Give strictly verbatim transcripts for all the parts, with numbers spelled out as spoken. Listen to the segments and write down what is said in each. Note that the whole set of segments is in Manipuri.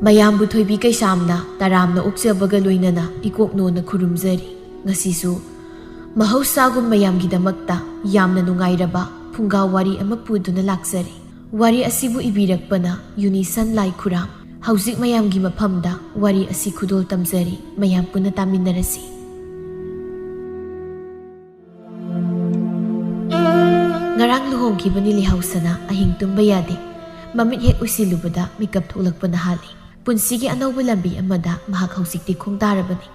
ꯃꯌꯥꯝꯕꯨ ꯊꯣꯏꯕꯤ ꯀꯩꯁꯥꯝꯅ ꯇꯔꯥꯝꯅ ꯑꯣꯛꯆꯕꯒ ꯂꯣꯏꯅꯅ ꯏꯀꯣꯛꯅꯣꯅ ꯈꯨꯔꯨꯝꯖꯔꯤ꯫ ꯉꯁꯤꯁꯨ ꯃꯍꯧꯁꯥꯒꯨꯝ ꯃꯌꯥꯝꯒꯤꯗꯃꯛꯇ ꯌꯥꯝꯅ ꯅꯨꯡꯉꯥꯏꯔꯕ ꯐꯨꯡꯒꯥ ꯋꯥꯔꯤ ꯑꯃ ꯄꯨꯗꯨꯅ ꯂꯥꯛꯆꯔꯤ꯫ ꯋꯥꯔꯤ ꯑꯁꯤꯕꯨ ꯏꯕꯤꯔꯛꯄꯅ ꯌꯨꯅꯤꯁꯟ ꯂꯥꯏ ꯈꯨꯔꯥꯝ꯫ ꯍꯧꯖꯤꯛ ꯃꯌꯥꯝꯒꯤ ꯃꯐꯝꯗ ꯋꯥꯔꯤ ꯑꯁꯤ ꯈꯨꯗꯣꯜ ꯇꯝꯖꯔꯤ꯫ ꯃꯌꯥꯝ ꯄꯨꯟꯅ ꯇꯥꯃꯤꯟꯅꯔꯁꯤ꯫ ꯉꯔꯥꯡ ꯂꯨꯍꯣꯡꯈꯤꯕꯅꯤ ꯂꯩꯍꯧꯁꯅꯥ꯫ ꯑꯍꯤꯡ ꯇꯨꯝꯕ ꯌꯥꯗꯦ꯫ ꯃꯃꯤꯠ ꯍꯦꯛ ꯎꯏꯁꯤꯜꯂꯨꯕꯗ ꯃꯤꯀꯞ ꯊꯣꯛꯂꯛꯄꯅ ꯍꯥꯜꯂꯤ꯫ ꯄꯨꯟꯁꯤꯒꯤ ꯑꯅꯧꯕ ꯂꯝꯕꯤ ꯑꯃꯗ ꯃꯍꯥꯛ ꯍꯧꯖꯤꯛꯇꯤ ꯈꯣꯡꯗꯥꯔꯕꯅꯤ꯫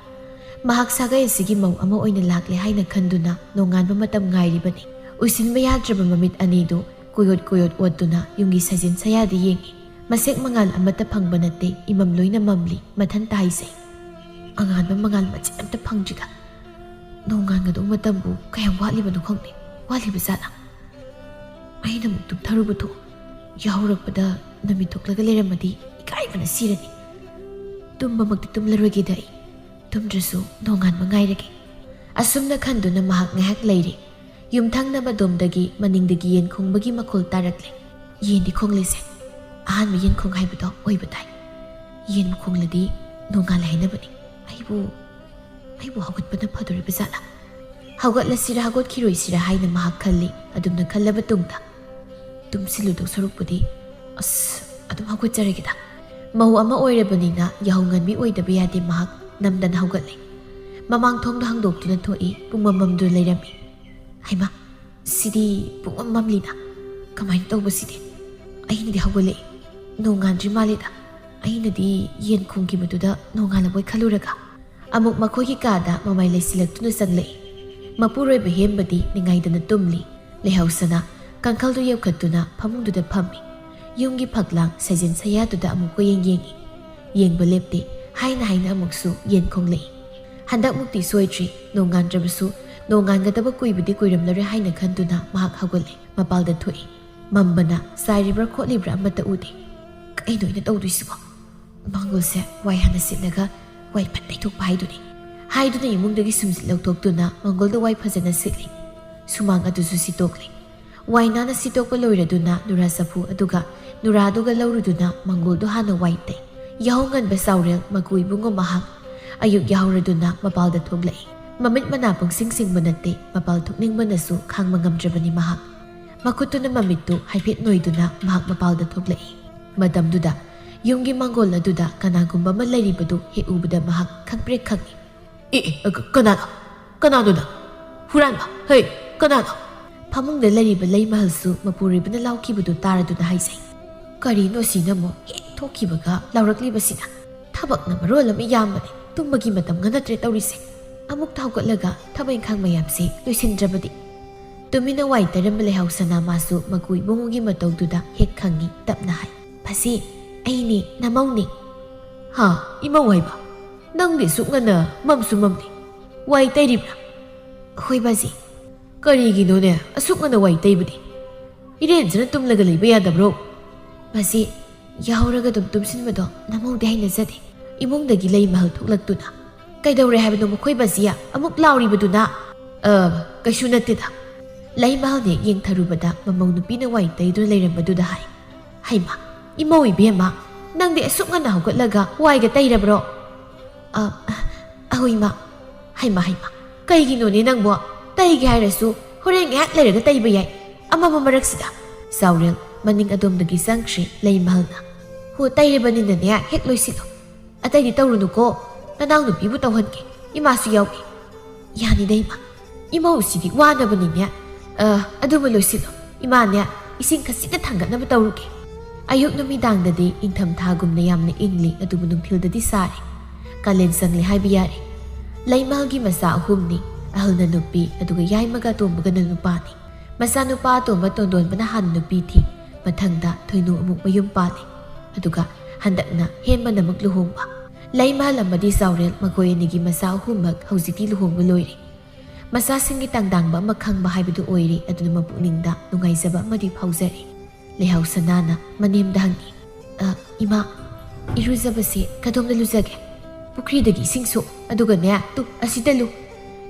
ꯃꯍꯥꯛ ꯁꯥꯒꯩ ꯑꯁꯤꯒꯤ ꯃꯧ ꯑꯃ ꯑꯣꯏꯅ ꯂꯥꯛꯂꯦ ꯍꯥꯏꯅ ꯈꯟꯗꯨꯅ ꯅꯣꯡꯉꯥꯟꯕ ꯃꯇꯝ ꯉꯥꯏꯔꯤꯕꯅꯤ꯫ ꯎꯏꯁꯤꯟꯕ ꯌꯥꯗ꯭ꯔꯕ ꯃꯃꯤꯠ ꯑꯅꯤꯗꯨ ꯀꯣꯌꯣꯠ ꯀꯣꯌꯣꯠ ꯑꯣꯠꯇꯨꯅ ꯌꯨꯝꯒꯤ ꯁꯥꯖꯦꯟ ꯁꯌꯥꯗ ꯌꯦꯡꯏ꯫ ꯃꯁꯦꯛ ꯃꯉꯥꯜ ꯑꯃꯠꯇ ꯐꯪꯕ ꯅꯠꯇꯦ, ꯏꯃꯝ ꯂꯣꯏꯅ ꯃꯝꯂꯤ꯫ ꯃꯊꯟꯇ ꯍꯥꯏꯖꯩ, "ꯑꯉꯥꯟꯕ ꯃꯉꯥꯜ ꯃꯆꯦꯠ ꯑꯃꯠꯇ ꯐꯪꯗ꯭ꯔꯤꯗ꯫ ꯅꯣꯡꯉꯥꯟꯒꯗꯧ ꯃꯇꯝꯕꯨ ꯀꯌꯥꯝ ꯋꯥꯠꯂꯤꯕꯅꯣ ꯈꯪꯗꯦ꯫ ꯋꯥꯠꯂꯤꯕ ꯖꯥꯠꯂꯥ? ꯑꯩꯅ ꯑꯃꯨꯛ ꯇꯨꯝꯊꯔꯨꯕ ꯊꯣꯛ꯫ ꯌꯥꯍꯧꯔꯛꯄꯗ ꯅꯨꯃꯤꯠ ꯊꯣꯛꯂꯒ ꯂꯩꯔꯝꯃꯗꯤ ꯏꯀꯥꯏꯕꯅ ꯁꯤꯔꯅꯤ꯫ ꯇꯨꯝꯕꯃꯛꯇꯤ ꯇꯨꯝꯂꯔꯣꯏꯒꯦꯗ ꯑꯩ꯫ ꯇꯨꯝꯗ꯭ꯔꯁꯨ ꯅꯣꯡꯉꯥꯟꯕ ꯉꯥꯏꯔꯒꯦ"꯫ ꯑꯁꯨꯝꯅ ꯈꯟꯗꯨꯅ ꯃꯍꯥꯛ ꯉꯥꯏꯍꯥꯛ ꯂꯩꯔꯤ꯫ ꯌꯨꯝꯊꯪꯅꯕ ꯑꯗꯣꯝꯗꯒꯤ ꯃꯅꯤꯡꯗꯒꯤ ꯌꯦꯟ ꯈꯣꯡꯕꯒꯤ ꯃꯈꯣꯜ ꯇꯥꯔꯛꯂꯦ꯫ ꯌꯦꯟꯗꯤ ꯈꯣꯡꯂꯤꯁꯦ꯫ ꯑꯍꯥꯟꯕ ꯌꯦꯟ ꯈꯣꯡ ꯍꯥꯏꯕꯗꯣ ꯑꯣꯏꯕ ꯇꯥꯏ꯫ ꯌꯦꯟ ꯈꯣꯡꯂꯗꯤ ꯅꯣꯡꯉꯥꯜꯂꯦ ꯍꯥꯏꯅꯕꯅꯤ꯫ ꯑꯩꯕꯨ, ꯑꯩꯕꯨ ꯍꯧꯒꯠꯄꯅ ꯐꯗꯣꯔꯤꯕ ꯖꯥꯠꯂꯥ? ꯍꯧꯒꯠꯂꯁꯤꯔ ꯍꯧꯒꯠꯈꯤꯔꯣꯏꯁꯤꯔ ꯍꯥꯏꯅ ꯃꯍꯥꯛ ꯈꯜꯂꯤ꯫ ꯑꯗꯨꯝꯅ ꯈꯜꯂꯕ ꯇꯨꯡꯗ, ꯇꯨꯝꯁꯤꯜꯂꯨꯗꯧ ꯁꯔꯨꯛꯄꯨꯗꯤ, ꯑꯁ, ꯑꯗꯨꯝ ꯍꯧꯒꯠꯆꯔꯒꯦꯗ꯫ ꯃꯧ ꯑꯃ ꯑꯣꯏꯔꯕꯅꯤꯅ ꯌꯥꯍꯧ ꯉꯟꯕꯤ ꯑꯣꯏꯗꯕ ꯌꯥꯗꯦ꯫ ꯃꯍꯥꯛ ꯅꯝꯗꯅ ꯍꯧꯒꯠꯂꯦ꯫ ꯃꯃꯥꯡ ꯊꯣꯡꯗꯣ ꯍꯥꯡꯗꯣꯛꯇꯨꯅ ꯊꯣꯛꯏ꯫ ꯄꯨꯡꯃꯝ ꯃꯝꯗꯨꯅ ꯂꯩꯔꯝꯃꯤ꯫ ꯍꯩꯃꯥ, ꯁꯤꯗꯤ ꯄꯨꯡꯃꯝ ꯃꯝꯂꯤꯅ꯫ ꯀꯃꯥꯏꯅ ꯇꯧꯕꯁꯤꯗꯤ? ꯑꯩꯅꯗꯤ ꯍꯧꯒꯠꯂꯛꯏ꯫ ꯅꯣꯡꯉꯥꯟꯗ꯭ꯔꯤ ꯃꯥꯜꯂꯤꯗ꯫ ꯑꯩꯅꯗꯤ ꯌꯦꯟ ꯈꯣꯡꯈꯤꯕꯗꯨꯗ ꯅꯣꯡꯉꯥꯜꯂꯕꯣꯏ ꯈꯜꯂꯨꯔꯒ꯫ ꯑꯃꯨꯛ ꯃꯈꯣꯏꯒꯤ ꯀꯥꯗ ꯃꯃꯥꯏ ꯂꯩꯁꯤꯜꯂꯛꯇꯨꯅ ꯆꯪꯂꯛꯏ꯫ ꯃꯄꯨꯔꯣꯏꯕ ꯍꯦꯝꯕꯗꯤ ꯅꯤꯡꯉꯥꯏꯗꯅ ꯇꯨꯝꯂꯤ꯫ ꯂꯩꯍꯧꯁꯅꯥ ꯀꯥꯡꯈꯜꯗꯨ ꯌꯧꯈꯠꯇꯨꯅ ꯐꯃꯨꯡꯗꯨꯗ ꯐꯝꯃꯤ꯫ ꯌꯨꯝꯒꯤ ꯐꯛꯂꯥꯡ ꯁꯥꯖꯦꯟ ꯁꯌꯥꯗꯨꯗ ꯑꯃꯨꯛ ꯀꯣꯏꯌꯦꯡ ꯌꯦꯡꯏ꯫ ꯌꯦꯡꯕ ꯂꯦꯞꯇꯦ꯫ ꯍꯥꯏꯅ ꯍꯥꯏꯅ ꯑꯃꯨꯛꯁꯨ ꯌꯦꯟ ꯈꯣꯡꯂꯛꯏ꯫ ꯍꯟꯗꯛꯃꯨꯛꯇꯤ ꯁꯣꯏꯗ꯭ꯔꯤ꯫ ꯅꯣꯡꯉꯥꯟꯗ꯭ꯔꯕꯁꯨ, ꯅꯣꯡꯉꯥꯟꯒꯗꯕ ꯀꯨꯏꯕꯗꯤ ꯀꯨꯏꯔꯝꯂꯔꯣꯏ ꯍꯥꯏꯅ ꯈꯟꯗꯨꯅ ꯃꯍꯥꯛ ꯍꯧꯒꯠꯂꯦ꯫ ꯃꯄꯥꯜꯗ ꯊꯣꯛꯏ꯫ ꯃꯝꯕꯅ ꯆꯥꯏꯔꯤꯕ꯭ꯔꯥ ꯈꯣꯠꯂꯤꯕ꯭ꯔꯥ ꯑꯃꯠꯇ ꯎꯗꯦ꯫ "ꯀꯩꯅꯣ ꯑꯩꯅ ꯇꯧꯗꯣꯏꯁꯤꯕꯣ? ꯃꯪꯒꯣꯜꯁꯦ ꯋꯥꯏ ꯍꯥꯟꯅ ꯁꯤꯠꯂꯒ ꯋꯥꯏ ꯐꯠ ꯇꯩꯊꯣꯛꯄ ꯍꯥꯏꯗꯨꯅꯤ"꯫ ꯍꯥꯏꯗꯨꯅ ꯏꯃꯨꯡꯗꯒꯤ ꯁꯨꯝꯖꯤꯠ ꯂꯧꯊꯣꯛꯇꯨꯅ ꯃꯪꯒꯣꯜꯗ ꯋꯥꯏ ꯐꯖꯅ ꯁꯤꯠꯂꯤ꯫ ꯁꯨꯃꯥꯡ ꯑꯗꯨꯁꯨ ꯁꯤꯠꯇꯣꯛꯂꯤ꯫ ꯋꯥꯏ ꯅꯥꯟꯅ ꯁꯤꯠꯇꯣꯛꯄ ꯂꯣꯏꯔꯗꯨꯅ ꯅꯨꯔꯥ ꯆꯐꯨ ꯑꯗꯨꯒ ꯅꯨꯔꯥꯗꯨꯒ ꯂꯧꯔꯨꯗꯨꯅ ꯃꯪꯒꯣꯜꯗꯨ ꯍꯥꯟꯅ ꯋꯥꯏ ꯇꯩ꯫ ꯌꯥꯍꯧ ꯉꯟꯕ ꯁꯥꯎꯔꯦꯜ ꯃꯀꯨ ꯏꯕꯨꯡꯉꯣ ꯃꯍꯥꯛ ꯑꯌꯨꯛ ꯌꯥꯍꯧꯔꯗꯨꯅ ꯃꯄꯥꯜꯗ ꯊꯣꯛꯂꯛꯏ꯫ ꯃꯃꯤꯠ ꯃꯅꯥ ꯄꯨꯡꯁꯤꯡ ꯁꯤꯡꯕ ꯅꯠꯇꯦ, ꯃꯄꯥꯜ ꯊꯣꯛꯅꯤꯡꯕꯅꯁꯨ ꯈꯥꯡꯕ ꯉꯝꯗ꯭ꯔꯕꯅꯤ ꯃꯍꯥꯛ꯫ ꯃꯈꯨꯠꯇꯨꯅ ꯃꯃꯤꯠꯇꯨ ꯍꯥꯏꯐꯦꯠ ꯅꯣꯏꯗꯨꯅ ꯃꯍꯥꯛ ꯃꯄꯥꯜꯗ ꯊꯣꯛꯂꯛꯏ꯫ ꯃꯇꯝꯗꯨꯗ ꯌꯨꯝꯒꯤ ꯃꯥꯡꯒꯣꯜ ꯑꯗꯨꯗ ꯀꯅꯥꯒꯨꯝꯕ ꯑꯃ ꯂꯩꯔꯤꯕꯗꯨ ꯍꯦꯛ ꯎꯕꯗ ꯃꯍꯥꯛ ꯈꯪꯄ꯭ꯔꯦꯛ ꯈꯪꯏ꯫ "ꯑꯦ, ꯑꯦ, ꯀ-, ꯀꯅꯥꯅꯣ? ꯀꯅꯥꯅꯣ ꯅꯪ? ꯍꯨꯔꯥꯟꯕ! ꯍꯩ, ꯀꯅꯥꯅꯣ?" ꯐꯃꯨꯡꯗ ꯂꯩꯔꯤꯕ ꯂꯩꯃꯍꯜꯁꯨ ꯃꯄꯨꯔꯣꯏꯕꯅ ꯂꯥꯎꯈꯤꯕꯗꯨ ꯇꯥꯔꯗꯨꯅ ꯍꯥꯏꯖꯩ꯫ ꯀꯔꯤꯅꯣ ꯁꯤꯅ ꯑꯃꯨꯛ ꯍꯦꯛ ꯊꯣꯛꯈꯤꯕꯒ ꯂꯥꯎꯔꯛꯂꯤꯕꯁꯤꯅ? ꯊꯕꯛꯅ ꯃꯔꯣꯜ ꯑꯃ ꯌꯥꯝꯕꯅꯦ, ꯇꯨꯝꯕꯒꯤ ꯃꯇꯝꯒ ꯅꯠꯇ꯭ꯔꯦ ꯇꯧꯔꯤꯁꯦ꯫ ꯑꯃꯨꯛꯇ ꯍꯧꯒꯠꯂꯒ ꯊꯕꯛ ꯏꯪꯈꯥꯡ ꯃꯌꯥꯝꯁꯦ ꯂꯣꯏꯁꯤꯟꯗ꯭ꯔꯕꯗꯤ꯫ ꯇꯨꯃꯤꯟꯅ ꯋꯥꯏ ꯇꯩꯔꯝꯕ ꯂꯩꯍꯥꯎ ꯁꯅꯥ ꯃꯥꯁꯨ ꯃꯀꯨ ꯏꯕꯨꯡꯉꯣꯒꯤ ꯃꯇꯧꯗꯨꯗ ꯍꯦꯛ ꯈꯪꯉꯤ, ꯇꯞꯅ ꯍꯥꯏ, "ꯃꯁꯤ ꯑꯩꯅꯤ, ꯅꯃꯧꯅꯤ꯫" "ꯍꯥ? ꯏꯃꯧ ꯍꯥꯏꯕ? ꯅꯪꯗꯤ ꯑꯁꯨꯛ ꯉꯟꯅ ꯃꯝꯁꯨ ꯃꯝꯗꯦ, ꯋꯥꯏ ꯇꯩꯔꯤꯕ꯭ꯔꯥ?" "ꯍꯣꯏ ꯕꯥꯖꯤ꯫" "ꯀꯔꯤꯒꯤꯅꯣꯅꯦ ꯑꯁꯨꯛ ꯉꯟꯅ ꯋꯥꯏ ꯇꯩꯕꯗꯤ? ꯏꯔꯦꯟꯖꯅ ꯇꯨꯝꯂꯒ ꯂꯩꯕ ꯌꯥꯗꯕ꯭ꯔꯣ?" "ꯕꯥꯖꯤ, ꯌꯥꯍꯧꯔꯒ ꯑꯗꯨꯝ ꯇꯨꯝꯁꯤꯟꯕꯗꯣ ꯅꯃꯧꯗꯤ ꯍꯩꯅꯖꯗꯦ꯫" ꯏꯃꯨꯡꯗꯒꯤ ꯂꯩꯃꯍꯜ ꯊꯣꯛꯂꯛꯇꯨꯅ, "ꯀꯩꯗꯧꯔꯦ ꯍꯥꯏꯕꯅꯣ ꯃꯈꯣꯏ ꯕꯥꯖꯤꯌꯥ? ꯑꯃꯨꯛ ꯂꯥꯎꯔꯤꯕꯗꯨꯅ?" "ꯑ, ꯀꯩꯁꯨ ꯅꯠꯇꯦꯗ꯫" ꯂꯩꯃꯍꯜ ꯍꯦꯛ ꯌꯦꯡꯊꯔꯨꯕꯗ ꯃꯃꯧ ꯅꯨꯄꯤꯅ ꯋꯥꯏ ꯇꯩꯗꯨꯅ ꯂꯩꯔꯝꯕꯗꯨꯗ ꯍꯥꯏ, "ꯍꯩꯃꯥ, ꯏꯃꯧ ꯏꯕꯦꯝꯃ, ꯅꯪꯗꯤ ꯑꯁꯨꯛ ꯉꯟꯅ ꯍꯧꯒꯠꯂꯒ ꯋꯥꯏꯒ ꯇꯩꯔꯕ꯭ꯔꯣ?" "ꯑ, ꯑ, ꯑꯍꯣꯏ ꯏꯃꯥ꯫" "ꯍꯩꯃꯥ, ꯍꯩꯃꯥ, ꯀꯩꯒꯤꯅꯣꯅꯦ ꯅꯪꯕꯣ? ꯇꯩꯒꯦ ꯍꯥꯏꯔꯁꯨ ꯍꯣꯔꯦꯟ ꯉꯥꯏꯍꯥꯛ ꯂꯩꯔꯒ ꯇꯩꯕ ꯌꯥꯏ, ꯑꯃꯝꯕ ꯃꯔꯛꯁꯤꯗ꯫" ꯆꯥꯎꯔꯦꯜ ꯃꯅꯤꯡ ꯑꯗꯣꯝꯗꯒꯤ ꯆꯪꯈ꯭ꯔꯦ ꯂꯩꯃꯍꯜꯅ꯫ "ꯍꯣ, ꯇꯩꯔꯕꯅꯤꯅꯅꯦ ꯍꯦꯛ ꯂꯣꯏꯁꯤꯜꯂꯣ꯫ ꯑꯇꯩꯗꯤ ꯇꯧꯔꯨꯅꯨꯀꯣ, ꯅꯅꯥꯎꯅꯨꯄꯤꯕꯨ ꯇꯧꯍꯟꯒꯦ, ꯏꯃꯥꯁꯨ ꯌꯥꯎꯒꯦ꯫" "ꯌꯥꯅꯤꯗ ꯏꯃꯥ, ꯏꯃꯧꯁꯤꯗꯤ ꯋꯥꯅꯕꯅꯤꯅꯦ꯫ ꯑ, ꯑꯗꯨꯃ ꯂꯣꯏꯁꯤꯜꯂꯣ, ꯏꯃꯥꯅꯦ ꯏꯁꯤꯡ ꯈꯖꯤꯛꯇ ꯊꯥꯡꯒꯠꯅꯕ ꯇꯧꯔꯨꯒꯦ꯫" ꯑꯌꯨꯛ ꯅꯨꯃꯤꯗꯥꯡꯗꯗꯤ ꯏꯪꯊꯝꯊꯥꯒꯨꯝꯅ ꯌꯥꯝꯅ ꯏꯪꯂꯤ, ꯑꯗꯨꯕꯨ ꯅꯨꯡꯊꯤꯜꯗꯗꯤ ꯁꯥꯔꯦ꯫ ꯀꯥꯂꯦꯟ ꯆꯪꯂꯦ ꯍꯥꯏꯕ ꯌꯥꯔꯦ꯫ ꯂꯩꯃꯍꯜꯒꯤ ꯃꯆꯥ ꯑꯍꯨꯝꯅꯤ, ꯑꯍꯜꯅ ꯅꯨꯄꯤ, ꯑꯗꯨꯒ ꯌꯥꯏꯃꯒ ꯑꯇꯣꯝꯕꯒꯅ ꯅꯨꯄꯥꯅꯤ꯫ ꯃꯆꯥꯅꯨꯄꯥ ꯑꯇꯣꯝꯕ ꯇꯣꯟꯗꯣꯟꯕꯅ ꯍꯥꯟꯅ ꯅꯨꯄꯤ ꯊꯤ, ꯃꯊꯪꯗ ꯊꯣꯏꯅꯨ ꯑꯃꯨꯛ ꯃꯌꯨꯝ ꯄꯥꯜꯂꯤ, ꯑꯗꯨꯒ ꯍꯟꯗꯛꯅ ꯍꯦꯟꯕꯅ ꯑꯃꯨꯛ ꯂꯨꯍꯣꯡꯕ꯫ ꯂꯩꯃꯍꯜ ꯑꯃꯗꯤ ꯆꯥꯎꯔꯦꯜ ꯃꯈꯣꯏ ꯑꯅꯤꯒꯤ ꯃꯆꯥ ꯑꯍꯨꯝꯃꯛ ꯍꯧꯖꯤꯛꯇꯤ ꯂꯨꯍꯣꯡꯕ ꯂꯣꯏꯔꯦ꯫ ꯃꯆꯥꯁꯤꯡꯒꯤ ꯇꯥꯡꯗꯥꯡꯕ ꯑꯃ ꯈꯪꯕ ꯍꯥꯏꯕꯗꯨ ꯑꯣꯏꯔꯦ, ꯑꯗꯨꯅ ꯃꯄꯨꯛꯅꯤꯡꯗ ꯅꯨꯡꯉꯥꯏꯖꯕ ꯑꯃꯗꯤ ꯐꯥꯎꯖꯔꯦ꯫ ꯂꯩꯍꯥꯎ ꯁꯅꯥꯅ ꯃꯅꯦꯝꯗ ꯍꯪꯉꯤ, "ꯑ, ꯏꯃꯥ, ꯏꯔꯨꯖꯕꯁꯦ ꯀꯗꯣꯝꯗ ꯂꯨꯖꯒꯦ?" "ꯄꯨꯈ꯭ꯔꯤꯗꯒꯤ ꯏꯁꯤꯡ ꯁꯣꯛ, ꯑꯗꯨꯒꯅꯦ, ꯇꯨ, ꯑꯁꯤꯗ ꯂꯨ꯫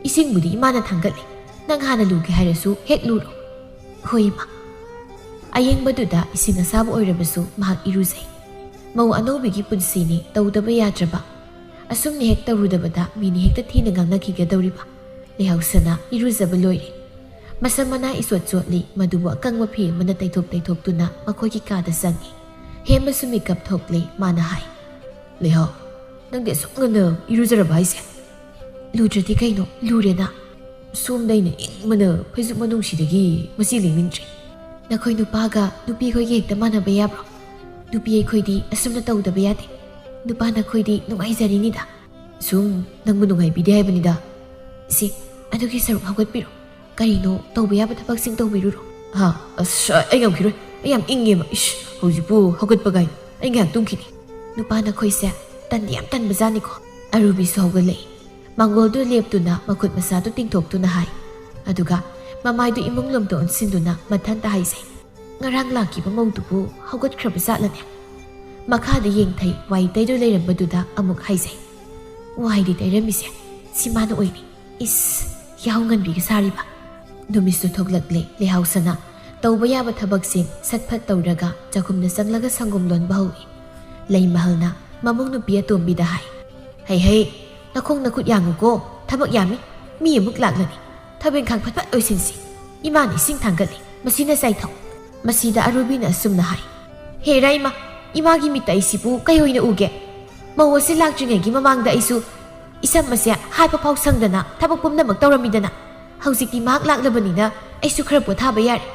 ꯏꯁꯤꯡꯕꯨꯗꯤ ꯏꯃꯥꯅ ꯊꯥꯡꯒꯠꯂꯦ, ꯅꯪ ꯍꯥꯟꯅ ꯂꯨꯒꯦ ꯍꯥꯏꯔꯁꯨ ꯍꯦꯛ ꯂꯨꯔꯣ꯫" "ꯍꯣꯏ, ꯏꯃꯥ꯫" ꯑꯌꯤꯡꯕꯗꯨꯗ ꯏꯁꯤꯡ ꯑꯁꯥꯕ ꯑꯣꯏꯔꯕꯁꯨ ꯃꯍꯥꯛ ꯏꯔꯨꯖꯩ꯫ ꯃꯧ ꯑꯅꯧꯕꯤꯒꯤ ꯄꯨꯟꯁꯤꯅꯤ ꯇꯧꯗꯕ ꯌꯥꯗ꯭ꯔꯕ꯫ ꯑꯁꯨꯝꯅ ꯍꯦꯛ ꯇꯧꯔꯨꯗꯕꯗ ꯃꯤꯅ ꯍꯦꯛꯇ ꯊꯤꯅ ꯉꯥꯡꯅꯈꯤꯒꯗꯧꯔꯤꯕ꯫ ꯂꯩꯍꯧꯁꯅꯥ ꯏꯔꯨꯖꯕ ꯂꯣꯏꯔꯦ꯫ ꯃꯁꯝ ꯃꯅꯥ ꯏꯆꯣꯠ ꯆꯣꯠꯂꯤ, ꯃꯗꯨꯕꯨ ꯑꯀꯪꯕ ꯐꯤ ꯑꯃꯅ ꯇꯩꯊꯣꯛ ꯇꯩꯊꯣꯛꯇꯨꯅ ꯃꯈꯣꯏꯒꯤ ꯀꯥꯗ ꯆꯪꯉꯤ꯫ ꯍꯦꯃꯁꯨ ꯃꯤꯀꯞ ꯊꯣꯛꯂꯦ꯫ ꯃꯥꯅ ꯍꯥꯏ, "ꯂꯩꯍꯧ, ꯅꯪꯗꯤ ꯑꯁꯨꯛ ꯉꯟꯅ ꯏꯔꯨꯖꯔꯕ ꯍꯥꯏꯁꯦ?" "ꯂꯨꯗ꯭ꯔꯗꯤ ꯀꯩꯅꯣ, ꯂꯨꯔꯦꯅ꯫ ꯁꯣꯝꯗ ꯑꯩꯅ ꯏꯪꯕꯅ ꯐꯩꯖꯨꯞ ꯃꯅꯨꯡꯁꯤꯗꯒꯤ ꯃꯁꯤ ꯂꯦꯡꯅꯤꯡꯗ꯭ꯔꯤ꯫ ꯅꯈꯣꯏ ꯅꯨꯄꯥꯒ ꯅꯨꯄꯤ ꯑꯩꯈꯣꯏꯒ ꯍꯦꯛꯇ ꯃꯥꯟꯅꯕ ꯌꯥꯕ꯭ꯔꯣ? ꯅꯨꯄꯤ ꯑꯩꯈꯣꯏꯗꯤ ꯑꯁꯨꯝꯅ ꯇꯧꯗꯕ ꯌꯥꯗꯦ꯫ ꯅꯨꯄꯥ ꯅꯈꯣꯏꯗꯤ ꯅꯨꯡꯉꯥꯏꯖꯔꯤꯅꯤꯗ꯫" "ꯁꯨꯝ ꯅꯪꯕꯨ ꯅꯨꯡꯉꯥꯏꯕꯤꯗꯦ ꯍꯥꯏꯕꯅꯤꯗ꯫" "ꯁꯤ, ꯑꯗꯨꯒꯤ ꯁꯔꯨꯛ ꯍꯧꯒꯠꯄꯤꯔꯣ꯫ ꯀꯔꯤꯅꯣ ꯇꯧꯕ ꯌꯥꯕ ꯊꯕꯛꯁꯤꯡ ꯇꯧꯕꯤꯔꯨꯔꯣ꯫" "ꯍꯥ? ꯑꯁ, ꯑꯩ ꯉꯝꯈꯤꯔꯣꯏ꯫ ꯑꯩ ꯌꯥꯝ ꯏꯪꯉꯦꯕ꯫ ꯏꯁ, ꯍꯧꯖꯤꯛꯄꯨ ꯍꯧꯒꯠꯄ ꯀꯥꯏꯅ꯫ ꯑꯩ ꯉꯥꯏꯍꯥꯛ ꯇꯨꯝꯈꯤꯅꯤ꯫" "ꯅꯨꯄꯥ ꯅꯈꯣꯏꯁꯦ ꯇꯟꯗꯤ ꯌꯥꯝ ꯇꯟꯕꯖꯥꯠꯅꯤꯀꯣ꯫" ꯑꯔꯨꯕꯤꯁꯨ ꯍꯧꯒꯠꯂꯛꯏ꯫ ꯃꯥꯡꯒꯣꯜꯗꯨ ꯂꯦꯞꯇꯨꯅ ꯃꯈꯨꯠ ꯃꯁꯥꯗꯨ ꯇꯤꯡꯊꯣꯛꯇꯨꯅ ꯍꯥꯏ꯫ ꯑꯗꯨꯒ ꯃꯃꯥꯏꯗꯨ ꯏꯃꯨꯡ ꯂꯣꯝꯗ ꯑꯣꯟꯁꯤꯟꯗꯨꯅ ꯃꯊꯟꯇ ꯍꯥꯏꯖꯩ, "ꯉꯔꯥꯡ ꯂꯥꯛꯈꯤꯕ ꯃꯧꯗꯨꯕꯨ ꯍꯧꯒꯠꯈ꯭ꯔꯕ ꯖꯥꯠꯂꯅꯦ?" ꯃꯈꯥꯗ ꯌꯦꯡꯊꯩ ꯋꯥꯏ ꯇꯩꯗꯨ ꯂꯩꯔꯝꯕꯗꯨꯗ ꯑꯃꯨꯛ ꯍꯥꯏꯖꯩ, "ꯋꯥꯏꯗꯤ ꯇꯩꯔꯝꯃꯤꯁꯦ ꯁꯤ ꯃꯥꯅ ꯑꯣꯏꯅꯤ꯫ ꯏꯁ, ꯌꯥꯍꯧ ꯉꯟꯕꯤꯒ ꯁꯥꯔꯤꯕ꯫" ꯅꯨꯃꯤꯠꯁꯨ ꯊꯣꯛꯂꯛꯂꯦ꯫ ꯂꯩꯍꯥꯎꯁꯅ ꯇꯧꯕ ꯌꯥꯕ ꯊꯕꯛꯁꯤꯡ ꯁꯠ ꯐꯠ ꯇꯧꯔꯒ ꯆꯥꯛꯈꯨꯝꯗ ꯆꯪꯂꯒ ꯁꯪꯒꯣꯝ ꯂꯣꯟꯕ ꯍꯧꯏ꯫ ꯂꯩꯃꯍꯜꯅ ꯃꯃꯧ ꯅꯨꯄꯤ ꯑꯇꯣꯝꯕꯤꯗ ꯍꯥꯏ, "ꯍꯩ ꯍꯩ, ꯅꯈꯣꯡ ꯅꯈꯨꯠ ꯌꯥꯡꯉꯨꯀꯣ, ꯊꯕꯛ ꯌꯥꯝꯃꯤ꯫ ꯃꯤ ꯑꯃꯨꯛ ꯂꯥꯛꯂꯅꯤ꯫ ꯊꯕꯛ ꯏꯪꯈꯥꯡ ꯐꯠ ꯐꯠ ꯂꯣꯏꯁꯤꯟꯁꯤ꯫ ꯏꯃꯥꯅ ꯏꯁꯤꯡ ꯊꯥꯡꯒꯠꯂꯤ, ꯃꯁꯤꯅ ꯆꯥꯏꯊꯧ꯫" ꯃꯁꯤꯗ ꯑꯔꯨꯕꯤꯅ ꯑꯁꯨꯝꯅ ꯍꯥꯏ, "ꯍꯦꯔꯥ ꯏꯃꯥ, ꯏꯃꯥꯒꯤ ꯃꯤꯠꯇ ꯑꯩꯁꯤꯕꯨ ꯀꯩ ꯑꯣꯏꯅ ꯎꯒꯦ? ꯃꯧ ꯑꯁꯤ ꯂꯥꯛꯇ꯭ꯔꯤꯉꯩꯒꯤ ꯃꯃꯥꯡꯗ ꯑꯩꯁꯨ ꯏꯁꯝ ꯑꯁꯦ ꯍꯥꯠꯄ ꯐꯥꯎ ꯁꯪꯗꯅ ꯊꯕꯛ ꯄꯨꯝꯅꯃꯛ ꯇꯧꯔꯝꯃꯤꯗꯅ꯫ ꯍꯧꯖꯤꯛꯇꯤ ꯃꯍꯥꯛ ꯂꯥꯛꯂꯕꯅꯤꯅ ꯑꯩꯁꯨ ꯈꯔ ꯄꯣꯊꯥꯕ ꯌꯥꯔꯦ꯫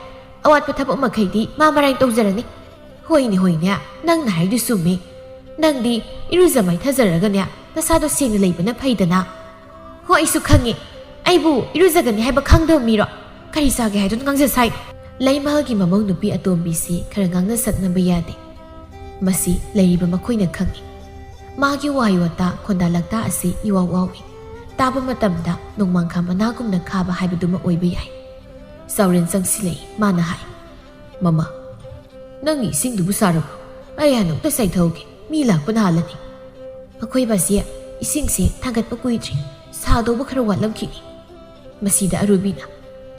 ꯑꯋꯥꯠꯄ ꯊꯕꯛ ꯃꯈꯩꯗꯤ ꯃꯥ ꯃꯔꯥꯏ ꯇꯧꯖꯔꯅꯤ꯫" "ꯍꯣꯏꯅꯦ, ꯍꯣꯏꯅꯦ, ꯅꯪꯅ ꯍꯥꯏꯗꯨ ꯆꯨꯝꯃꯤ꯫ ꯅꯪꯗꯤ ꯏꯔꯨꯖ ꯃꯥꯏꯊꯖꯔꯒꯅꯦ, ꯅꯁꯥꯗꯣ ꯁꯦꯡꯅ ꯂꯩꯕꯅ ꯐꯩꯗꯅ꯫" "ꯍꯣ, ꯑꯩꯁꯨ ꯈꯪꯉꯤ꯫ ꯑꯩꯕꯨ ꯏꯔꯨꯖꯒꯅꯤ ꯍꯥꯏꯕ ꯈꯪꯗꯕ ꯃꯤꯔꯣ? ꯀꯔꯤ ꯆꯥꯒꯦ ꯍꯥꯏꯗꯨꯅ ꯉꯥꯡꯖ ꯁꯥꯏ?" ꯂꯩꯃꯍꯜꯒꯤ ꯃꯃꯧ ꯅꯨꯄꯤ ꯑꯇꯣꯝꯕꯤꯁꯤ ꯈꯔ ꯉꯥꯡꯅ ꯁꯛꯅꯕ ꯌꯥꯗꯦ꯫ ꯃꯁꯤ ꯂꯩꯔꯤꯕ ꯃꯈꯣꯏꯅ ꯈꯪꯉꯤ꯫ ꯃꯥꯒꯤ ꯋꯥꯍꯩ ꯋꯥꯇꯥ, ꯈꯣꯟꯗꯥ ꯂꯛꯇꯥ ꯑꯁꯤ ꯏꯋꯥꯎ ꯋꯥꯎꯏ꯫ ꯇꯥꯕ ꯃꯇꯝꯗ ꯅꯣꯡꯃꯥꯡꯈꯥ ꯃꯅꯥꯒꯨꯝꯅ ꯈꯥꯕ ꯍꯥꯏꯕꯗꯨꯃ ꯑꯣꯏꯕ ꯌꯥꯏ꯫ ꯆꯥꯎꯔꯦꯟ ꯆꯪꯁꯤꯜꯂꯛꯏ꯫ ꯃꯥꯅ ꯍꯥꯏ, "ꯃꯃꯥ, ꯅꯪꯒꯤ ꯏꯁꯤꯡꯗꯨꯕꯨ ꯁꯥꯔꯕ꯭ꯔꯣ? ꯑꯩ ꯍꯥꯟꯅ ꯑꯝꯇ ꯆꯥꯏꯊꯧꯒꯦ, ꯃꯤ ꯂꯥꯛꯄꯅ ꯍꯥꯜꯂꯅꯤ꯫" "ꯑꯩꯈꯣꯏ ꯕꯥꯖꯤ, ꯏꯁꯤꯡꯁꯦ ꯊꯥꯡꯒꯠꯄ ꯀꯨꯏꯗ꯭ꯔꯤ, ꯁꯥꯗꯧꯕ ꯈꯔ ꯋꯥꯠꯂꯝꯈꯤꯅꯤ꯫" ꯃꯁꯤꯗ ꯑꯔꯨꯕꯤꯅ,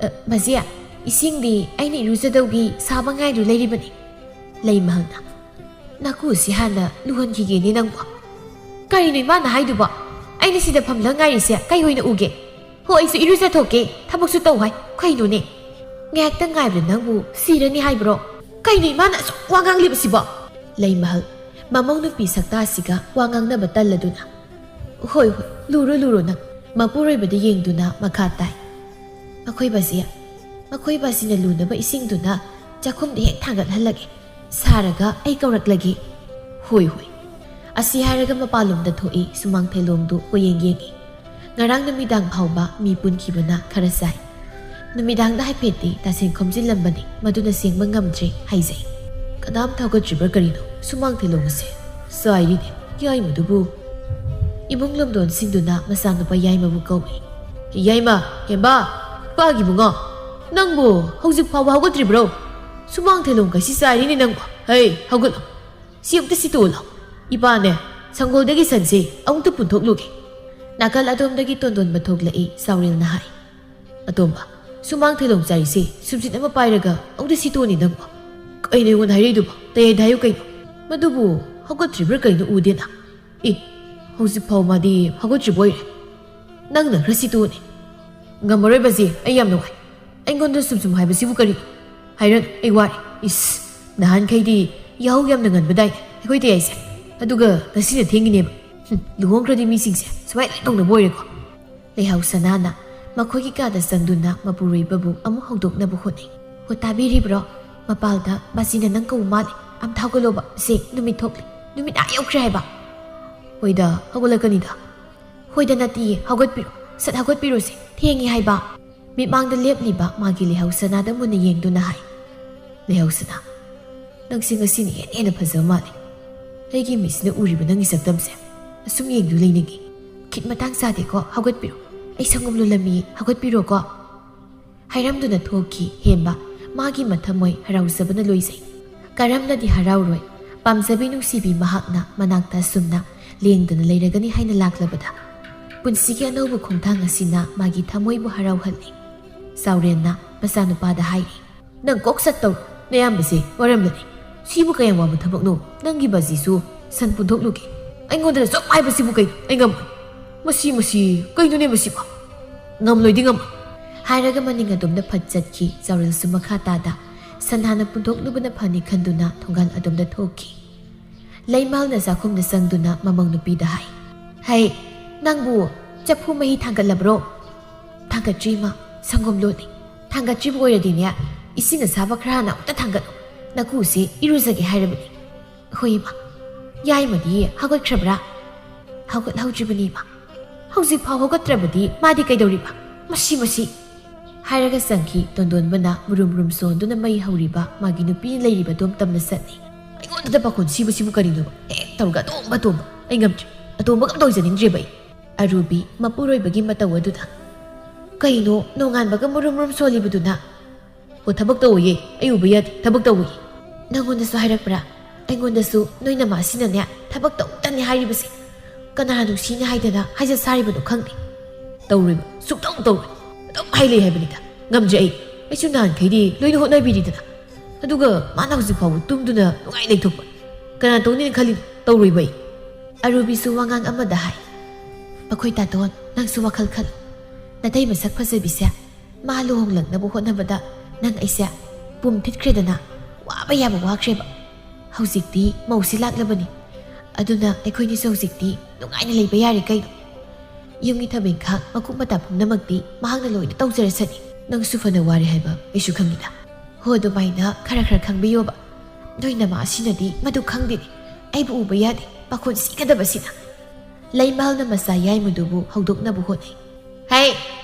"ꯑ, ꯕꯥꯖꯤ, ꯏꯁꯤꯡꯗꯤ ꯑꯩꯅ ꯏꯔꯨꯖꯗꯧꯒꯤ ꯁꯥꯕ ꯉꯥꯏꯗꯨ ꯂꯩꯔꯤꯕꯅꯤ꯫" ꯂꯩꯃꯍꯜꯅ, "ꯅꯥꯀꯨꯁꯤ ꯍꯥꯟꯅ ꯂꯨꯍꯣꯟꯈꯤꯒꯦꯅꯦ ꯅꯪꯕꯨ꯫ ꯀꯔꯤꯅꯣ ꯏꯃꯥꯅ ꯍꯥꯏꯗꯨꯕꯣ? ꯑꯩꯅ ꯁꯤꯗ ꯐꯝꯂ ꯉꯥꯏꯔꯤꯁꯦ ꯀꯩ ꯑꯣꯏꯅ ꯎꯒꯦ? ꯍꯣ, ꯑꯩꯁꯨ ꯏꯔꯨꯖꯊꯣꯛꯀꯦ, ꯊꯕꯛꯁꯨ ꯇꯧ ꯍꯥꯏ꯫ ꯀꯩꯅꯣꯅꯦ? ꯉꯥꯏꯍꯥꯛꯇꯪ ꯉꯥꯏꯕꯗ ꯅꯪꯕꯨ ꯁꯤꯔꯅꯤ ꯍꯥꯏꯕ꯭ꯔꯣ? ꯀꯩꯅꯣ ꯏꯃꯥꯅ ꯑꯁꯨꯛ ꯋꯥ ꯉꯥꯡꯂꯤꯕꯁꯤꯕꯣ?" ꯂꯩꯃꯍꯜ, ꯃꯃꯧ ꯅꯨꯄꯤ ꯁꯛꯇꯥꯁꯤꯒ ꯋꯥ ꯉꯥꯡꯅꯕ ꯇꯜꯂꯗꯨꯅ, "ꯍꯣꯏ, ꯍꯣꯏ, ꯂꯨꯔꯣ, ꯂꯨꯔꯣ ꯅꯪ꯫" ꯃꯄꯨꯔꯣꯏꯕꯗ ꯌꯦꯡꯗꯨꯅ ꯃꯈꯥ ꯇꯥꯏ, "ꯃꯈꯣꯏꯕꯁꯤ, ꯃꯈꯣꯏꯕꯁꯤꯅ ꯂꯨꯅꯕ ꯏꯁꯤꯡꯗꯨꯅ ꯆꯥꯛꯈꯨꯝꯗ ꯍꯦꯛ ꯊꯥꯡꯒꯠꯍꯜꯂꯒꯦ꯫ ꯁꯥꯔꯒ ꯑꯩ ꯀꯧꯔꯛꯂꯒꯦ꯫" "ꯍꯣꯏ, ꯍꯣꯏ꯫" ꯑꯁꯤ ꯍꯥꯏꯔꯒ ꯃꯄꯥꯟꯂꯣꯝꯗ ꯊꯣꯛꯏ꯫ ꯁꯨꯃꯥꯡ ꯊꯦꯂꯣꯡꯗꯨ ꯀꯣꯌꯦꯡ ꯌꯦꯡꯏ꯫ ꯉꯔꯥꯡ ꯅꯨꯃꯤꯗꯥꯡ ꯐꯥꯎꯕ ꯃꯤ ꯄꯨꯟꯈꯤꯕꯅ ꯈꯔ ꯆꯥꯏ꯫ ꯅꯨꯃꯤꯗꯥꯡꯗ ꯍꯥꯏꯐꯦꯠꯇꯤ ꯇꯥꯁꯦꯡ ꯈꯣꯝꯖꯤꯜꯂꯝꯕꯅꯤ, ꯃꯗꯨꯅ ꯁꯦꯡꯕ ꯉꯝꯗ꯭ꯔꯦ ꯍꯥꯏꯖꯩ꯫ "ꯀꯅꯥꯝ ꯊꯧꯒꯠꯇ꯭ꯔꯤꯕ꯭ꯔꯥ ꯀꯔꯤꯅꯣ? ꯁꯨꯃꯥꯡ ꯊꯦꯂꯣꯡ ꯑꯁꯦ ꯆꯥꯏꯔꯤꯅꯦ, ꯌꯥꯏꯃꯗꯨꯕꯨ꯫" ꯏꯃꯨꯡ ꯂꯣꯝꯗꯣꯟ ꯁꯤꯟꯗꯨꯅ ꯃꯆꯥꯅꯨꯄꯥ ꯌꯥꯏꯃꯕꯨ ꯀꯧꯏ꯫ "ꯌꯥꯏꯃ, ꯍꯦꯝꯕꯥ, ꯄꯥꯒꯤ ꯏꯕꯨꯡꯉꯣ, ꯅꯪꯕꯨ ꯍꯧꯖꯤꯛ ꯐꯥꯎꯕ ꯍꯧꯒꯠꯇ꯭ꯔꯤꯕ꯭ꯔꯣ? ꯁꯨꯃꯥꯡ ꯊꯦꯂꯣꯡ ꯀꯁꯤ ꯆꯥꯏꯔꯤꯅꯦ ꯅꯪꯕꯨ꯫ ꯍꯩ, ꯍꯧꯒꯠꯂꯣ꯫ ꯁꯤ ꯑꯃꯨꯛꯇ ꯁꯤꯠꯇꯣꯛꯎ ꯂꯥꯎ꯫ ꯏꯄꯥꯅꯦ, ꯁꯪꯒꯣꯜꯗꯒꯤ ꯁꯟꯁꯤ ꯑꯃꯨꯛꯇ ꯄꯨꯟꯊꯣꯛꯂꯨꯒꯦ꯫" ꯅꯥꯀꯜ ꯑꯗꯣꯝꯗꯒꯤ ꯇꯣꯟꯗꯣꯟꯕ ꯊꯣꯛꯂꯛꯏ꯫ ꯆꯥꯎꯔꯦꯜꯅ ꯍꯥꯏ, "ꯑꯇꯣꯝꯕ, ꯁꯨꯃꯥꯡ ꯊꯦꯂꯣꯡ ꯆꯥꯏꯔꯤꯁꯤ ꯁꯨꯝꯁꯤꯠ ꯑꯃ ꯄꯥꯏꯔꯒ ꯑꯃꯨꯛꯇ ꯁꯤꯠꯇꯣꯛꯑꯅꯤ ꯅꯪꯕꯨ꯫ ꯀꯩꯅꯣ ꯑꯩꯉꯣꯟꯗ ꯍꯥꯏꯔꯛꯏꯗꯨꯕꯣ? ꯇꯌꯦꯟꯗ ꯍꯥꯏꯌꯨ ꯀꯩꯅꯣ? ꯃꯗꯨꯕꯨ ꯍꯧꯒꯠꯇ꯭ꯔꯤꯕ꯭ꯔꯥ ꯀꯩꯅꯣ ꯎꯗꯦꯅ꯫ ꯑꯦ, ꯍꯧꯖꯤꯛ ꯐꯥꯎ ꯃꯥꯗꯤ ꯍꯧꯒꯠꯇ꯭ꯔꯤꯕ ꯑꯣꯏꯔꯦ꯫ ꯅꯪꯅ ꯈꯔ ꯁꯤꯠꯇꯣꯛꯑꯅꯤ꯫" "ꯉꯝꯃꯔꯣꯏ ꯕꯥꯖꯤ, ꯑꯩ ꯌꯥꯝ ꯅꯨꯡꯉꯥꯏ꯫ ꯑꯩꯉꯣꯟꯗ ꯁꯨꯝ ꯁꯨꯝ ꯍꯥꯏꯕꯁꯤꯕꯨ ꯀꯔꯤ? ꯍꯥꯏꯔꯅꯨ, ꯑꯩ ꯋꯥꯔꯦ꯫" "ꯏꯁ, ꯅꯍꯥꯟꯈꯩꯗꯤ ꯌꯥꯍꯧ ꯌꯥꯝꯅ ꯉꯟꯕꯗꯥꯏꯅꯦ ꯑꯩꯈꯣꯏ ꯇꯌꯥꯏꯁꯦ꯫ ꯑꯗꯨꯒ ꯉꯁꯤꯅ ꯊꯦꯡꯉꯤꯅꯦꯕ꯫ ꯍꯨꯝ, ꯂꯨꯍꯣꯡꯈ꯭ꯔꯗꯤ ꯃꯤꯁꯤꯡꯁꯦ ꯁꯨꯃꯥꯏꯅ ꯂꯣꯏ ꯇꯧꯅꯕ ꯑꯣꯏꯔꯦꯀꯣ꯫" ꯂꯩꯍꯥꯎ ꯁꯅꯥꯅ ꯃꯈꯣꯏꯒꯤ ꯀꯥꯗ ꯆꯪꯗꯨꯅ ꯃꯄꯨꯔꯣꯏꯕꯕꯨ ꯑꯃꯨꯛ ꯍꯧꯗꯣꯛꯅꯕ ꯍꯣꯠꯅꯩ꯫ "ꯍꯣ, ꯇꯥꯕꯤꯔꯤꯕ꯭ꯔꯣ? ꯃꯄꯥꯜꯗ ꯕꯥꯖꯤꯅ ꯅꯪ ꯀꯧꯕ ꯃꯥꯜꯂꯦ꯫ ꯑꯝꯇ ꯍꯧꯒꯠꯂꯣꯕ꯫ ꯁꯦ, ꯅꯨꯃꯤꯠ ꯊꯣꯛꯂꯦ꯫ ꯅꯨꯃꯤꯠ ꯑꯥ ꯌꯧꯈ꯭ꯔꯦ ꯍꯥꯏꯕ꯫" "ꯍꯣꯏꯗ, ꯍꯧꯒꯠꯂꯛꯀꯅꯤꯗ꯫" "ꯍꯣꯏꯗ ꯅꯠꯇꯤꯌꯦ, ꯍꯧꯒꯠꯄꯤꯔꯣ꯫ ꯁꯠ ꯍꯧꯒꯠꯄꯤꯔꯣꯁꯦ, ꯊꯦꯡꯉꯦ ꯍꯥꯏꯕ꯫" ꯃꯤꯠꯃꯥꯡꯗ ꯂꯦꯞꯂꯤꯕ ꯃꯥꯒꯤ ꯂꯩꯍꯧ ꯁꯅꯥꯗ ꯃꯨꯟꯅ ꯌꯦꯡꯗꯨꯅ ꯍꯥꯏ, "ꯂꯩꯍꯧ ꯁꯅꯥ, ꯅꯪꯁꯦ ꯉꯁꯤꯅ ꯍꯦꯟꯅ ꯍꯦꯟꯅ ꯐꯖꯕ ꯃꯥꯜꯂꯦ꯫ ꯑꯩꯒꯤ ꯃꯤꯠꯁꯤꯅ ꯎꯔꯤꯕ ꯅꯪꯒꯤ ꯁꯛꯇꯝꯁꯦ ꯑꯁꯨꯝ ꯌꯦꯡꯗꯨ ꯂꯩꯅꯤꯡꯉꯤ꯫ ꯈꯤꯠ ꯃꯇꯥꯡ ꯆꯥꯗꯦꯀꯣ, ꯍꯧꯒꯠꯄꯤꯔꯣ꯫ ꯑꯩ ꯁꯪꯒꯣꯝ ꯂꯣꯜꯂꯝꯃꯤ, ꯍꯧꯒꯠꯄꯤꯔꯣꯀꯣ꯫" ꯍꯥꯏꯔꯝꯗꯨꯅ ꯊꯣꯛꯈꯤ ꯍꯦꯝꯕ꯫ ꯃꯥꯒꯤ ꯃꯊꯃꯣꯏ ꯍꯔꯥꯎꯖꯕꯅ ꯂꯣꯏꯖꯩ꯫ ꯀꯔꯝꯅꯗꯤ ꯍꯔꯥꯎꯔꯣꯏ? ꯄꯥꯝꯖꯕꯤ ꯅꯨꯡꯁꯤꯕꯤ ꯃꯍꯥꯛꯅ ꯃꯅꯥꯛꯇ ꯑꯁꯨꯝꯅ ꯂꯦꯡꯗꯅ ꯂꯩꯔꯒꯅꯤ ꯍꯥꯏꯅ ꯂꯥꯛꯂꯕꯗ꯫ ꯄꯨꯟꯁꯤꯒꯤ ꯑꯅꯧꯕ ꯈꯣꯡꯊꯥꯡ ꯑꯁꯤꯅ ꯃꯥꯒꯤ ꯊꯃꯣꯏꯕꯨ ꯍꯔꯥꯎꯍꯜꯂꯤ꯫ ꯆꯥꯎꯔꯦꯟꯅ ꯃꯆꯥꯅꯨꯄꯥꯗ ꯍꯥꯏꯔꯤ, "ꯅꯪ ꯀꯣꯛ ꯆꯠꯇꯧꯔꯣ, ꯅꯌꯥꯝꯕꯁꯦ ꯋꯥꯔꯝꯂꯅꯤ꯫ "ꯁꯤꯕꯨ ꯀꯌꯥꯝ ꯋꯥꯕ ꯊꯕꯛꯅꯣ? ꯅꯪꯒꯤ ꯕꯥꯖꯤꯁꯨ ꯁꯟ ꯄꯨꯟꯊꯣꯛꯂꯨꯒꯦ꯫ ꯑꯩꯉꯣꯟꯗ ꯁꯨꯝ ꯍꯥꯏꯕꯁꯤꯕꯨ ꯀꯩꯅꯣ? ꯑꯩ ꯉꯝꯃꯣꯏ꯫ ꯃꯁꯤ, ꯃꯁꯤ ꯀꯩꯅꯣꯅꯦ ꯃꯁꯤꯕꯣ? ꯉꯝꯂꯣꯏꯗꯤ ꯉꯝꯃꯣꯏ꯫" ꯍꯥꯏꯔꯒ ꯃꯅꯤꯡ ꯑꯗꯣꯝꯗ ꯐꯠ ꯆꯠꯈꯤ꯫ ꯆꯥꯎꯔꯦꯜꯁꯨ ꯃꯈꯥ ꯇꯥꯗ ꯁꯟ ꯍꯥꯟꯅ ꯄꯨꯟꯊꯣꯛꯂꯨꯕꯅ ꯐꯅꯤ ꯈꯟꯗꯨꯅ ꯊꯣꯡꯒꯥꯜ ꯑꯗꯣꯝꯗ ꯊꯣꯛꯈꯤ꯫ ꯂꯩꯃꯥꯜꯅ ꯆꯥꯛꯈꯨꯝꯗ ꯆꯪꯗꯨꯅ ꯃꯃꯧ ꯅꯨꯄꯤꯗ ꯍꯥꯏ, "ꯍꯩ, ꯅꯪꯕꯨ ꯆꯐꯨ ꯃꯍꯤ ꯊꯥꯡꯒꯠꯂꯕ꯭ꯔꯣ?" "ꯊꯥꯡꯒꯠꯇ꯭ꯔꯤ, ꯏꯃꯥ꯫ ꯁꯪꯒꯣꯝ ꯂꯣꯜꯂꯤ꯫" "ꯊꯥꯡꯒꯠꯇ꯭ꯔꯤꯕ ꯑꯣꯏꯔꯗꯤꯅꯦ, ꯏꯁꯤꯡ ꯑꯁꯥꯕ ꯈꯔ ꯍꯥꯟꯅ ꯑꯃꯨꯛꯇ ꯊꯥꯡꯒꯠꯂꯨ꯫ ꯅꯀꯨꯁꯤ ꯏꯔꯨꯖꯒꯦ ꯍꯥꯏꯔꯕꯅꯤ꯫" "ꯍꯣꯏ, ꯏꯃꯥ꯫" "ꯌꯥꯏꯃꯗꯤ ꯍꯧꯒꯠꯈ꯭ꯔꯕ꯭ꯔꯥ?" "ꯍꯧꯒꯠꯍꯧꯗ꯭ꯔꯤꯕꯅꯤ, ꯏꯃꯥ꯫" "ꯍꯧꯖꯤꯛꯐꯥꯎ ꯍꯧꯒꯠꯇ꯭ꯔꯕꯗꯤ ꯃꯥꯗꯤ ꯀꯩꯗꯧꯔꯤꯕ? ꯃꯁꯤ, ꯃꯁꯤ!" ꯍꯥꯏꯔꯒ ꯆꯪꯈꯤ꯫ ꯇꯣꯟꯗꯣꯟꯕꯅ ꯃꯨꯔꯨꯝ ꯃꯨꯔꯨꯝ ꯁꯣꯟꯗꯨꯅ ꯃꯩ ꯍꯧꯔꯤꯕ ꯃꯥꯒꯤ ꯅꯨꯄꯤ ꯂꯩꯔꯤꯕꯗꯣ ꯇꯝꯅ ꯆꯠꯂꯤ꯫ "ꯑꯩꯉꯣꯟꯗꯗ ꯄꯥꯈꯣꯟ ꯁꯤꯕꯁꯤꯕꯨ ꯀꯔꯤꯅꯣꯕ? ꯍꯦꯛ ꯇꯧꯔꯒ ꯑꯇꯣꯝꯕ, ꯑꯇꯣꯝꯕ꯫ ꯑꯩ ꯉꯝꯗ꯭ꯔꯦ꯫ ꯑꯇꯣꯝꯕꯒ ꯑꯝꯇ ꯑꯣꯏꯖꯅꯤꯡꯗ꯭ꯔꯦꯕ ꯑꯩ꯫" ꯑꯔꯨꯕꯤ ꯃꯄꯨꯔꯣꯏꯕꯒꯤ ꯃꯇꯧ ꯑꯗꯨꯗ, "ꯀꯩꯅꯣ ꯅꯣꯡꯉꯥꯟꯕꯒ ꯃꯨꯔꯨꯝ ꯃꯨꯔꯨꯝ ꯁꯣꯜꯂꯤꯕꯗꯨꯅ?" "ꯑꯣ, ꯊꯕꯛ ꯇꯧꯋꯤꯌꯦ꯫ ꯑꯩ ꯎꯕ ꯌꯥꯗꯦ꯫ ꯊꯕꯛ ꯇꯧꯋꯤ꯫" "ꯅꯪꯉꯣꯟꯗꯁꯨ ꯍꯥꯏꯔꯛꯄ꯭ꯔꯥ?" "ꯑꯩꯉꯣꯟꯗꯁꯨ ꯅꯣꯏ ꯅꯃꯥꯁꯤꯅꯅꯦ ꯊꯕꯛ ꯇꯧꯗꯅꯤ ꯍꯥꯏꯔꯤꯕꯁꯦ꯫ ꯀꯅꯥ ꯅꯨꯡꯁꯤꯅꯤ ꯍꯥꯏꯗꯅ ꯍꯥꯏꯖ ꯁꯥꯔꯤꯕꯅꯣ ꯈꯪꯗꯦ꯫" "ꯇꯧꯔꯣꯏꯕ, ꯁꯨꯛꯇꯧ ꯇꯧꯔꯣꯏ꯫ ꯑꯗꯨꯝ ꯍꯥꯏ ꯂꯩ ꯍꯥꯏꯕꯅꯤꯗ꯫ ꯉꯝꯗ꯭ꯔꯦ ꯑꯩ꯫ ꯑꯩꯁꯨ ꯅꯍꯥꯟꯈꯩꯗꯤ ꯂꯣꯏꯅ ꯍꯣꯠꯅꯕꯤꯔꯤꯗꯅ꯫ ꯑꯗꯨꯒ ꯃꯥꯅ ꯍꯧꯖꯤꯛ ꯐꯥꯎꯕ ꯇꯨꯝꯗꯨꯅ ꯅꯨꯡꯉꯥꯏ ꯂꯩꯊꯣꯛꯄ꯫ ꯀꯅꯥ ꯇꯧꯅꯤꯅ ꯈꯜꯂꯤꯅꯣ? ꯇꯧꯔꯣꯏꯕ ꯑꯩ꯫" ꯑꯔꯨꯕꯤꯁꯨ ꯋꯥꯉꯥꯡ ꯑꯃꯗ ꯍꯥꯏ, "ꯑꯩꯈꯣꯏ ꯇꯥꯇꯣꯟ, ꯅꯪꯁꯨ ꯋꯥꯈꯜ ꯈꯜꯂꯨ꯫ ꯅꯇꯩ ꯃꯁꯛ ꯐꯖꯕꯤꯁꯦ ꯃꯥ ꯂꯨꯍꯣꯡꯂꯛꯅꯕ ꯍꯣꯠꯅꯕꯗ ꯅꯪ ꯑꯩꯁꯦ ꯄꯨꯝ ꯊꯤꯠꯈ꯭ꯔꯦꯗꯅ, ꯋꯥꯕ ꯌꯥꯕ ꯋꯥꯈ꯭ꯔꯦꯕ꯫ ꯍꯧꯖꯤꯛꯇꯤ ꯃꯧꯁꯤ ꯂꯥꯛꯂꯕꯅꯤ꯫ ꯑꯗꯨꯅ ꯑꯩꯈꯣꯏꯅꯤꯁꯨ ꯍꯧꯖꯤꯛꯇꯤ ꯅꯨꯡꯉꯥꯏꯅ ꯂꯩꯕ ꯌꯥꯔꯦ ꯀꯩꯅꯣ꯫ ꯌꯨꯝꯒꯤ ꯊꯕꯛ ꯏꯪꯈꯥꯡ ꯃꯀꯨꯞ ꯃꯇꯥ ꯄꯨꯝꯅꯃꯛꯇꯤ ꯃꯍꯥꯛꯅ ꯂꯣꯏꯅ ꯇꯧꯖꯔꯁꯅꯤ꯫ ꯅꯪꯁꯨ ꯐꯅ ꯋꯥꯔꯦ ꯍꯥꯏꯕ ꯑꯩꯁꯨ ꯈꯪꯉꯤꯗ꯫" "ꯍꯣ, ꯑꯗꯨꯃꯥꯏꯅ ꯈꯔ ꯈꯔ ꯈꯪꯕꯤꯌꯣꯕ꯫ ꯅꯣꯏ ꯅꯃꯥ ꯑꯁꯤꯅꯗꯤ ꯃꯗꯨ ꯈꯪꯗꯦꯅꯦ꯫ ꯑꯩꯕꯨ ꯎꯕ ꯌꯥꯗꯦ, ꯄꯥꯈꯣꯟ ꯁꯤꯒꯗꯕꯁꯤꯅ꯫" ꯂꯩꯃꯥꯜꯅ ꯃꯆꯥ ꯌꯥꯏꯃꯗꯨꯕꯨ ꯍꯧꯗꯣꯛꯅꯕ ꯍꯣꯠꯅꯩ꯫ "ꯍꯩ,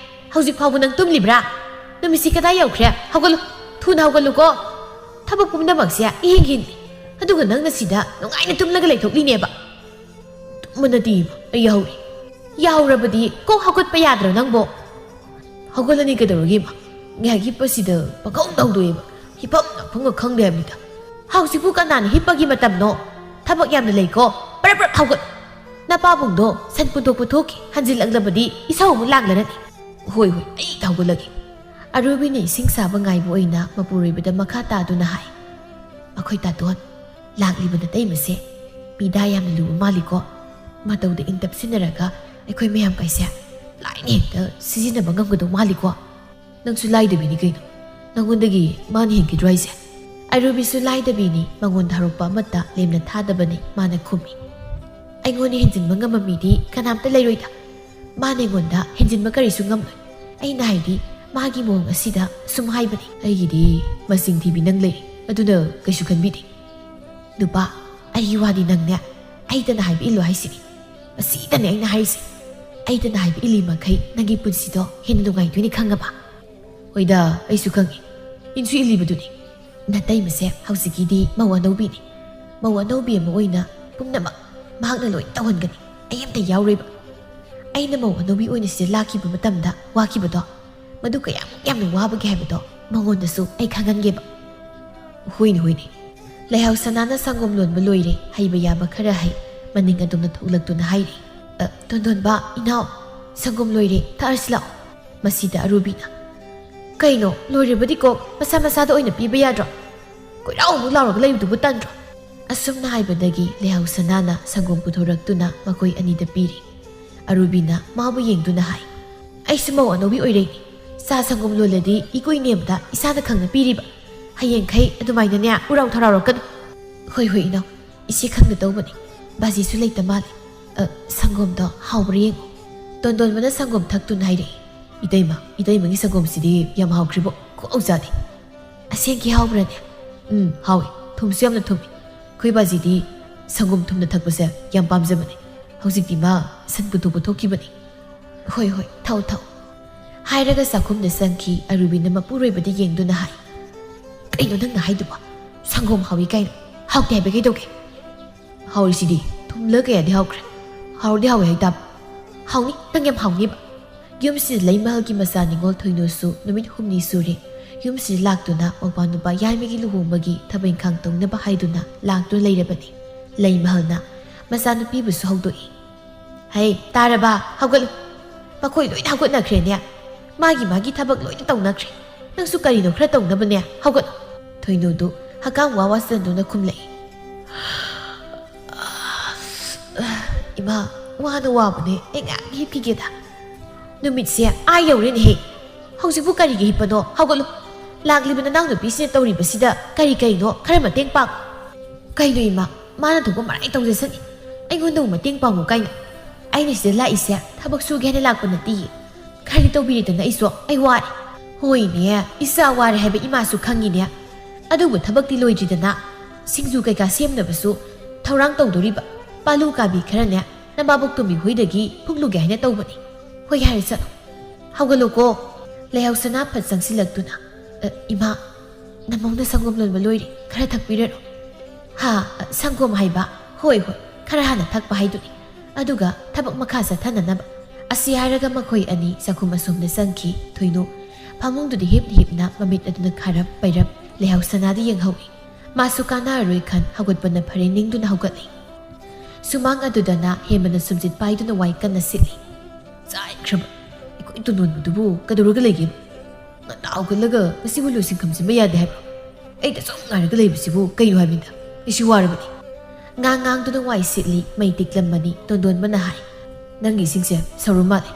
ꯍꯧꯖꯤꯛ ꯐꯥꯎꯕ ꯅꯪ ꯇꯨꯝꯂꯤꯕ꯭ꯔꯥ? ꯅꯨꯃꯤꯠꯁꯤ ꯀꯗꯥꯏ ꯌꯧꯈ꯭ꯔꯦ? ꯍꯧꯒꯠꯂꯨ, ꯊꯨꯅ ꯍꯧꯒꯠꯂꯨꯀꯣ꯫ ꯊꯕꯛ ꯄꯨꯝꯅꯃꯛꯁꯦ ꯏꯍꯤꯡ ꯍꯤꯡꯂꯤ꯫ ꯑꯗꯨꯒ ꯅꯪꯅ ꯁꯤꯗ ꯅꯨꯡꯉꯥꯏꯅ ꯇꯨꯝꯂꯒ ꯂꯩꯊꯣꯛꯂꯤꯅꯦꯕ꯫" "ꯇꯨꯝꯕ ꯅꯠꯇꯦ ꯏꯃꯥ, ꯑꯩ ꯌꯥꯍꯧꯔꯦ꯫" "ꯌꯥꯍꯧꯔꯕꯗꯤ ꯀꯣꯛ ꯍꯧꯒꯠꯄ ꯌꯥꯗ꯭ꯔꯣ ꯅꯪꯕꯣ?" "ꯍꯧꯒꯠꯂꯅꯤ ꯀꯩꯗꯧꯔꯒꯦ ꯏꯃꯥ? ꯉꯥꯏꯍꯥꯛ ꯍꯤꯞꯄꯁꯤꯗ ꯄꯪꯍꯧꯗ ꯍꯧꯗꯣꯛꯑꯦꯕ꯫ ꯍꯤꯞꯐꯝ ꯂꯥꯛꯐꯝꯒ ꯈꯪꯗꯦ ꯍꯥꯏꯕꯅꯤꯗ꯫" "ꯍꯧꯖꯤꯛꯄꯨ ꯀꯅꯥꯅ ꯍꯤꯞꯄꯒꯤ ꯃꯇꯝꯅꯣ? ꯊꯕꯛ ꯌꯥꯝꯅ ꯂꯩꯀꯣ꯫ ꯄ꯭ꯔꯞ ꯄ꯭ꯔꯞ ꯍꯧꯒꯠ꯫ ꯅꯄꯥꯕꯨꯡꯗꯣ ꯁꯟ ꯄꯨꯊꯣꯛꯄ ꯊꯣꯛꯈꯤ, ꯍꯟꯖꯤꯜꯂꯛꯂꯕꯗꯤ ꯏꯁꯧ ꯑꯃꯨꯛ ꯂꯥꯡꯂꯔꯅꯤ꯫" "ꯍꯣꯏ, ꯍꯣꯏ, ꯑꯩ ꯍꯧꯒꯠꯂꯒꯦ꯫" ꯑꯔꯨꯕꯤꯅ ꯏꯁꯤꯡ ꯁꯥꯕ ꯉꯥꯏꯕ ꯑꯣꯏꯅ ꯃꯄꯨꯔꯣꯏꯕꯗ ꯃꯈꯥ ꯇꯥꯗꯨꯅ ꯍꯥꯏ꯫ ꯑꯩꯈꯣꯏ ꯇꯥꯇꯣꯟ, ꯂꯥꯛꯂꯤꯕ ꯅꯇꯩꯃꯁꯦ ꯃꯤꯗꯥ ꯌꯥꯝꯅ ꯂꯨꯕ ꯃꯥꯜꯂꯤꯀꯣ꯫ ꯃꯇꯧꯗ ꯏꯪ ꯇꯞꯁꯤꯟꯅꯔꯒ ꯑꯩꯈꯣꯏ ꯃꯌꯥꯝ ꯀꯥꯏꯁꯦ ꯂꯥꯏꯅ ꯍꯦꯛꯇ ꯁꯤꯖꯤꯟꯅꯕ ꯉꯝꯒꯗꯧ ꯃꯥꯜꯂꯤꯀꯣ꯫ "ꯅꯪꯁꯨ ꯂꯥꯏꯗꯕꯤꯅꯤ ꯀꯩꯅꯣ꯫ ꯅꯪꯉꯣꯟꯗꯒꯤ ꯃꯥꯅ ꯍꯦꯟꯈꯤꯗ꯭ꯔꯣ ꯍꯥꯏꯁꯦ?" ꯑꯔꯨꯕꯤꯁꯨ ꯂꯥꯏꯗꯕꯤꯅꯤ, ꯃꯉꯣꯟꯗ ꯍꯧꯔꯛꯄ ꯑꯃꯠꯇ ꯂꯦꯝꯅ ꯊꯥꯗꯕꯅꯤ꯫ ꯃꯥꯅ ꯈꯨꯝꯃꯤ, "ꯑꯩꯉꯣꯟꯗ ꯍꯦꯟꯖꯤꯟꯕ ꯉꯝꯕ ꯃꯤꯗꯤ ꯀꯅꯥꯝꯇ ꯂꯩꯔꯣꯏꯗ꯫ ꯃꯥꯅ ꯑꯩꯉꯣꯟꯗ ꯍꯦꯟꯖꯤꯟꯕ ꯀꯔꯤꯁꯨ ꯉꯝꯂꯣꯏ꯫ ꯑꯩꯅ ꯍꯥꯏꯗꯤ, ꯃꯥꯒꯤ ꯃꯑꯣꯡ ꯑꯁꯤꯗ ꯁꯨꯝ ꯍꯥꯏꯕꯅꯤ꯫ ꯑꯩꯒꯤꯗꯤ ꯃꯁꯤꯡ ꯊꯤꯕꯤ ꯅꯪ ꯂꯩ, ꯑꯗꯨꯅ ꯀꯩꯁꯨ ꯈꯟꯕꯤꯗꯦ꯫ ꯅꯨꯄꯥ, ꯑꯩꯒꯤ ꯋꯥꯗꯤ ꯅꯪꯅꯦ, ꯑꯩꯇꯅ ꯍꯥꯏꯕ ꯏꯜꯂꯣ ꯍꯥꯏꯁꯤꯅꯤ꯫ ꯃꯁꯤꯗꯅꯦ ꯑꯩꯅ ꯍꯥꯏꯔꯤꯁꯦ꯫ ꯑꯩꯇꯅ ꯍꯥꯏꯕ ꯏꯜꯂꯤ ꯃꯈꯩ ꯅꯪꯒꯤ ꯄꯨꯟꯁꯤꯗꯣ ꯍꯦꯟꯅ ꯅꯨꯡꯉꯥꯏꯗꯣꯏꯅꯤ, ꯈꯪꯉꯕ?" "ꯍꯣꯏꯗ, ꯑꯩꯁꯨ ꯈꯪꯉꯤ꯫ ꯏꯟꯁꯨ ꯏꯜꯂꯤꯕꯗꯨꯅꯤ꯫ ꯅꯇꯩꯃꯁꯦ ꯍꯧꯖꯤꯛꯀꯤꯗꯤ ꯃꯧ ꯑꯅꯧꯕꯤꯅꯤ꯫ ꯃꯧ ꯑꯅꯧꯕꯤ ꯑꯃ ꯑꯣꯏꯅ ꯄꯨꯝꯅꯃꯛ ꯃꯍꯥꯛꯅ ꯂꯣꯏ ꯇꯧꯍꯟꯒꯅꯤ꯫ ꯑꯩ ꯑꯝꯇ ꯌꯥꯎꯔꯣꯏꯕ꯫ ꯑꯩꯅ ꯃꯧ ꯑꯅꯧꯕꯤ ꯑꯣꯏꯅ ꯁꯤꯗ ꯂꯥꯛꯈꯤꯕ ꯃꯇꯝꯗ ꯋꯥꯈꯤꯕꯗꯣ, ꯃꯗꯨ ꯀꯌꯥꯃꯨꯛ ꯌꯥꯝꯅ ꯋꯥꯕꯒꯦ ꯍꯥꯏꯕꯗꯣ ꯃꯉꯣꯟꯗꯁꯨ ꯑꯩ ꯈꯪꯍꯟꯒꯦꯕ꯫" "ꯍꯣꯏꯅꯦ, ꯍꯣꯏꯅꯦ꯫" ꯂꯩꯍꯥꯎ ꯁꯅꯥꯅ ꯁꯪꯒꯣꯝ ꯂꯣꯟꯕ ꯂꯣꯏꯔꯦ, ꯍꯩꯕ ꯌꯥꯕ ꯈꯔ ꯍꯩ꯫ ꯃꯅꯤꯡ ꯑꯗꯣꯝꯗ ꯊꯣꯛꯂꯛꯇꯨꯅ ꯍꯥꯏꯔꯤ, "ꯑ, ꯇꯣꯟꯗꯣꯟꯕ, ꯏꯅꯥꯎ, ꯁꯪꯒꯣꯝ ꯂꯣꯏꯔꯦ, ꯊꯛꯑꯁꯤ ꯂꯥꯛꯑꯣ꯫" ꯃꯁꯤꯗ ꯑꯔꯨꯕꯤꯅ, "ꯀꯩꯅꯣ, ꯂꯣꯏꯔꯕꯗꯤ ꯀꯣꯛ ꯃꯁꯥ ꯃꯁꯥꯗ ꯑꯣꯏꯅ ꯄꯤꯕ ꯌꯥꯗ꯭ꯔꯣ? ꯀꯣꯏꯔꯥꯎ ꯑꯃꯨꯛ ꯂꯥꯎꯔꯒ ꯂꯩꯕꯗꯨꯕꯨ ꯇꯟꯗ꯭ꯔꯣ?" ꯑꯁꯨꯝꯅ ꯍꯥꯏꯕꯗꯒꯤ ꯂꯩꯍꯥꯎ ꯁꯅꯥꯅ ꯁꯪꯒꯣꯝ ꯄꯨꯊꯣꯔꯛꯇꯨꯅ ꯃꯈꯣꯏ ꯑꯅꯤꯗ ꯄꯤꯔꯤ꯫ ꯑꯔꯨꯕꯤꯅ ꯃꯥꯕꯨ ꯌꯦꯡꯗꯨꯅ ꯍꯥꯏ, "ꯑꯩꯁꯨ ꯃꯧ ꯑꯅꯧꯕꯤ ꯑꯣꯏꯔꯛꯏꯅꯤ꯫ ꯆꯥ ꯁꯪꯒꯣꯝ ꯂꯣꯜꯂꯗꯤ ꯏꯀꯨꯏ ꯅꯦꯝꯕꯗ ꯏꯁꯥꯅ ꯈꯪꯅ ꯄꯤꯔꯤꯕ꯫ ꯍꯌꯦꯡꯈꯩ ꯑꯗꯨꯃꯥꯏꯅꯅꯦ, ꯎꯔꯥꯎ ꯊꯔꯥꯎꯔꯛꯀꯅꯨ꯫" "ꯍꯣꯏ, ꯍꯣꯏ, ꯏꯅꯥꯎ, ꯏꯆꯦ ꯈꯪꯅ ꯇꯧꯕꯅꯤ꯫ ꯕꯥꯖꯤꯁꯨ ꯂꯩꯇ ꯃꯥꯜꯂꯦ꯫ ꯑ, ꯁꯪꯒꯣꯝꯗꯣ ꯍꯥꯎꯕ꯭ꯔꯥ ꯌꯦꯡꯉꯨ꯫" ꯇꯣꯟꯗꯣꯟꯕꯅ ꯁꯪꯒꯣꯝ ꯊꯛꯇꯨꯅ ꯍꯥꯏꯔꯛꯏ, "ꯏꯇꯩꯃ, ꯏꯇꯩꯃꯒꯤ ꯁꯪꯒꯣꯝꯁꯤꯗꯤ ꯌꯥꯝ ꯍꯥꯎꯈ꯭ꯔꯤꯕꯣ, ꯈꯨꯍꯥꯎ ꯆꯥꯗꯦ꯫" "ꯑꯁꯦꯡꯀꯤ ꯍꯥꯎꯕ꯭ꯔꯅꯦ?" "ꯎꯝ, ꯍꯥꯎꯏ꯫ ꯊꯨꯝꯁꯨ ꯌꯥꯝꯅ ꯊꯨꯝꯃꯤ꯫ ꯑꯩꯈꯣꯏ ꯕꯥꯖꯤꯗꯤ ꯁꯪꯒꯣꯝ ꯊꯨꯝꯅ ꯊꯛꯄꯁꯦ ꯌꯥꯝ ꯄꯥꯝꯖꯕꯅꯦ꯫ ꯍꯧꯖꯤꯛꯇꯤ ꯃꯥ ꯁꯟ ꯄꯨꯊꯣꯛꯄ ꯊꯣꯛꯈꯤꯕꯅꯤ꯫" "ꯍꯣꯏ, ꯍꯣꯏ, ꯊꯛꯎ, ꯊꯛꯎ꯫" ꯍꯥꯏꯔꯒ ꯆꯥꯛꯈꯨꯝꯗ ꯆꯪꯈꯤ꯫ ꯑꯔꯨꯕꯤꯅ ꯃꯄꯨꯔꯣꯏꯕꯗ ꯌꯦꯡꯗꯨꯅ ꯍꯥꯏ, "ꯀꯩꯅꯣ ꯅꯪꯅ ꯍꯥꯏꯗꯨꯕꯣ? ꯁꯪꯒꯣꯝ ꯍꯥꯎꯏ ꯀꯥꯏꯅ꯫ ꯍꯥꯎꯇꯦ ꯍꯥꯏꯕ ꯀꯩꯗꯧꯒꯦ?" "ꯍꯥꯎꯔꯤꯁꯤꯗꯤ, ꯊꯨꯝꯂ ꯀꯌꯥꯗꯤ ꯍꯥꯎꯈ꯭ꯔꯦ꯫ ꯍꯥꯎꯔꯗꯤ ꯍꯥꯎꯋꯦ ꯍꯥꯏꯇꯥꯕ꯫ ꯍꯥꯎꯅꯤ, ꯅꯪ ꯌꯥꯝ ꯍꯥꯎꯅꯤꯕ꯫" ꯌꯨꯝꯁꯤꯗ ꯂꯩꯃꯍꯜꯒꯤ ꯃꯆꯥ ꯅꯤꯉꯣꯜ ꯊꯣꯏꯅꯨꯁꯨ ꯅꯨꯃꯤꯠ ꯍꯨꯝꯅꯤ ꯁꯨꯔꯦ ꯌꯨꯝꯁꯤꯗ ꯂꯥꯛꯇꯨꯅ ꯃꯧꯄ꯭ꯋꯥ ꯅꯨꯄꯥ ꯌꯥꯏꯃꯒꯤ ꯂꯨꯍꯣꯡꯕꯒꯤ ꯊꯕꯛ ꯏꯪꯈꯥꯡ ꯇꯧꯅꯕ ꯍꯥꯏꯗꯨꯅ ꯂꯥꯛꯇꯨꯅ ꯂꯩꯔꯕꯅꯤ꯫ ꯂꯩꯃꯍꯜꯅ ꯃꯆꯥꯅꯨꯄꯤꯕꯨꯁꯨ ꯍꯧꯗꯣꯛꯏ꯫ "ꯍꯩ, ꯇꯥꯔꯕ? ꯍꯧꯒꯠꯂꯨ꯫ ꯃꯈꯣꯏ ꯂꯣꯏꯅ ꯍꯧꯒꯠꯅꯈ꯭ꯔꯦꯅꯦ꯫ ꯃꯥꯒꯤ ꯃꯥꯒꯤ ꯊꯕꯛ ꯂꯣꯏꯅ ꯇꯧꯅꯈ꯭ꯔꯦ꯫ ꯅꯪꯁꯨ ꯀꯔꯤꯅꯣ ꯈꯔ ꯇꯧꯅꯕꯅꯦ, ꯍꯧꯒꯠꯂꯨ꯫" ꯊꯣꯏꯅꯨꯗꯨ ꯍꯀꯥꯝ ꯋꯥ ꯋꯥ ꯆꯟꯗꯨꯅ ꯈꯨꯝꯂꯛꯏ꯫ "ꯏꯃꯥ, ꯋꯥꯅ ꯋꯥꯕꯅꯦ, ꯑꯩ ꯉꯥꯏꯍꯥꯛ ꯍꯤꯞꯈꯤꯒꯦꯗ꯫ ꯅꯨꯃꯤꯠꯁꯦ ꯑꯥ ꯌꯧꯔꯦꯅꯦꯍꯦ꯫ ꯍꯧꯖꯤꯛꯄꯨ ꯀꯔꯤꯒꯤ ꯍꯤꯞꯄꯅꯣ? ꯍꯧꯒꯠꯂꯨ꯫ ꯂꯥꯛꯂꯤꯕ ꯅꯅꯥꯎꯅꯨꯄꯤꯁꯤꯅ ꯇꯧꯔꯤꯕꯁꯤꯗ ꯀꯔꯤ ꯀꯔꯤꯅꯣ ꯈꯔ ꯃꯇꯦꯡ ꯄꯥꯡ"꯫ "ꯀꯩꯅꯣ ꯏꯃꯥ, ꯃꯥꯅ ꯊꯣꯛꯄ ꯃꯔꯥꯏ ꯇꯧꯖꯁꯅꯤ꯫ ꯑꯩꯉꯣꯟꯗꯕꯨ ꯃꯇꯦꯡ ꯄꯥꯡꯉꯨ ꯀꯥꯏꯅ꯫ ꯑꯩꯅ ꯁꯤꯗ ꯂꯥꯛꯏꯁꯦ ꯊꯕꯛ ꯁꯨꯒꯦ ꯍꯥꯏꯅ ꯂꯥꯛꯄ ꯅꯠꯇꯤꯌꯦ꯫ ꯈꯔꯗꯤ ꯇꯧꯕꯤꯔꯦꯗꯅ ꯑꯩꯁꯨ, ꯑꯩ ꯋꯥꯔꯦ"꯫ "ꯍꯣꯏꯅꯦ, ꯏꯆꯥ ꯋꯥꯔꯦ ꯍꯥꯏꯕ ꯏꯃꯥꯁꯨ ꯈꯪꯉꯤꯅꯦ꯫ ꯑꯗꯨꯕꯨ ꯊꯕꯛꯇꯤ ꯂꯣꯏꯗ꯭ꯔꯤꯗꯅ꯫ ꯁꯤꯡꯖꯨ ꯀꯩꯀꯥ ꯁꯦꯝꯅꯕꯁꯨ ꯊꯧꯔꯥꯡ ꯇꯧꯗꯣꯔꯤꯕ꯫ ꯄꯥꯂꯨ ꯀꯥꯕꯤ ꯈꯔꯅꯦ ꯅꯕꯥꯕꯣꯛ ꯇꯣꯝꯕꯤ ꯍꯣꯏꯗꯒꯤ ꯐꯨꯛꯂꯨꯒꯦ ꯍꯥꯏꯅ ꯇꯧꯕꯅꯤ꯫ ꯍꯣꯏ ꯍꯥꯏꯔꯦ, ꯆꯠꯂꯣ꯫ ꯍꯧꯒꯠꯂꯣꯀꯣ"꯫ ꯂꯩꯍꯧꯁꯅꯥ ꯐꯠ ꯆꯪꯁꯤꯜꯂꯛꯇꯨꯅ, "ꯑ, ꯏꯃꯥ, ꯅꯃꯧꯅ ꯁꯪꯒꯣꯝ ꯂꯣꯟꯕ ꯂꯣꯏꯔꯦ, ꯈꯔ ꯊꯛꯄꯤꯔꯔꯣ"꯫ "ꯍꯥ? ꯁꯪꯒꯣꯝ ꯍꯥꯏꯕ?" "ꯍꯣꯏ, ꯍꯣꯏ, ꯈꯔ ꯍꯥꯟꯅ ꯊꯛꯄ ꯍꯥꯏꯗꯨꯅꯤ꯫ ꯑꯗꯨꯒ ꯊꯕꯛ ꯃꯈꯥ ꯆꯠꯊꯅꯅꯕ"꯫ ꯑꯁꯤ ꯍꯥꯏꯔꯒ ꯃꯈꯣꯏ ꯑꯅꯤ ꯆꯥꯛꯈꯨꯝ ꯑꯁꯣꯝꯗ ꯆꯪꯈꯤ꯫ ꯊꯣꯏꯅꯨ ꯐꯃꯨꯡꯗꯨꯗ ꯍꯤꯞ ꯍꯤꯞꯅ ꯃꯃꯤꯠ ꯑꯗꯨꯅ ꯈꯥꯔꯞ ꯄꯩꯔꯞ ꯂꯩꯍꯧꯁꯅꯥꯗ ꯌꯦꯡꯍꯧꯏ꯫ ꯃꯥꯁꯨ ꯀꯥꯟꯅꯔꯔꯣꯏ ꯈꯟ ꯍꯧꯒꯠꯄꯅ ꯐꯔꯦ ꯅꯤꯡꯗꯨꯅ ꯍꯧꯒꯠꯂꯤ꯫ ꯁꯨꯃꯥꯡ ꯑꯗꯨꯗꯅ ꯍꯦꯃꯅ ꯁꯨꯝꯖꯤꯠ ꯄꯥꯏꯗꯨꯅ ꯋꯥꯏ ꯀꯟꯅ ꯁꯤꯠꯂꯤ꯫ "ꯆꯥꯏꯈ꯭ꯔꯕ ꯑꯩꯈꯣꯏ ꯇꯣꯟꯗꯣꯟꯕꯗꯨꯕꯨ ꯀꯩꯗꯧꯔꯒ ꯂꯩꯒꯦ? ꯉꯟꯅ ꯍꯧꯒꯠꯂꯒ ꯃꯁꯤꯕꯨ ꯂꯣꯏꯁꯤꯟ ꯈꯝꯖꯤꯟꯕ ꯌꯥꯗꯦ ꯍꯥꯏꯕ꯭ꯔꯣ? ꯑꯩꯗ ꯁꯨꯝ ꯉꯥꯏꯔꯒ ꯂꯩꯕꯁꯤꯕꯨ ꯀꯩꯅꯣ ꯍꯥꯏꯕꯅꯤꯗ? ꯑꯩꯁꯨ ꯋꯥꯔꯕꯅꯤ"꯫ ꯉꯥꯡ ꯉꯥꯡꯗꯨꯅ ꯋꯥꯏ ꯁꯤꯠꯂꯤ꯫ ꯃꯩ ꯇꯤꯛꯂꯝꯃꯅꯤ꯫ ꯇꯣꯟꯗꯣꯟꯕꯅ ꯍꯥꯏ, "ꯅꯪꯒꯤ ꯏꯁꯤꯡꯁꯦ ꯁꯧꯔ ꯃꯥꯜꯂꯦ꯫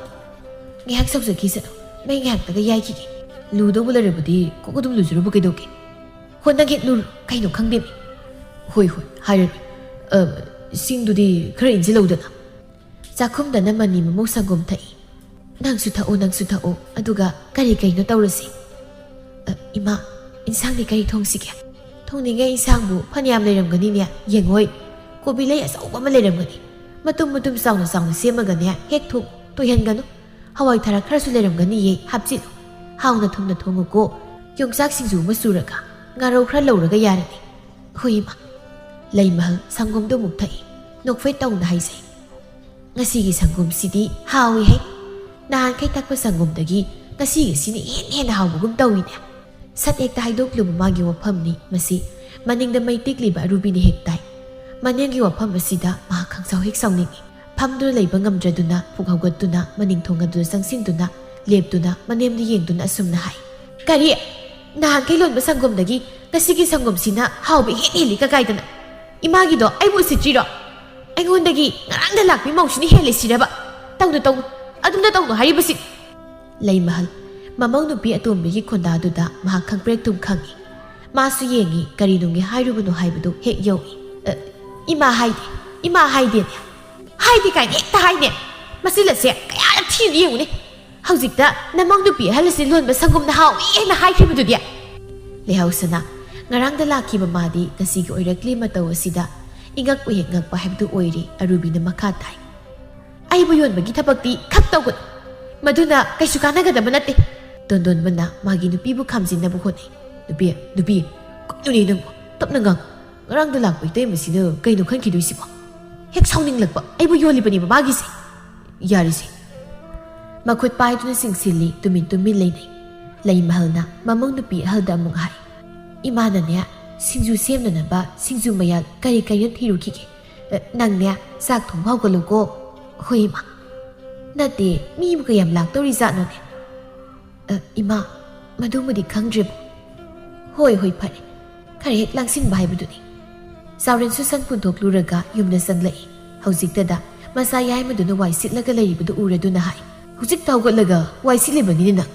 ꯉꯥꯏꯍꯥꯛ ꯁꯧꯖꯈꯤꯁꯅꯨ꯫ ꯃꯩ ꯉꯥꯏꯍꯥꯛꯇꯒ ꯌꯥꯏꯈꯤꯒꯦ꯫ ꯂꯨꯗꯧꯕ ꯂꯩꯔꯕꯗꯤ ꯀꯣꯛ ꯑꯗꯨꯝ ꯂꯨꯖꯔꯨꯕ ꯀꯩꯗꯧꯒꯦ? ꯍꯣ, ꯅꯪ ꯍꯦꯛ ꯂꯨꯔꯣ꯫ ꯀꯩꯅꯣ ꯈꯪꯗꯦꯃꯤ"꯫ "ꯍꯣꯏ, ꯍꯣꯏ, ꯍꯥꯏꯔꯔꯣꯏ꯫ ꯑ, ꯁꯤꯡꯗꯨꯗꯤ ꯈꯔ ꯏꯟꯁꯤꯜꯍꯧꯗꯅ"꯫ ꯆꯥꯛꯈꯨꯝꯗꯅ ꯃꯅꯤ ꯃꯃꯧ ꯁꯪꯒꯣꯝ ꯊꯛꯏ꯫ "ꯅꯪꯁꯨ ꯊꯛꯑꯣ, ꯅꯪꯁꯨ ꯊꯛꯑꯣ꯫ ꯑꯗꯨꯒ ꯀꯔꯤ ꯀꯩꯅꯣ ꯇꯧꯔꯁꯤ꯫ ꯑ, ꯏꯃꯥ, ꯏꯟꯁꯥꯡꯗꯤ ꯀꯔꯤ ꯊꯣꯡꯁꯤꯒꯦ?" "ꯊꯣꯡꯅꯤꯡꯉꯥꯏ ꯏꯟꯁꯥꯡꯕꯨ ꯐꯅꯌꯥꯝ ꯂꯩꯔꯝꯒꯅꯤꯅꯦ꯫ ꯌꯦꯡꯉꯣꯏ, ꯀꯣꯕꯤ ꯂꯩ ꯑꯆꯧꯕ ꯑꯃ ꯂꯩꯔꯝꯒꯅꯤ꯫ ꯃꯇꯨꯝ ꯃꯇꯨꯝ ꯆꯥꯎꯅ ꯆꯥꯎꯅ ꯁꯦꯝꯃꯒꯅꯦ, ꯍꯦꯛ ꯊꯣꯡ, ꯇꯣꯏꯍꯟꯒꯅꯨ꯫ ꯍꯋꯥꯏ ꯊꯔꯥꯛ ꯈꯔꯁꯨ ꯂꯩꯔꯝꯒꯅꯤꯌꯦ, ꯍꯥꯞꯆꯤꯜꯂꯨ꯫ ꯍꯥꯎꯅ ꯊꯨꯝꯅ ꯊꯣꯡꯉꯨꯀꯣ꯫ ꯌꯣꯡꯆꯥꯛ ꯁꯤꯡꯖꯨ ꯑꯃ ꯁꯨꯔꯒ, ꯉꯥꯔꯧ ꯈꯔ ꯂꯧꯔꯒ ꯌꯥꯔꯅꯤ"꯫ "ꯍꯣꯏ, ꯏꯃꯥ"꯫ ꯂꯩꯃꯍꯜ ꯁꯪꯒꯣꯝꯗꯨ ꯑꯃꯨꯛ ꯊꯛꯏ꯫ ꯅꯣꯛꯐꯦꯠ ꯇꯧꯅ ꯍꯥꯏꯖꯩ, "ꯉꯁꯤꯒꯤ ꯁꯪꯒꯣꯝꯁꯤꯗꯤ ꯍꯥꯎꯏꯍꯦ꯫ ꯅꯍꯥꯟꯈꯩ ꯊꯛꯄ ꯁꯪꯒꯣꯝꯗꯒꯤ ꯉꯁꯤꯒꯤꯁꯤꯅ ꯏꯍꯦꯟ ꯍꯦꯟꯅ ꯍꯥꯎꯕꯒꯨꯝ ꯇꯧꯏꯅꯦ"꯫ ꯁꯠ ꯍꯦꯛꯇ ꯍꯥꯏꯗꯣꯛꯂꯨꯕ ꯃꯥꯒꯤ ꯋꯥꯐꯝꯅꯤ ꯃꯁꯤ꯫ ꯃꯅꯤꯡꯗ ꯃꯩ ꯇꯤꯛꯂꯤꯕ ꯑꯔꯨꯕꯤꯅ ꯍꯦꯛ ꯇꯥꯏ꯫ ꯃꯅꯤꯡꯒꯤ ꯋꯥꯐꯝ ꯑꯁꯤꯗ ꯃꯍꯥꯛ ꯈꯪꯁꯥꯎ ꯍꯦꯛ ꯁꯥꯎꯅꯤꯡꯏ꯫ ꯐꯝꯗꯨꯅ ꯂꯩꯕ ꯉꯝꯗ꯭ꯔꯗꯨꯅ ꯄꯨꯛ ꯍꯧꯒꯠꯇꯨꯅ ꯃꯅꯤꯡ ꯊꯣꯡ ꯑꯗꯨꯗ ꯆꯪꯁꯤꯟꯗꯨꯅ ꯂꯦꯞꯇꯨꯅ ꯃꯅꯦꯝꯗ ꯌꯦꯡꯗꯨꯅ ꯑꯁꯨꯝꯅ ꯍꯥꯏ, "ꯀꯔꯤ? ꯅꯍꯥꯟꯈꯩ ꯂꯣꯟꯕ ꯁꯪꯒꯣꯝꯗꯒꯤ ꯉꯁꯤꯒꯤ ꯁꯪꯒꯣꯝꯁꯤꯅ ꯍꯥꯎꯕ ꯏꯍꯦꯟ ꯍꯦꯜꯂꯤ ꯀꯀꯥꯏꯗꯅ꯫ ꯏꯃꯥꯒꯤꯗꯣ ꯑꯩꯕꯨ ꯎꯁꯤꯠꯇ꯭ꯔꯤꯔꯣ? ꯑꯩꯉꯣꯟꯗꯒꯤ ꯉꯔꯥꯡꯗ ꯂꯥꯛꯄꯤ ꯃꯧꯁꯤꯅ ꯍꯦꯜꯂꯤ ꯁꯤꯔꯕ? ꯇꯧꯅꯨ, ꯇꯧꯅꯨ, ꯑꯗꯨꯝꯅ ꯇꯧꯅꯨ ꯍꯥꯏꯔꯤꯕꯁꯤ꯫ ꯂꯩꯃꯍꯜ, ꯃꯃꯧ ꯅꯨꯄꯤ ꯑꯇꯣꯝꯕꯤꯒꯤ ꯈꯣꯟꯗꯥꯗꯨꯗ ꯃꯍꯥꯛ ꯈꯪꯄ꯭ꯔꯦꯛ ꯇꯨꯝ ꯈꯪꯏ꯫ ꯃꯥꯁꯨ ꯌꯦꯡꯏ, ꯀꯔꯤꯅꯨꯡꯒꯤ ꯍꯥꯏꯔꯨꯕꯅꯣ ꯍꯥꯏꯕꯗꯨ ꯍꯦꯛ ꯌꯧꯏ꯫ "ꯑ, ꯏꯃꯥ ꯍꯥꯏꯗꯦ, ꯏꯃꯥ ꯍꯥꯏꯗꯦꯅꯦ꯫ ꯍꯥꯏꯗꯦ ꯀꯥꯏꯅ ꯍꯦꯛꯇ ꯍꯥꯏꯅꯦ꯫ ꯃꯆꯤꯜ ꯑꯁꯦ ꯀꯌꯥꯗ ꯊꯤꯅ ꯌꯦꯡꯉꯨꯅꯦ꯫ ꯍꯧꯖꯤꯛꯇ ꯅꯃꯧ ꯅꯨꯄꯤ ꯑꯍꯜ ꯑꯁꯤ ꯂꯣꯟꯕ ꯁꯪꯒꯣꯝꯅ ꯍꯥꯎꯏ ꯍꯥꯏꯅ ꯍꯥꯏꯈꯤꯕꯗꯨꯗꯤ?" ꯂꯩꯍꯧꯁꯅꯥ, ꯉꯔꯥꯡꯗ ꯂꯥꯛꯈꯤꯕ ꯃꯥꯗꯤ ꯉꯁꯤꯒꯤ ꯑꯣꯏꯔꯛꯂꯤ ꯃꯇꯧ ꯑꯁꯤꯗ ꯏꯉꯛꯄꯨ ꯍꯦꯛ ꯉꯛꯄ ꯍꯥꯏꯕꯗꯨ ꯑꯣꯏꯔꯤ꯫ ꯑꯔꯨꯕꯤꯅ ꯃꯈꯥ ꯇꯥꯏ꯫ "ꯑꯩꯕꯨ ꯌꯣꯟꯕꯒꯤ ꯊꯕꯛꯇꯤ ꯈꯛ ꯇꯧꯒꯅꯨ꯫ ꯃꯗꯨꯅ ꯀꯩꯁꯨ ꯀꯥꯟꯅꯒꯗꯕ ꯅꯠꯇꯦ꯫" ꯇꯣꯟꯗꯣꯟꯕꯅ ꯃꯥꯒꯤ ꯅꯨꯄꯤꯕꯨ ꯈꯥꯝꯖꯤꯟꯅꯕ ꯍꯣꯠꯅꯩ꯫ "ꯅꯨꯄꯤ, ꯅꯨꯄꯤ, ꯀꯩꯅꯣꯅꯦ ꯅꯪꯕꯨ? ꯇꯞꯅ ꯉꯥꯡ꯫ ꯉꯔꯥꯡꯗ ꯂꯥꯛꯄ ꯏꯇꯩꯃꯁꯤꯅ ꯀꯩꯅꯣ ꯈꯟꯈꯤꯗꯣꯏꯁꯤꯕꯣ? ꯍꯦꯛ ꯁꯥꯎꯅꯤꯡꯂꯛꯄ꯫ ꯑꯩꯕꯨ ꯌꯣꯜꯂꯤꯕꯅꯦꯕ ꯃꯥꯒꯤꯁꯦ꯫ ꯌꯥꯔꯤꯁꯦ꯫" ꯃꯈꯨꯠ ꯄꯥꯏꯗꯨꯅ ꯆꯤꯡꯁꯤꯜꯂꯤ꯫ ꯇꯨꯃꯤꯟ ꯇꯨꯃꯤꯟ ꯂꯩꯅꯩ꯫ ꯂꯩꯃꯍꯜꯅ ꯃꯃꯧ ꯅꯨꯄꯤ ꯑꯍꯜꯗ ꯑꯃꯨꯛ ꯍꯥꯏ꯫ "ꯏꯃꯥꯅꯅꯦ, ꯁꯤꯡꯖꯨ ꯁꯦꯝꯅꯅꯕ ꯁꯤꯡꯖꯨ ꯃꯌꯥꯜ ꯀꯔꯤ ꯀꯔꯤꯅꯣ ꯊꯤꯔꯨꯈꯤꯒꯦ꯫ ꯑ, ꯅꯪꯅꯦ, ꯆꯥꯛ ꯊꯣꯡꯕ ꯍꯧꯒꯠꯂꯨꯀꯣ꯫" "ꯍꯣꯏ, ꯏꯃꯥ꯫" "ꯅꯠꯇꯦ, ꯃꯤꯕꯨ ꯀꯌꯥꯝ ꯂꯥꯛꯇꯧꯔꯤꯖꯥꯠꯅꯣꯅꯦ?" "ꯑ, ꯏꯃꯥ, ꯃꯗꯨꯃꯗꯤ ꯈꯪꯗ꯭ꯔꯦꯕꯨ꯫" "ꯍꯣꯏ, ꯍꯣꯏ, ꯐꯔꯦ꯫ ꯈꯔ ꯍꯦꯛ ꯂꯥꯡꯁꯤꯟꯕ ꯍꯥꯏꯕꯗꯨꯅꯤ꯫" ꯆꯥꯎꯔꯦꯟꯁꯨ ꯁꯟ ꯄꯨꯟꯊꯣꯛꯂꯨꯔꯒ ꯌꯨꯝꯗ ꯆꯪꯂꯛꯏ꯫ ꯍꯧꯖꯤꯛꯇꯗ ꯃꯆꯥ ꯌꯥꯏꯃꯗꯨꯅ ꯋꯥꯏ ꯁꯤꯠꯂꯒ ꯂꯩꯔꯤꯕꯗꯨ ꯎꯔꯗꯨꯅ ꯍꯥꯏ, "ꯍꯧꯖꯤꯛꯇ ꯍꯧꯒꯠꯂꯒ ꯋꯥꯏ ꯁꯤꯠꯂꯤꯕꯅꯤꯅꯦ ꯅꯪ?"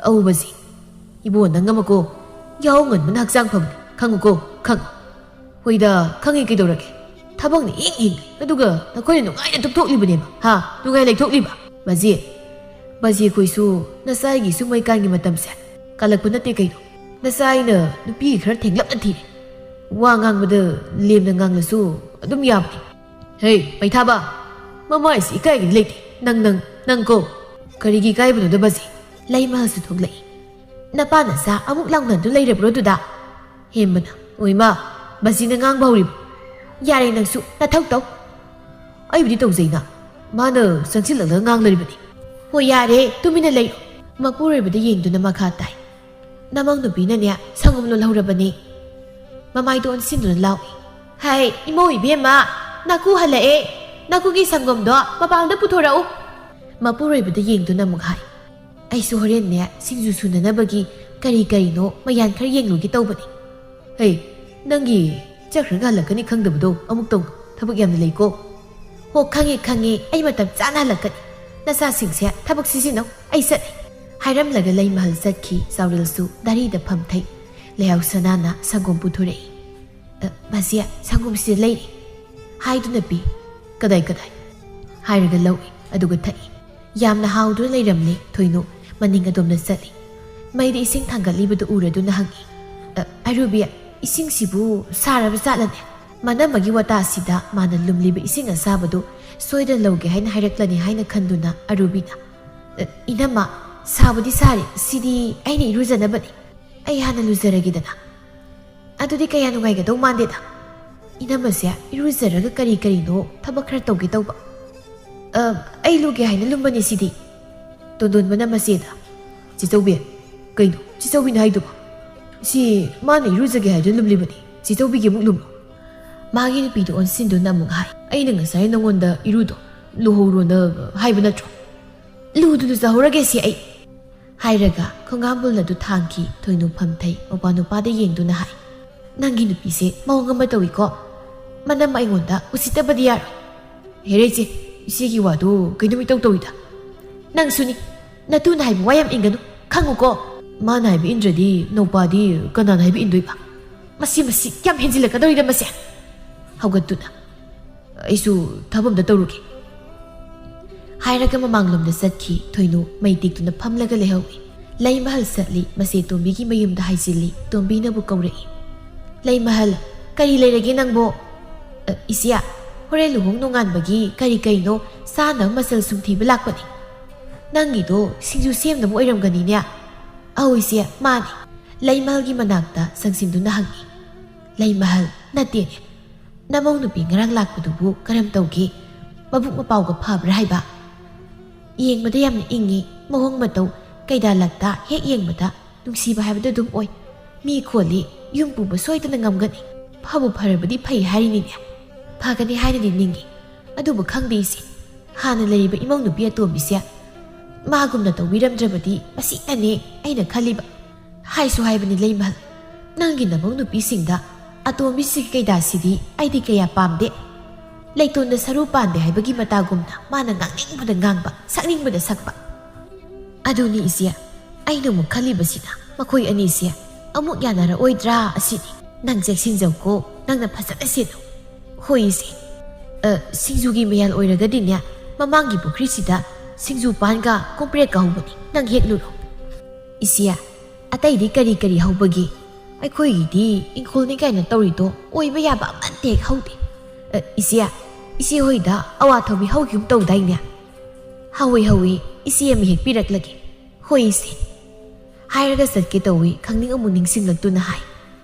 "ꯑꯧ ꯕꯖꯤ, ꯏꯕꯣ ꯅꯪ ꯑꯃꯀꯣ, ꯌꯥꯍꯧ ꯉꯟꯕꯅ ꯍꯛꯆꯥꯡ ꯐꯕꯅꯤ, ꯈꯪꯉꯨꯀꯣ, ꯈꯪꯉꯨ꯫" "ꯍꯣꯏꯗ, ꯈꯪꯉꯤ, ꯀꯩꯗꯧꯔꯒꯦ? ꯊꯕꯛꯅ ꯏꯪ ꯏꯪ, ꯑꯗꯨꯒ ꯅꯈꯣꯏꯅ ꯅꯨꯡꯉꯥꯏꯅ ꯇꯨꯝꯊꯣꯛꯂꯤꯕꯅꯦꯕ, ꯍꯥ? ꯅꯨꯡꯉꯥꯏ ꯂꯩꯊꯣꯛꯂꯤꯕ?" "ꯕꯖꯤ, ꯕꯖꯤ, ꯑꯩꯈꯣꯏꯁꯨ ꯅꯆꯥ ꯑꯩꯒꯤꯁꯨ ꯃꯩꯀꯥꯟꯒꯤ ꯃꯇꯝꯁꯦ ꯀꯜꯂꯛꯄ ꯅꯠꯇꯦ ꯀꯩꯅꯣ꯫ ꯅꯆꯥ ꯑꯩꯅ ꯅꯨꯄꯤꯒꯤ ꯈꯔ ꯊꯦꯡꯂꯞꯅ ꯊꯤꯔꯦ꯫ ꯋꯥ ꯉꯥꯡꯕꯗ ꯂꯦꯝꯅ ꯉꯥꯡꯂꯁꯨ ꯑꯗꯨꯝ ꯌꯥꯕꯅꯤ꯫" "ꯍꯦ, ꯃꯩꯊꯥꯕ, ꯃꯃꯥꯏꯁꯤ ꯏꯀꯥꯏꯒꯗꯤ ꯂꯩꯇꯦ꯫ ꯅꯪ, ꯅꯪ, ꯅꯪ ꯀꯣ꯫" "ꯀꯔꯤꯒꯤ ꯏꯀꯥꯏꯕꯅꯣꯗ ꯕꯖꯤ?" ꯂꯩꯃꯍꯜꯁꯨ ꯊꯣꯛꯂꯛꯏ꯫ "ꯅꯄꯥ ꯅꯆꯥ ꯑꯃꯨꯛ ꯂꯥꯎꯅꯗꯨ ꯂꯩꯔꯕ꯭ꯔꯣ ꯑꯗꯨꯗ?" ꯍꯦꯝꯕꯅ, "ꯑꯣꯏꯃ, ꯕꯖꯤꯅ ꯉꯥꯡꯕ ꯍꯧꯔꯤꯕ꯫ ꯌꯥꯔꯦ ꯅꯪꯁꯨ, ꯅꯊꯧ ꯇꯧ꯫" "ꯑꯩꯕꯨꯗꯤ ꯇꯧꯖꯩꯅ, ꯃꯥꯅ ꯆꯪꯁꯤꯜꯂꯒ ꯉꯥꯡꯂꯔꯤꯕꯅꯤ꯫" "ꯍꯣꯏ ꯌꯥꯔꯦ, ꯇꯨꯃꯤꯟꯅ ꯂꯩꯔꯣ꯫" ꯃꯄꯨꯔꯣꯏꯕꯗ ꯌꯦꯡꯗꯨꯅ ꯃꯈꯥ ꯇꯥꯏ꯫ ꯅꯃꯧ ꯅꯨꯄꯤꯅꯅꯦ ꯁꯪꯒꯣꯝ ꯂꯣꯜꯍꯧꯔꯕꯅꯤ꯫ ꯃꯃꯥꯏꯗꯣ ꯑꯣꯟꯁꯤꯟꯗꯨꯅ ꯂꯥꯎꯏ꯫ "ꯍꯥꯏ, ꯏꯃꯧ ꯏꯕꯦꯝꯃ, ꯅꯥꯀꯨ ꯍꯜꯂꯛꯑꯦ꯫ ꯅꯥꯀꯨꯒꯤ ꯁꯪꯒꯣꯝꯗꯣ ꯃꯄꯥꯟꯗ ꯄꯨꯊꯣꯔꯛꯎ꯫" ꯃꯄꯨꯔꯣꯏꯕꯗ ꯌꯦꯡꯗꯨꯅ ꯑꯃꯨꯛ ꯍꯥꯏ, "ꯑꯩꯁꯨ ꯍꯣꯔꯦꯟꯅꯦ ꯁꯤꯡꯖꯨ ꯁꯨꯅꯅꯕꯒꯤ ꯀꯔꯤ ꯀꯔꯤꯅꯣ ꯃꯌꯥꯟ ꯈꯔ ꯌꯦꯡꯂꯨꯒꯦ ꯇꯧꯕꯅꯤ꯫ ꯍꯦ, ꯅꯪꯒꯤ ꯆꯠꯈ꯭ꯔꯒ ꯍꯜꯂꯛꯀꯅꯤ ꯈꯪꯗꯕꯗꯣ ꯑꯃꯨꯛ ꯇꯧꯅꯨ꯫ ꯊꯕꯛ ꯌꯥꯝꯅ ꯂꯩꯀꯣ꯫ ꯍꯣ, ꯈꯪꯉꯦ, ꯈꯪꯉꯦ꯫ ꯑꯩ ꯃꯇꯝ ꯆꯥꯅ ꯍꯜꯂꯛꯀꯅꯤ꯫ ꯅꯆꯥꯁꯤꯡꯁꯦ ꯊꯕꯛ ꯁꯤꯖꯤꯟꯅꯧ꯫ ꯑꯩ ꯆꯠꯂꯦ꯫ ꯍꯥꯏꯔꯝꯂꯒ ꯂꯩꯃꯍꯜ ꯆꯠꯈꯤ꯫ ꯆꯥꯎꯔꯦꯜꯁꯨ ꯗꯥꯔꯤꯗ ꯐꯝꯊꯩ꯫ ꯂꯩꯍꯥꯎ ꯁꯅꯥꯅ ꯁꯪꯒꯣꯝ ꯄꯨꯊꯣꯔꯛꯏ꯫ "ꯑ, ꯃꯁꯤ ꯁꯪꯒꯣꯝꯁꯤꯗ ꯂꯩꯔꯦ" ꯍꯥꯏꯗꯨꯅ ꯄꯤ꯫ "ꯀꯗꯥꯏ, ꯀꯗꯥꯏ?" ꯍꯥꯏꯔꯒ ꯂꯧꯏ꯫ ꯑꯗꯨꯒ ꯊꯛꯏ꯫ ꯌꯥꯝꯅ ꯍꯥꯎꯗꯨꯅ ꯂꯩꯔꯝꯂꯦ꯫ ꯊꯣꯏꯅꯨ ꯃꯅꯤꯡ ꯑꯗꯣꯝꯗ ꯆꯠꯂꯤ꯫ ꯃꯩꯗ ꯏꯁꯤꯡ ꯊꯥꯡꯒꯠꯂꯤꯕꯗꯨ ꯎꯔꯗꯨꯅ ꯍꯪꯉꯤ, "ꯑ, ꯑꯔꯨꯕꯤ, ꯏꯁꯤꯡꯁꯤꯕꯨ ꯁꯥꯔꯕ ꯖꯥꯠꯂꯅꯦ?" ꯃꯅꯝꯃꯒꯤ ꯋꯥꯇꯥꯁꯤꯗ ꯃꯥꯅ ꯂꯨꯝꯂꯤꯕ ꯏꯁꯤꯡ ꯑꯁꯥꯕꯗꯨ ꯁꯣꯏꯗꯅ ꯂꯧꯒꯦ ꯍꯥꯏꯅ ꯍꯥꯏꯔꯛꯂꯅꯤ ꯍꯥꯏꯅ ꯈꯟꯗꯨꯅ ꯑꯔꯨꯕꯤꯅ, "ꯑ, ꯏꯅꯝꯃ, ꯁꯥꯕꯨꯗꯤ ꯁꯥꯔꯤ, ꯁꯤꯗꯤ ꯑꯩꯅ ꯏꯔꯨꯖꯅꯕꯅꯤ꯫ ꯑꯩ ꯍꯥꯟꯅ ꯂꯨꯖꯔꯒꯦꯗꯅ꯫ ꯑꯗꯨꯗꯤ ꯀꯌꯥ ꯅꯨꯡꯉꯥꯏꯒꯗꯧ ꯃꯥꯟꯗꯦꯗ꯫ ꯏꯅꯝꯃꯁꯦ ꯏꯔꯨꯖꯔꯒ ꯀꯔꯤ ꯀꯔꯤꯅꯣ ꯊꯕꯛ ꯈꯔ ꯇꯧꯒꯦ ꯇꯧꯕ꯫ ꯑ, ꯑꯩ ꯂꯨꯒꯦ ꯍꯥꯏꯅ ꯂꯨꯝꯕꯅꯤ ꯁꯤꯗꯤ"꯫ ꯇꯣꯟꯗꯣꯟꯕꯅ ꯃꯆꯦꯗ, "ꯆꯦꯆꯧꯕꯤ, ꯀꯩꯅꯣ ꯆꯦꯆꯧꯕꯤꯅ ꯍꯥꯏꯗꯨꯕꯣ? ꯁꯤ ꯃꯥꯅ ꯏꯔꯨꯖꯒꯦ ꯍꯥꯏꯗꯨꯅ ꯂꯨꯝꯂꯤꯕꯅꯤ꯫ ꯆꯦꯆꯧꯕꯤꯒꯤ ꯑꯃꯨꯛ ꯂꯨꯝꯃꯣ"꯫ ꯃꯥꯒꯤ ꯅꯨꯄꯤꯗꯨ ꯑꯣꯟꯁꯤꯟꯗꯨꯅ ꯑꯃꯨꯛ ꯍꯥꯏ, "ꯑꯩꯅ ꯉꯁꯥꯏ ꯅꯉꯣꯟꯗ ꯏꯔꯨꯗꯣ ꯂꯨꯍꯧꯔꯣꯅ ꯍꯥꯏꯕ ꯅꯠꯇ꯭ꯔꯣ? ꯂꯨꯗꯨ ꯂꯨꯖꯍꯧꯔꯒꯦ ꯁꯤ ꯑꯩ"꯫ ꯍꯥꯏꯔꯒ ꯈꯣꯡꯒꯥꯝꯕꯨꯜ ꯑꯗꯨ ꯊꯥꯡꯈꯤ꯫ ꯊꯣꯏꯅꯨ ꯐꯝꯊꯩ꯫ ꯃꯧꯄ꯭ꯋꯥ ꯅꯨꯄꯥꯗ ꯌꯦꯡꯗꯨꯅ ꯍꯥꯏ, "ꯅꯪꯒꯤ ꯅꯨꯄꯤꯁꯦ ꯃꯑꯣꯡ ꯑꯃ ꯇꯧꯏꯀꯣ꯫ ꯃꯅꯝ ꯑꯩꯉꯣꯟꯗ ꯎꯁꯤꯠꯇꯕꯗꯤ ꯌꯥꯔꯣꯏ꯫ ꯍꯦꯔꯦ ꯏꯆꯦ, ꯏꯆꯦꯒꯤ ꯋꯥꯗꯨ ꯀꯩꯅꯣꯝ ꯏꯇꯧ ꯇꯧꯏꯗ꯫ ꯅꯪꯁꯨꯅꯤ, ꯅꯇꯨꯅ ꯍꯥꯏꯕ ꯋꯥ ꯌꯥꯝ ꯏꯟꯒꯅꯨ, ꯈꯪꯉꯨꯀꯣ꯫ ꯃꯥꯅ ꯍꯥꯏꯕ ꯏꯟꯗ꯭ꯔꯗꯤ ꯅꯧꯄꯥꯗꯤ ꯀꯅꯥꯅ ꯍꯥꯏꯕ ꯏꯟꯗꯣꯏꯕ? ꯃꯁꯤ, ꯃꯁꯤ ꯌꯥꯝ ꯍꯦꯟꯖꯤꯜꯂꯛꯀꯗꯧꯔꯤꯗ ꯃꯁꯦ"꯫ ꯍꯧꯒꯠꯇꯨꯅ, "ꯑꯩꯁꯨ ꯊꯕꯛ ꯑꯝꯇ ꯇꯧꯔꯨꯒꯦ" ꯍꯥꯏꯔꯒ ꯃꯃꯥꯡꯂꯣꯝꯗ ꯆꯠꯈꯤ꯫ ꯊꯣꯏꯅꯨ ꯃꯩ ꯇꯤꯛꯇꯨꯅ ꯐꯝꯂꯒ ꯂꯩꯍꯧꯏ꯫ ꯂꯩꯃꯍꯜ ꯆꯠꯂꯤ꯫ ꯃꯆꯦ ꯇꯣꯝꯕꯤꯒꯤ ꯃꯌꯨꯝꯗ ꯍꯥꯏꯖꯤꯜꯂꯤ꯫ ꯇꯣꯝꯕꯤꯅꯕꯨ ꯀꯧꯔꯛꯏ꯫ "ꯂꯩꯃꯍꯜ, ꯀꯔꯤ ꯂꯩꯔꯒꯦ ꯅꯪꯕꯣ?" "ꯑ, ꯏꯆꯦ, ꯍꯣꯔꯦꯟ ꯂꯨꯍꯣꯡ ꯅꯣꯡꯉꯥꯟꯕꯒꯤ ꯀꯔꯤ ꯀꯩꯅꯣ ꯆꯥꯅꯕ ꯃꯆꯜ ꯁꯨꯝ ꯊꯤꯕ ꯂꯥꯛꯄꯅꯤ꯫ ꯅꯪꯒꯤꯗꯣ ꯁꯤꯡꯖꯨ ꯁꯦꯝꯅꯕ ꯑꯣꯏꯔꯝꯒꯅꯤꯅꯦ?" "ꯑꯧ ꯏꯆꯦ, ꯃꯥꯅꯤ"꯫ ꯂꯩꯃꯍꯜꯒꯤ ꯃꯅꯥꯛꯇ ꯆꯪꯁꯤꯟꯗꯨꯅ ꯍꯪꯉꯤ꯫ "ꯂꯩꯃꯍꯜ, ꯅꯠꯇꯦꯅꯦ, ꯅꯃꯧ ꯅꯨꯄꯤ ꯉꯔꯥꯡ ꯂꯥꯛꯄꯗꯨꯕꯨ ꯀꯔꯝ ꯇꯧꯒꯦ? ꯃꯕꯨꯛ ꯃꯄꯥꯎꯒ ꯐꯕ꯭ꯔꯥ ꯍꯥꯏꯕ? ꯌꯦꯡꯕꯗ ꯌꯥꯝꯅ ꯏꯪꯉꯤ, ꯃꯑꯣꯡ ꯃꯇꯧ ꯀꯩꯗꯥ ꯂꯛꯇ ꯍꯦꯛ ꯌꯦꯡꯕꯗ ꯅꯨꯡꯁꯤꯕ ꯍꯥꯏꯕꯗꯨ ꯑꯗꯨꯝ ꯑꯣꯏ꯫ ꯃꯤ ꯈꯣꯜꯂꯤ, ꯌꯨꯝ ꯄꯨꯕ ꯁꯣꯏꯗꯅ ꯉꯝꯒꯅꯤ꯫ ꯐꯕꯨ ꯐꯔꯕꯗꯤ ꯐꯩ ꯍꯥꯏꯔꯤꯅꯤꯅꯦ꯫ ꯐꯒꯅꯤ ꯍꯥꯏꯅꯗꯤ ꯅꯤꯡꯏ, ꯑꯗꯨꯕꯨ ꯈꯪꯗꯦ ꯏꯆꯦ꯫ ꯍꯥꯟꯅ ꯂꯩꯔꯤꯕ ꯏꯃꯧ ꯅꯨꯄꯤ ꯑꯇꯣꯝꯕꯤꯁꯦ ꯃꯥꯒꯨꯝꯅ ꯇꯧꯕꯤꯔꯝꯗ꯭ꯔꯕꯗꯤ ꯃꯁꯤꯅꯅꯦ ꯑꯩꯅ ꯈꯜꯂꯤꯕ"꯫ ꯍꯥꯏꯁꯨ ꯍꯥꯏꯕꯅꯤ ꯂꯩꯃꯍꯜ꯫ "ꯅꯪꯒꯤ ꯅꯃꯧ ꯅꯨꯄꯤꯁꯤꯡꯗ ꯑꯇꯣꯝꯕꯤꯁꯤꯒꯤ ꯀꯩꯗꯥꯁꯤꯗꯤ ꯑꯩꯗꯤ ꯀꯌꯥ ꯄꯥꯝꯗꯦ꯫ ꯂꯩꯇꯣꯟꯗ ꯁꯔꯨ ꯄꯥꯟꯗꯦ ꯍꯥꯏꯕꯒꯤ ꯃꯇꯥꯒꯨꯝꯅ ꯃꯥꯅ ꯉꯥꯡꯅꯤꯡꯕꯗ ꯉꯥꯡꯕ, ꯁꯛꯅꯤꯡꯕꯗ ꯁꯛꯄ꯫ ꯑꯗꯨꯅꯤ ꯏꯆꯦ, ꯑꯩꯅ ꯑꯃꯨꯛ ꯈꯜꯂꯤꯕꯁꯤꯅ ꯃꯈꯣꯏ ꯑꯅꯤꯁꯦ ꯑꯃꯨꯛ ꯌꯥꯅꯔꯛꯑꯣꯏꯗ꯭ꯔꯥ ꯑꯁꯤꯅꯤ꯫ ꯅꯪ ꯆꯦꯛꯁꯤꯟꯖꯧꯀꯣ, ꯅꯪꯅ ꯐꯖꯅ ꯁꯦꯟꯅꯧ꯫" "ꯍꯣꯏ ꯏꯆꯦ꯫ ꯑ, ꯁꯤꯡꯖꯨꯒꯤ ꯃꯌꯥꯜ ꯑꯣꯏꯔꯒꯗꯤꯅꯦ, ꯃꯃꯥꯡꯒꯤ ꯄꯨꯈ꯭ꯔꯤꯁꯤꯗ ꯁꯤꯡꯖꯨ ꯄꯥꯟꯒ ꯀꯣꯝꯄ꯭ꯔꯦꯛꯀ ꯍꯧꯕꯅꯤ, ꯅꯪ ꯍꯦꯛꯂꯨꯔꯣ꯫" "ꯏꯆꯦ, ꯑꯇꯩꯗꯤ ꯀꯔꯤ ꯀꯔꯤ ꯍꯧꯕꯒꯦ? ꯑꯩꯈꯣꯏꯒꯤꯗꯤ ꯏꯪꯈꯣꯜꯅꯤ ꯀꯥꯏꯅ ꯇꯧꯔꯤꯗꯣ ꯑꯣꯏꯕ ꯌꯥꯕ ꯑꯃꯠꯇ ꯍꯦꯛ ꯍꯧꯗꯦ꯫" "ꯑ, ꯏꯆꯦ, ꯏꯆꯦ ꯍꯣꯏꯗ ꯑꯋꯥꯊꯕꯤ ꯍꯧꯈꯤꯒꯨꯝ ꯇꯧꯗꯥꯏꯅꯦ?" "ꯍꯧꯏ, ꯍꯧꯏ, ꯏꯆꯦ ꯑꯃ ꯍꯦꯛ ꯄꯤꯔꯛꯂꯒꯦ꯫" "ꯍꯣꯏ ꯏꯆꯦ꯫" ꯍꯥꯏꯔꯒ ꯆꯠꯀꯦ ꯇꯧꯏ, ꯈꯪꯅꯤꯡ ꯑꯃꯨꯛ ꯅꯤꯡꯁꯤꯡꯂꯛꯇꯨꯅ ꯍꯥꯏ,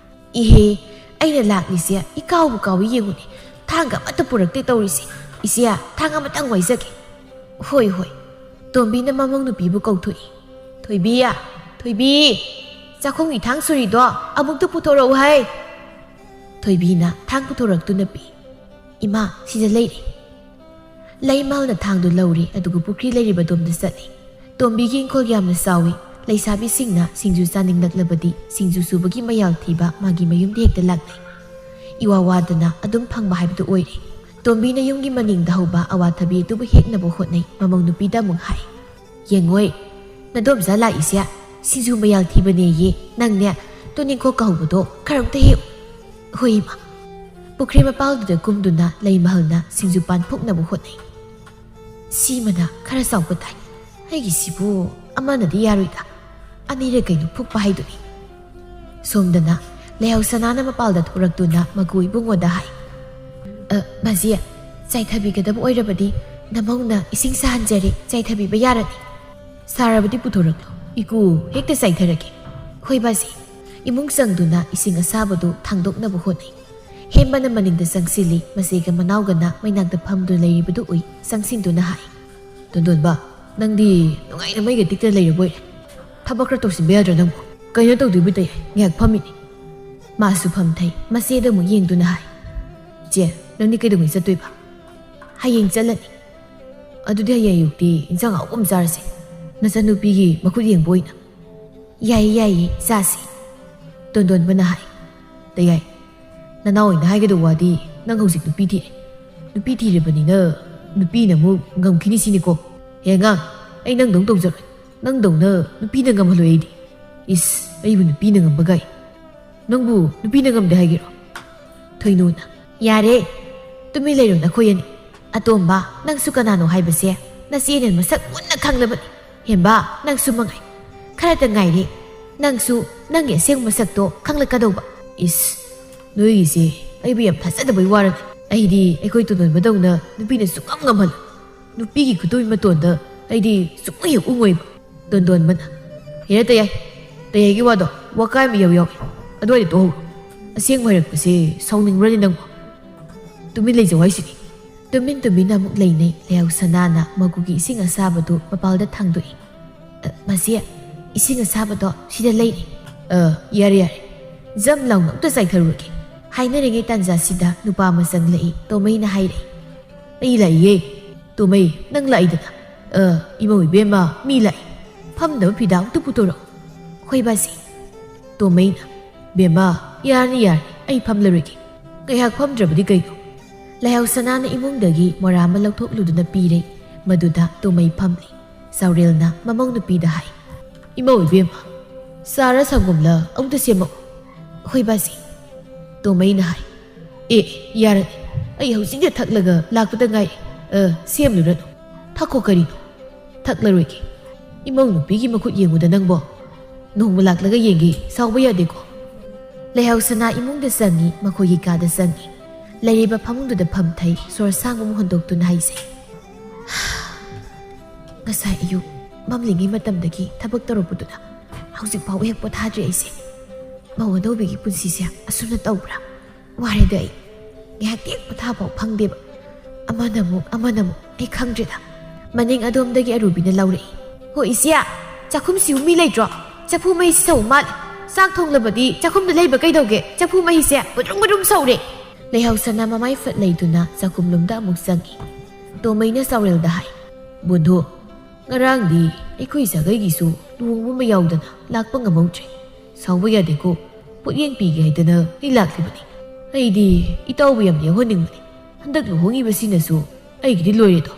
"ꯏꯍꯦ, ꯑꯩꯅ ꯂꯥꯛꯂꯤꯁꯦ ꯏꯀꯥꯎꯕꯨ ꯀꯥꯎꯏ ꯌꯦꯡꯉꯨꯅꯦ, ꯊꯥꯡꯒ ꯑꯃꯠꯇ ꯄꯨꯔꯛꯇꯦ ꯇꯧꯔꯤꯁꯦ꯫ ꯏꯆꯦ, ꯊꯥꯡ ꯑꯃꯇꯪ ꯋꯥꯏꯖꯒꯦ꯫" "ꯍꯣꯏ, ꯍꯣꯏ꯫" ꯇꯣꯝꯕꯤꯅ ꯃꯃꯧ ꯅꯨꯄꯤꯕꯨ ꯀꯧꯊꯣꯛꯏ꯫ "ꯊꯣꯏꯕꯤ, ꯊꯣꯏꯕꯤ, ꯆꯥꯛꯈꯨꯝꯒꯤ ꯊꯥꯡ ꯁꯨꯔꯤꯗꯣ ꯑꯃꯨꯛꯇ ꯄꯨꯊꯣꯔꯛꯎ ꯍꯥꯏ꯫" ꯊꯣꯏꯕꯤꯅ ꯊꯥꯡ ꯄꯨꯊꯣꯔꯛꯇꯨꯅ ꯄꯤ꯫ "ꯏꯃꯥ, ꯁꯤꯗ ꯂꯩꯔꯦ꯫" ꯂꯩꯃꯍꯜꯅ ꯊꯥꯡꯗꯨ ꯂꯧꯔꯦ, ꯑꯗꯨꯒ ꯄꯨꯈ꯭ꯔꯤ ꯂꯩꯔꯤꯕ ꯑꯗꯣꯝꯗ ꯆꯠꯂꯤ꯫ ꯇꯣꯝꯕꯤꯒꯤ ꯏꯪꯈꯣꯜ ꯌꯥꯝꯅ ꯆꯥꯎꯏ꯫ ꯂꯩꯁꯥꯕꯤꯁꯤꯡꯅ ꯁꯤꯡꯖꯨ ꯆꯥꯅꯤꯡꯂꯛꯂꯕꯗꯤ ꯁꯤꯡꯖꯨ ꯁꯨꯕꯒꯤ ꯃꯌꯥꯜ ꯊꯤꯕ ꯃꯥꯒꯤ ꯃꯌꯨꯝꯗ ꯍꯦꯛꯇ ꯂꯥꯛꯅꯩ꯫ ꯏꯋꯥ ꯋꯥꯗꯅ ꯑꯗꯨꯝ ꯐꯪꯕ ꯍꯥꯏꯕꯗꯨ ꯑꯣꯏꯔꯦ꯫ ꯇꯣꯝꯕꯤꯅ ꯌꯨꯝꯒꯤ ꯃꯅꯤꯡꯗ ꯍꯧꯕ ꯑꯋꯥꯊꯕꯤ ꯑꯗꯨꯕꯨ ꯍꯦꯛꯅꯕ ꯍꯣꯠꯅꯩ꯫ ꯃꯃꯧ ꯅꯨꯄꯤꯗ ꯑꯃꯨꯛ ꯍꯥꯏ, "ꯌꯦꯡꯉꯣꯏ, ꯅꯗꯣꯝꯆꯥ ꯂꯥꯛꯏꯁꯦ ꯁꯤꯡꯖꯨ ꯃꯌꯥꯜ ꯊꯤꯕꯅꯦꯌꯦ꯫ ꯅꯪꯅꯦ, ꯇꯨꯅꯤꯡꯈꯣꯛ ꯀꯥꯍꯧꯕꯗꯣ ꯈꯔ ꯑꯝꯇ ꯍꯦꯛꯎ꯫" "ꯍꯣꯏ, ꯏꯃꯥ꯫" ꯄꯨꯈ꯭ꯔꯤ ꯃꯄꯥꯜꯗꯨꯗ ꯀꯨꯝꯗꯨꯅ ꯂꯩꯃꯍꯜꯅ ꯁꯤꯡꯖꯨ ꯄꯥꯟ ꯐꯨꯛꯅꯕ ꯍꯣꯠꯅꯩ꯫ "ꯁꯤꯃꯅ ꯈꯔ ꯆꯥꯎꯕ ꯇꯥꯏ꯫ ꯑꯩꯒꯤꯁꯤꯕꯨ ꯑꯃꯅꯗꯤ ꯌꯥꯔꯣꯏꯗ꯫ ꯑꯅꯤꯔ ꯀꯩꯅꯣ ꯐꯨꯛꯄ ꯍꯥꯏꯗꯨꯅꯤ꯫" ꯁꯣꯝꯗꯅ ꯂꯩꯍꯧ ꯁꯅꯥꯅ ꯃꯄꯥꯜꯗ ꯊꯣꯔꯛꯇꯨꯅ ꯃꯀꯨ ꯏꯕꯨꯡꯉꯣꯗ ꯍꯥꯏ, "ꯑ, ꯕꯥꯖꯤ, ꯆꯥꯏꯊꯕꯤꯒꯗꯕ ꯑꯣꯏꯔꯕꯗꯤ ꯅꯃꯧꯅ ꯏꯁꯤꯡ ꯁꯥꯍꯟꯖꯔꯦ, ꯆꯥꯏꯊꯕꯤꯕ ꯌꯥꯔꯅꯤ꯫" "ꯁꯥꯔꯕꯗꯤ ꯄꯨꯊꯣꯔꯛꯂꯣ, ꯏꯀꯨ ꯍꯦꯛꯇ ꯆꯥꯏꯊꯔꯒꯦ꯫" "ꯍꯣꯏ ꯕꯥꯖꯤ꯫" ꯏꯃꯨꯡ ꯆꯪꯗꯨꯅ ꯏꯁꯤꯡ ꯑꯁꯥꯕꯗꯨ ꯊꯥꯡꯗꯣꯛꯅꯕ ꯍꯣꯠꯅꯩ꯫ ꯍꯦꯝꯕꯅ ꯃꯅꯤꯡꯗ ꯆꯪꯁꯤꯜꯂꯤ꯫ ꯃꯆꯦꯒ ꯃꯅꯥꯎꯒꯅ ꯃꯩꯅꯥꯛꯇ ꯐꯝꯗꯨꯅ ꯂꯩꯔꯤꯕꯗꯨ ꯎꯏ꯫ ꯆꯪꯁꯤꯟꯗꯨꯅ ꯍꯥꯏ, "ꯇꯣꯟꯗꯣꯟꯕ, ꯅꯪꯗꯤ ꯅꯨꯡꯉꯥꯏꯅ ꯃꯩꯒ ꯇꯤꯛꯇ ꯂꯩꯔꯕꯣꯏꯔꯦ꯫ ꯊꯕꯛ ꯈꯔ ꯇꯧꯁꯤꯟꯕ ꯌꯥꯗ꯭ꯔꯣ ꯅꯪꯕꯨ? ꯀꯩꯅꯣ ꯇꯧꯗꯣꯏꯕꯨ ꯇꯧ ꯌꯥꯏ, ꯉꯥꯏꯍꯥꯛ ꯐꯝꯃꯤꯅꯤ꯫" ꯃꯥꯁꯨ ꯐꯝꯊꯩ꯫ ꯃꯆꯦꯗ ꯑꯃꯨꯛ ꯌꯦꯡꯗꯨꯅ ꯍꯥꯏ, "ꯏꯆꯦ, ꯅꯪꯗꯤ ꯀꯩꯗꯧꯉꯩ ꯆꯠꯇꯣꯏꯕ?" "ꯍꯌꯦꯡ ꯆꯠꯂꯅꯤ꯫" "ꯑꯗꯨꯗꯤ ꯍꯌꯦꯡ ꯑꯌꯨꯛꯇꯤ ꯏꯟꯁꯥꯡ ꯑꯍꯥꯎꯕ ꯑꯃ ꯆꯥꯔꯁꯦ, ꯅꯆꯟꯅꯨꯄꯤꯒꯤ ꯃꯈꯨꯠ ꯌꯦꯡꯕ ꯑꯣꯏꯅ꯫" "ꯌꯥꯏꯌꯦ, ꯌꯥꯏꯌꯦ, ꯆꯥꯁꯤ꯫" ꯇꯣꯟꯗꯣꯟꯕꯅ ꯍꯥꯏ, "ꯇꯌꯥꯏ, ꯅꯅꯥꯎ ꯑꯣꯏꯅ ꯍꯥꯏꯒꯗꯧꯕ ꯋꯥꯗꯤ ꯅꯪ ꯍꯧꯖꯤꯛ ꯅꯨꯄꯤ ꯊꯤꯔꯦ꯫ ꯅꯨꯄꯤ ꯊꯤꯔꯕꯅꯤꯅ ꯅꯨꯄꯤꯅ ꯑꯃꯨꯛ ꯉꯝꯈꯤꯅꯤ ꯁꯤꯅꯤꯀꯣ꯫ ꯍꯦ ꯑꯉꯥꯡ, ꯑꯩ ꯅꯪꯗꯧ ꯇꯧꯖꯔꯣꯏ꯫ ꯅꯪꯗꯧꯅ ꯅꯨꯄꯤꯅ ꯉꯝꯍꯜꯂꯣꯏ ꯑꯩꯗꯤ꯫ ꯏꯁ, ꯑꯩꯕꯨ ꯅꯨꯄꯤꯅ ꯉꯝꯕ ꯀꯥꯏ꯫ ꯅꯪꯕꯨ ꯅꯨꯄꯤꯅ ꯉꯝꯗꯦ ꯍꯥꯏꯒꯦꯔꯣ?" ꯊꯣꯏꯅꯨꯅ, "ꯌꯥꯔꯦ, ꯇꯨꯃꯤꯟ ꯂꯩꯔꯣ ꯅꯈꯣꯏ ꯑꯅꯤ꯫ ꯑꯇꯣꯝꯕ, ꯅꯪꯁꯨ ꯀꯅꯥꯅꯣ ꯍꯥꯏꯕꯁꯦ ꯅꯆꯦꯅ ꯃꯁꯛ ꯃꯨꯟꯅ ꯈꯪꯂꯕꯅꯤ꯫ ꯍꯦꯝꯕ, ꯅꯪꯁꯨ ꯃꯉꯥꯏ꯫ ꯈꯔꯇ ꯉꯥꯏꯔꯦ ꯅꯪꯁꯨ ꯅꯪꯒꯤ ꯑꯁꯦꯡꯕ ꯃꯁꯛꯇꯣ ꯈꯪꯂꯛꯀꯗꯧꯕ꯫ ꯏꯁ, ꯅꯣꯏꯒꯤꯁꯦ ꯑꯩꯕꯨ ꯌꯥꯝ ꯊꯥꯖꯗꯕꯩ ꯋꯥꯔꯅꯤ꯫ ꯑꯩꯗꯤ ꯑꯩꯈꯣꯏ ꯇꯣꯟꯗꯣꯟꯕꯗꯧꯅ ꯅꯨꯄꯤꯅ ꯁꯨꯡꯉꯝ ꯉꯝꯍꯜꯂꯣꯏ꯫ ꯅꯨꯄꯤꯒꯤ ꯈꯨꯗꯣꯏ ꯃꯇꯣꯟꯗ ꯑꯩꯗꯤ ꯁꯨꯡꯎ ꯍꯦꯛ ꯎꯉꯣꯏꯕ꯫" ꯇꯣꯟꯗꯣꯟꯕꯅ, "ꯍꯦꯔꯥ ꯇꯌꯥꯏ, ꯇꯌꯥꯏꯒꯤ ꯋꯥꯗꯣ ꯋꯥꯀꯥꯏ ꯑꯃ ꯏꯌꯥꯎ ꯌꯥꯎꯏ꯫ ꯑꯗꯨꯋꯥꯏꯗ ꯇꯣꯛꯍꯧꯔꯣ꯫ ꯑꯁꯦꯡꯕ ꯍꯥꯏꯔꯛꯄꯁꯦ ꯁꯥꯎꯅꯤꯡꯕ꯭ꯔꯅꯦ ꯅꯪꯕꯣ? ꯇꯨꯃꯤꯟ ꯂꯩꯖꯧ ꯍꯥꯏꯁꯤꯗꯤ꯫" ꯇꯨꯃꯤꯟ ꯇꯨꯃꯤꯟꯅ ꯑꯃꯨꯛ ꯂꯩꯅꯩ꯫ ꯂꯩꯍꯥꯎ ꯁꯅꯥꯅ ꯃꯒꯨꯒꯤ ꯏꯁꯤꯡ ꯑꯁꯥꯕꯗꯨ ꯃꯄꯥꯜꯗ ꯊꯥꯡꯗꯣꯛꯏ꯫ "ꯑ, ꯃꯁꯤ ꯏꯁꯤꯡ ꯑꯁꯥꯕꯗꯣ ꯁꯤꯗ ꯂꯩꯔꯦ꯫" "ꯑ, ꯌꯥꯔꯦ, ꯌꯥꯔꯦ꯫ ꯖꯝ ꯂꯥꯎꯅ ꯑꯝꯇ ꯆꯥꯏꯊꯔꯨꯔꯒꯦ꯫" ꯍꯥꯏꯅꯔꯤꯉꯩ ꯇꯥꯟꯖꯥꯁꯤꯗ ꯅꯨꯄꯥ ꯑꯃ ꯆꯪꯂꯛꯏ꯫ ꯇꯣꯃꯩꯅ ꯍꯥꯏꯔꯛꯏ, "ꯑꯩ ꯂꯥꯛꯏꯌꯦ꯫ ꯇꯣꯃꯩ, ꯅꯪ ꯂꯥꯛꯏꯗꯅ꯫ ꯑ, ꯏꯃꯧ ꯏꯕꯦꯝꯃ, ꯃꯤ ꯂꯥꯛꯏ꯫ ꯐꯝꯅꯕ ꯐꯤꯗꯥ ꯑꯝꯇ ꯄꯨꯊꯣꯔꯛꯑꯣ꯫" "ꯍꯣꯏ ꯕꯥꯁꯤ꯫" ꯇꯣꯃꯩꯅ, "ꯕꯦꯝꯃ, ꯌꯥꯔꯅꯤ, ꯌꯥꯔꯅꯤ, ꯑꯩ ꯐꯝꯂꯔꯣꯏꯒꯦ꯫ ꯉꯥꯏꯍꯥꯛ ꯐꯝꯗ꯭ꯔꯕꯗꯤ ꯀꯩꯅꯣ?" ꯂꯩꯍꯥꯎ ꯁꯅꯥꯅ ꯏꯃꯨꯡꯗꯒꯤ ꯃꯣꯔꯥ ꯑꯃ ꯂꯧꯊꯣꯛꯂꯨꯗꯨꯅ ꯄꯤꯔꯦ꯫ ꯃꯗꯨꯗ ꯇꯣꯃꯩ ꯐꯝꯂꯤ꯫ ꯆꯥꯎꯔꯦꯜꯅ ꯃꯃꯧ ꯅꯨꯄꯤꯗ ꯍꯥꯏ, "ꯏꯃꯧ ꯏꯕꯦꯝꯃ, ꯆꯥꯔ ꯁꯪꯒꯣꯝꯂ ꯑꯃꯨꯛꯇ ꯁꯦꯝꯃꯛꯎ꯫" "ꯍꯣꯏ ꯕꯥꯁꯤ꯫" ꯇꯣꯃꯩꯅ ꯍꯥꯏ, "ꯑꯦ, ꯌꯥꯔꯅꯤ, ꯑꯩ ꯍꯧꯖꯤꯛꯇ ꯊꯛꯂꯒ ꯂꯥꯛꯄꯗ ꯉꯥꯏꯔꯤ꯫ ꯑ, ꯁꯦꯝꯂꯨꯔꯅꯨ꯫ ꯊꯛꯈꯣ ꯀꯔꯤꯅꯣ?" "ꯊꯛꯂꯔꯣꯏꯒꯦ꯫" "ꯏꯃꯧ ꯅꯨꯄꯤꯒꯤ ꯃꯈꯨꯠ ꯌꯦꯡꯉꯨꯗ ꯅꯪꯕꯣ꯫ ꯅꯣꯡꯃ ꯂꯥꯛꯂꯒ ꯌꯦꯡꯒꯦ, ꯁꯥꯎꯕ ꯌꯥꯗꯦꯀꯣ꯫" ꯂꯩꯍꯥꯎ ꯁꯅꯥ ꯏꯃꯨꯡꯗ ꯆꯪꯉꯤ, ꯃꯈꯣꯏꯒꯤ ꯀꯥꯗ ꯆꯪꯉꯤ꯫ ꯂꯩꯔꯤꯕ ꯐꯃꯨꯡꯗꯨꯗ ꯐꯝꯊꯩ, ꯁꯣꯔ ꯁꯥꯡꯕ ꯑꯃ ꯍꯣꯟꯗꯣꯛꯇꯨꯅ ꯍꯥꯏꯖꯩ, "ꯉꯁꯥꯏ ꯑꯌꯨꯛ ꯃꯝꯂꯤꯉꯩ ꯃꯇꯝꯗꯒꯤ ꯊꯕꯛ ꯇꯧꯔꯛꯄꯗꯨꯅ ꯍꯧꯖꯤꯛ ꯐꯥꯎꯕ ꯍꯦꯛ ꯄꯣꯊꯥꯗ꯭ꯔꯤ ꯑꯩꯁꯦ꯫ ꯃꯧ ꯑꯅꯧꯕꯤꯒꯤ ꯄꯨꯟꯁꯤꯁꯦ ꯑꯁꯨꯝꯅ ꯇꯧꯕ꯭ꯔꯥ? ꯋꯥꯔꯦꯗ ꯑꯩ꯫ ꯉꯥꯏꯍꯥꯛꯇꯤ ꯄꯣꯊꯥꯐꯥꯎ ꯐꯪꯗꯦꯕ꯫ ꯑꯃꯅ ꯑꯃꯨꯛ, ꯑꯃꯅ ꯑꯃꯨꯛ, ꯑꯩ ꯈꯪꯗ꯭ꯔꯦꯗ꯫" ꯃꯅꯤꯡ ꯑꯗꯣꯝꯗꯒꯤ ꯑꯔꯨꯕꯤꯅ ꯂꯥꯎꯔꯛꯏ, "ꯍꯣ ꯏꯆꯦ, ꯆꯥꯛꯈꯨꯝꯁꯤꯕꯨ ꯃꯤ ꯂꯩꯇ꯭ꯔꯣ? ꯆꯐꯨ ꯃꯩꯁꯤ ꯁꯧ ꯃꯥꯜꯂꯦ꯫ ꯆꯥꯛ ꯊꯣꯡꯂꯕꯗꯤ ꯆꯥꯛꯈꯨꯝꯗ ꯂꯩꯕ ꯀꯩꯗꯧꯒꯦ? ꯆꯐꯨ ꯃꯩꯁꯦ ꯕꯨꯗ꯭ꯔꯨꯝ ꯕꯨꯗ꯭ꯔꯨꯝ ꯁꯧꯔꯦ꯫" ꯂꯩꯍꯥꯎ ꯁꯅꯥ ꯃꯃꯥꯏ ꯐꯠ ꯂꯩꯗꯨꯅ ꯆꯥꯛꯈꯨꯝꯂꯣꯝꯗ ꯑꯃꯨꯛ ꯆꯪꯉꯤ꯫ ꯇꯣꯃꯩꯅ ꯆꯥꯎꯔꯦꯜꯗ ꯍꯥꯏ, "ꯕꯨꯙꯨ, ꯉꯔꯥꯡꯗꯤ ꯑꯩꯈꯣꯏ ꯁꯥꯒꯩꯒꯤꯁꯨ ꯂꯨꯍꯣꯡꯕ ꯑꯃ ꯌꯥꯎꯗꯅ ꯂꯥꯛꯄ ꯉꯝꯍꯧꯗ꯭ꯔꯦ꯫ ꯁꯥꯎꯕ ꯌꯥꯗꯦꯀꯣ꯫ ꯄꯣꯠꯌꯦꯡ ꯄꯤꯒꯦ ꯍꯥꯏꯗꯅ ꯑꯩ ꯂꯥꯛꯂꯤꯕꯅꯤ꯫ ꯑꯩꯗꯤ ꯏꯇꯥꯎꯕꯨ ꯌꯥꯝ ꯌꯥꯎꯍꯟꯅꯤꯡꯕꯅꯤ꯫ ꯍꯟꯗꯛ ꯂꯨꯍꯣꯡꯉꯤꯕꯁꯤꯅꯁꯨ ꯑꯩꯒꯤꯗꯤ ꯂꯣꯏꯔꯦꯗꯣ꯫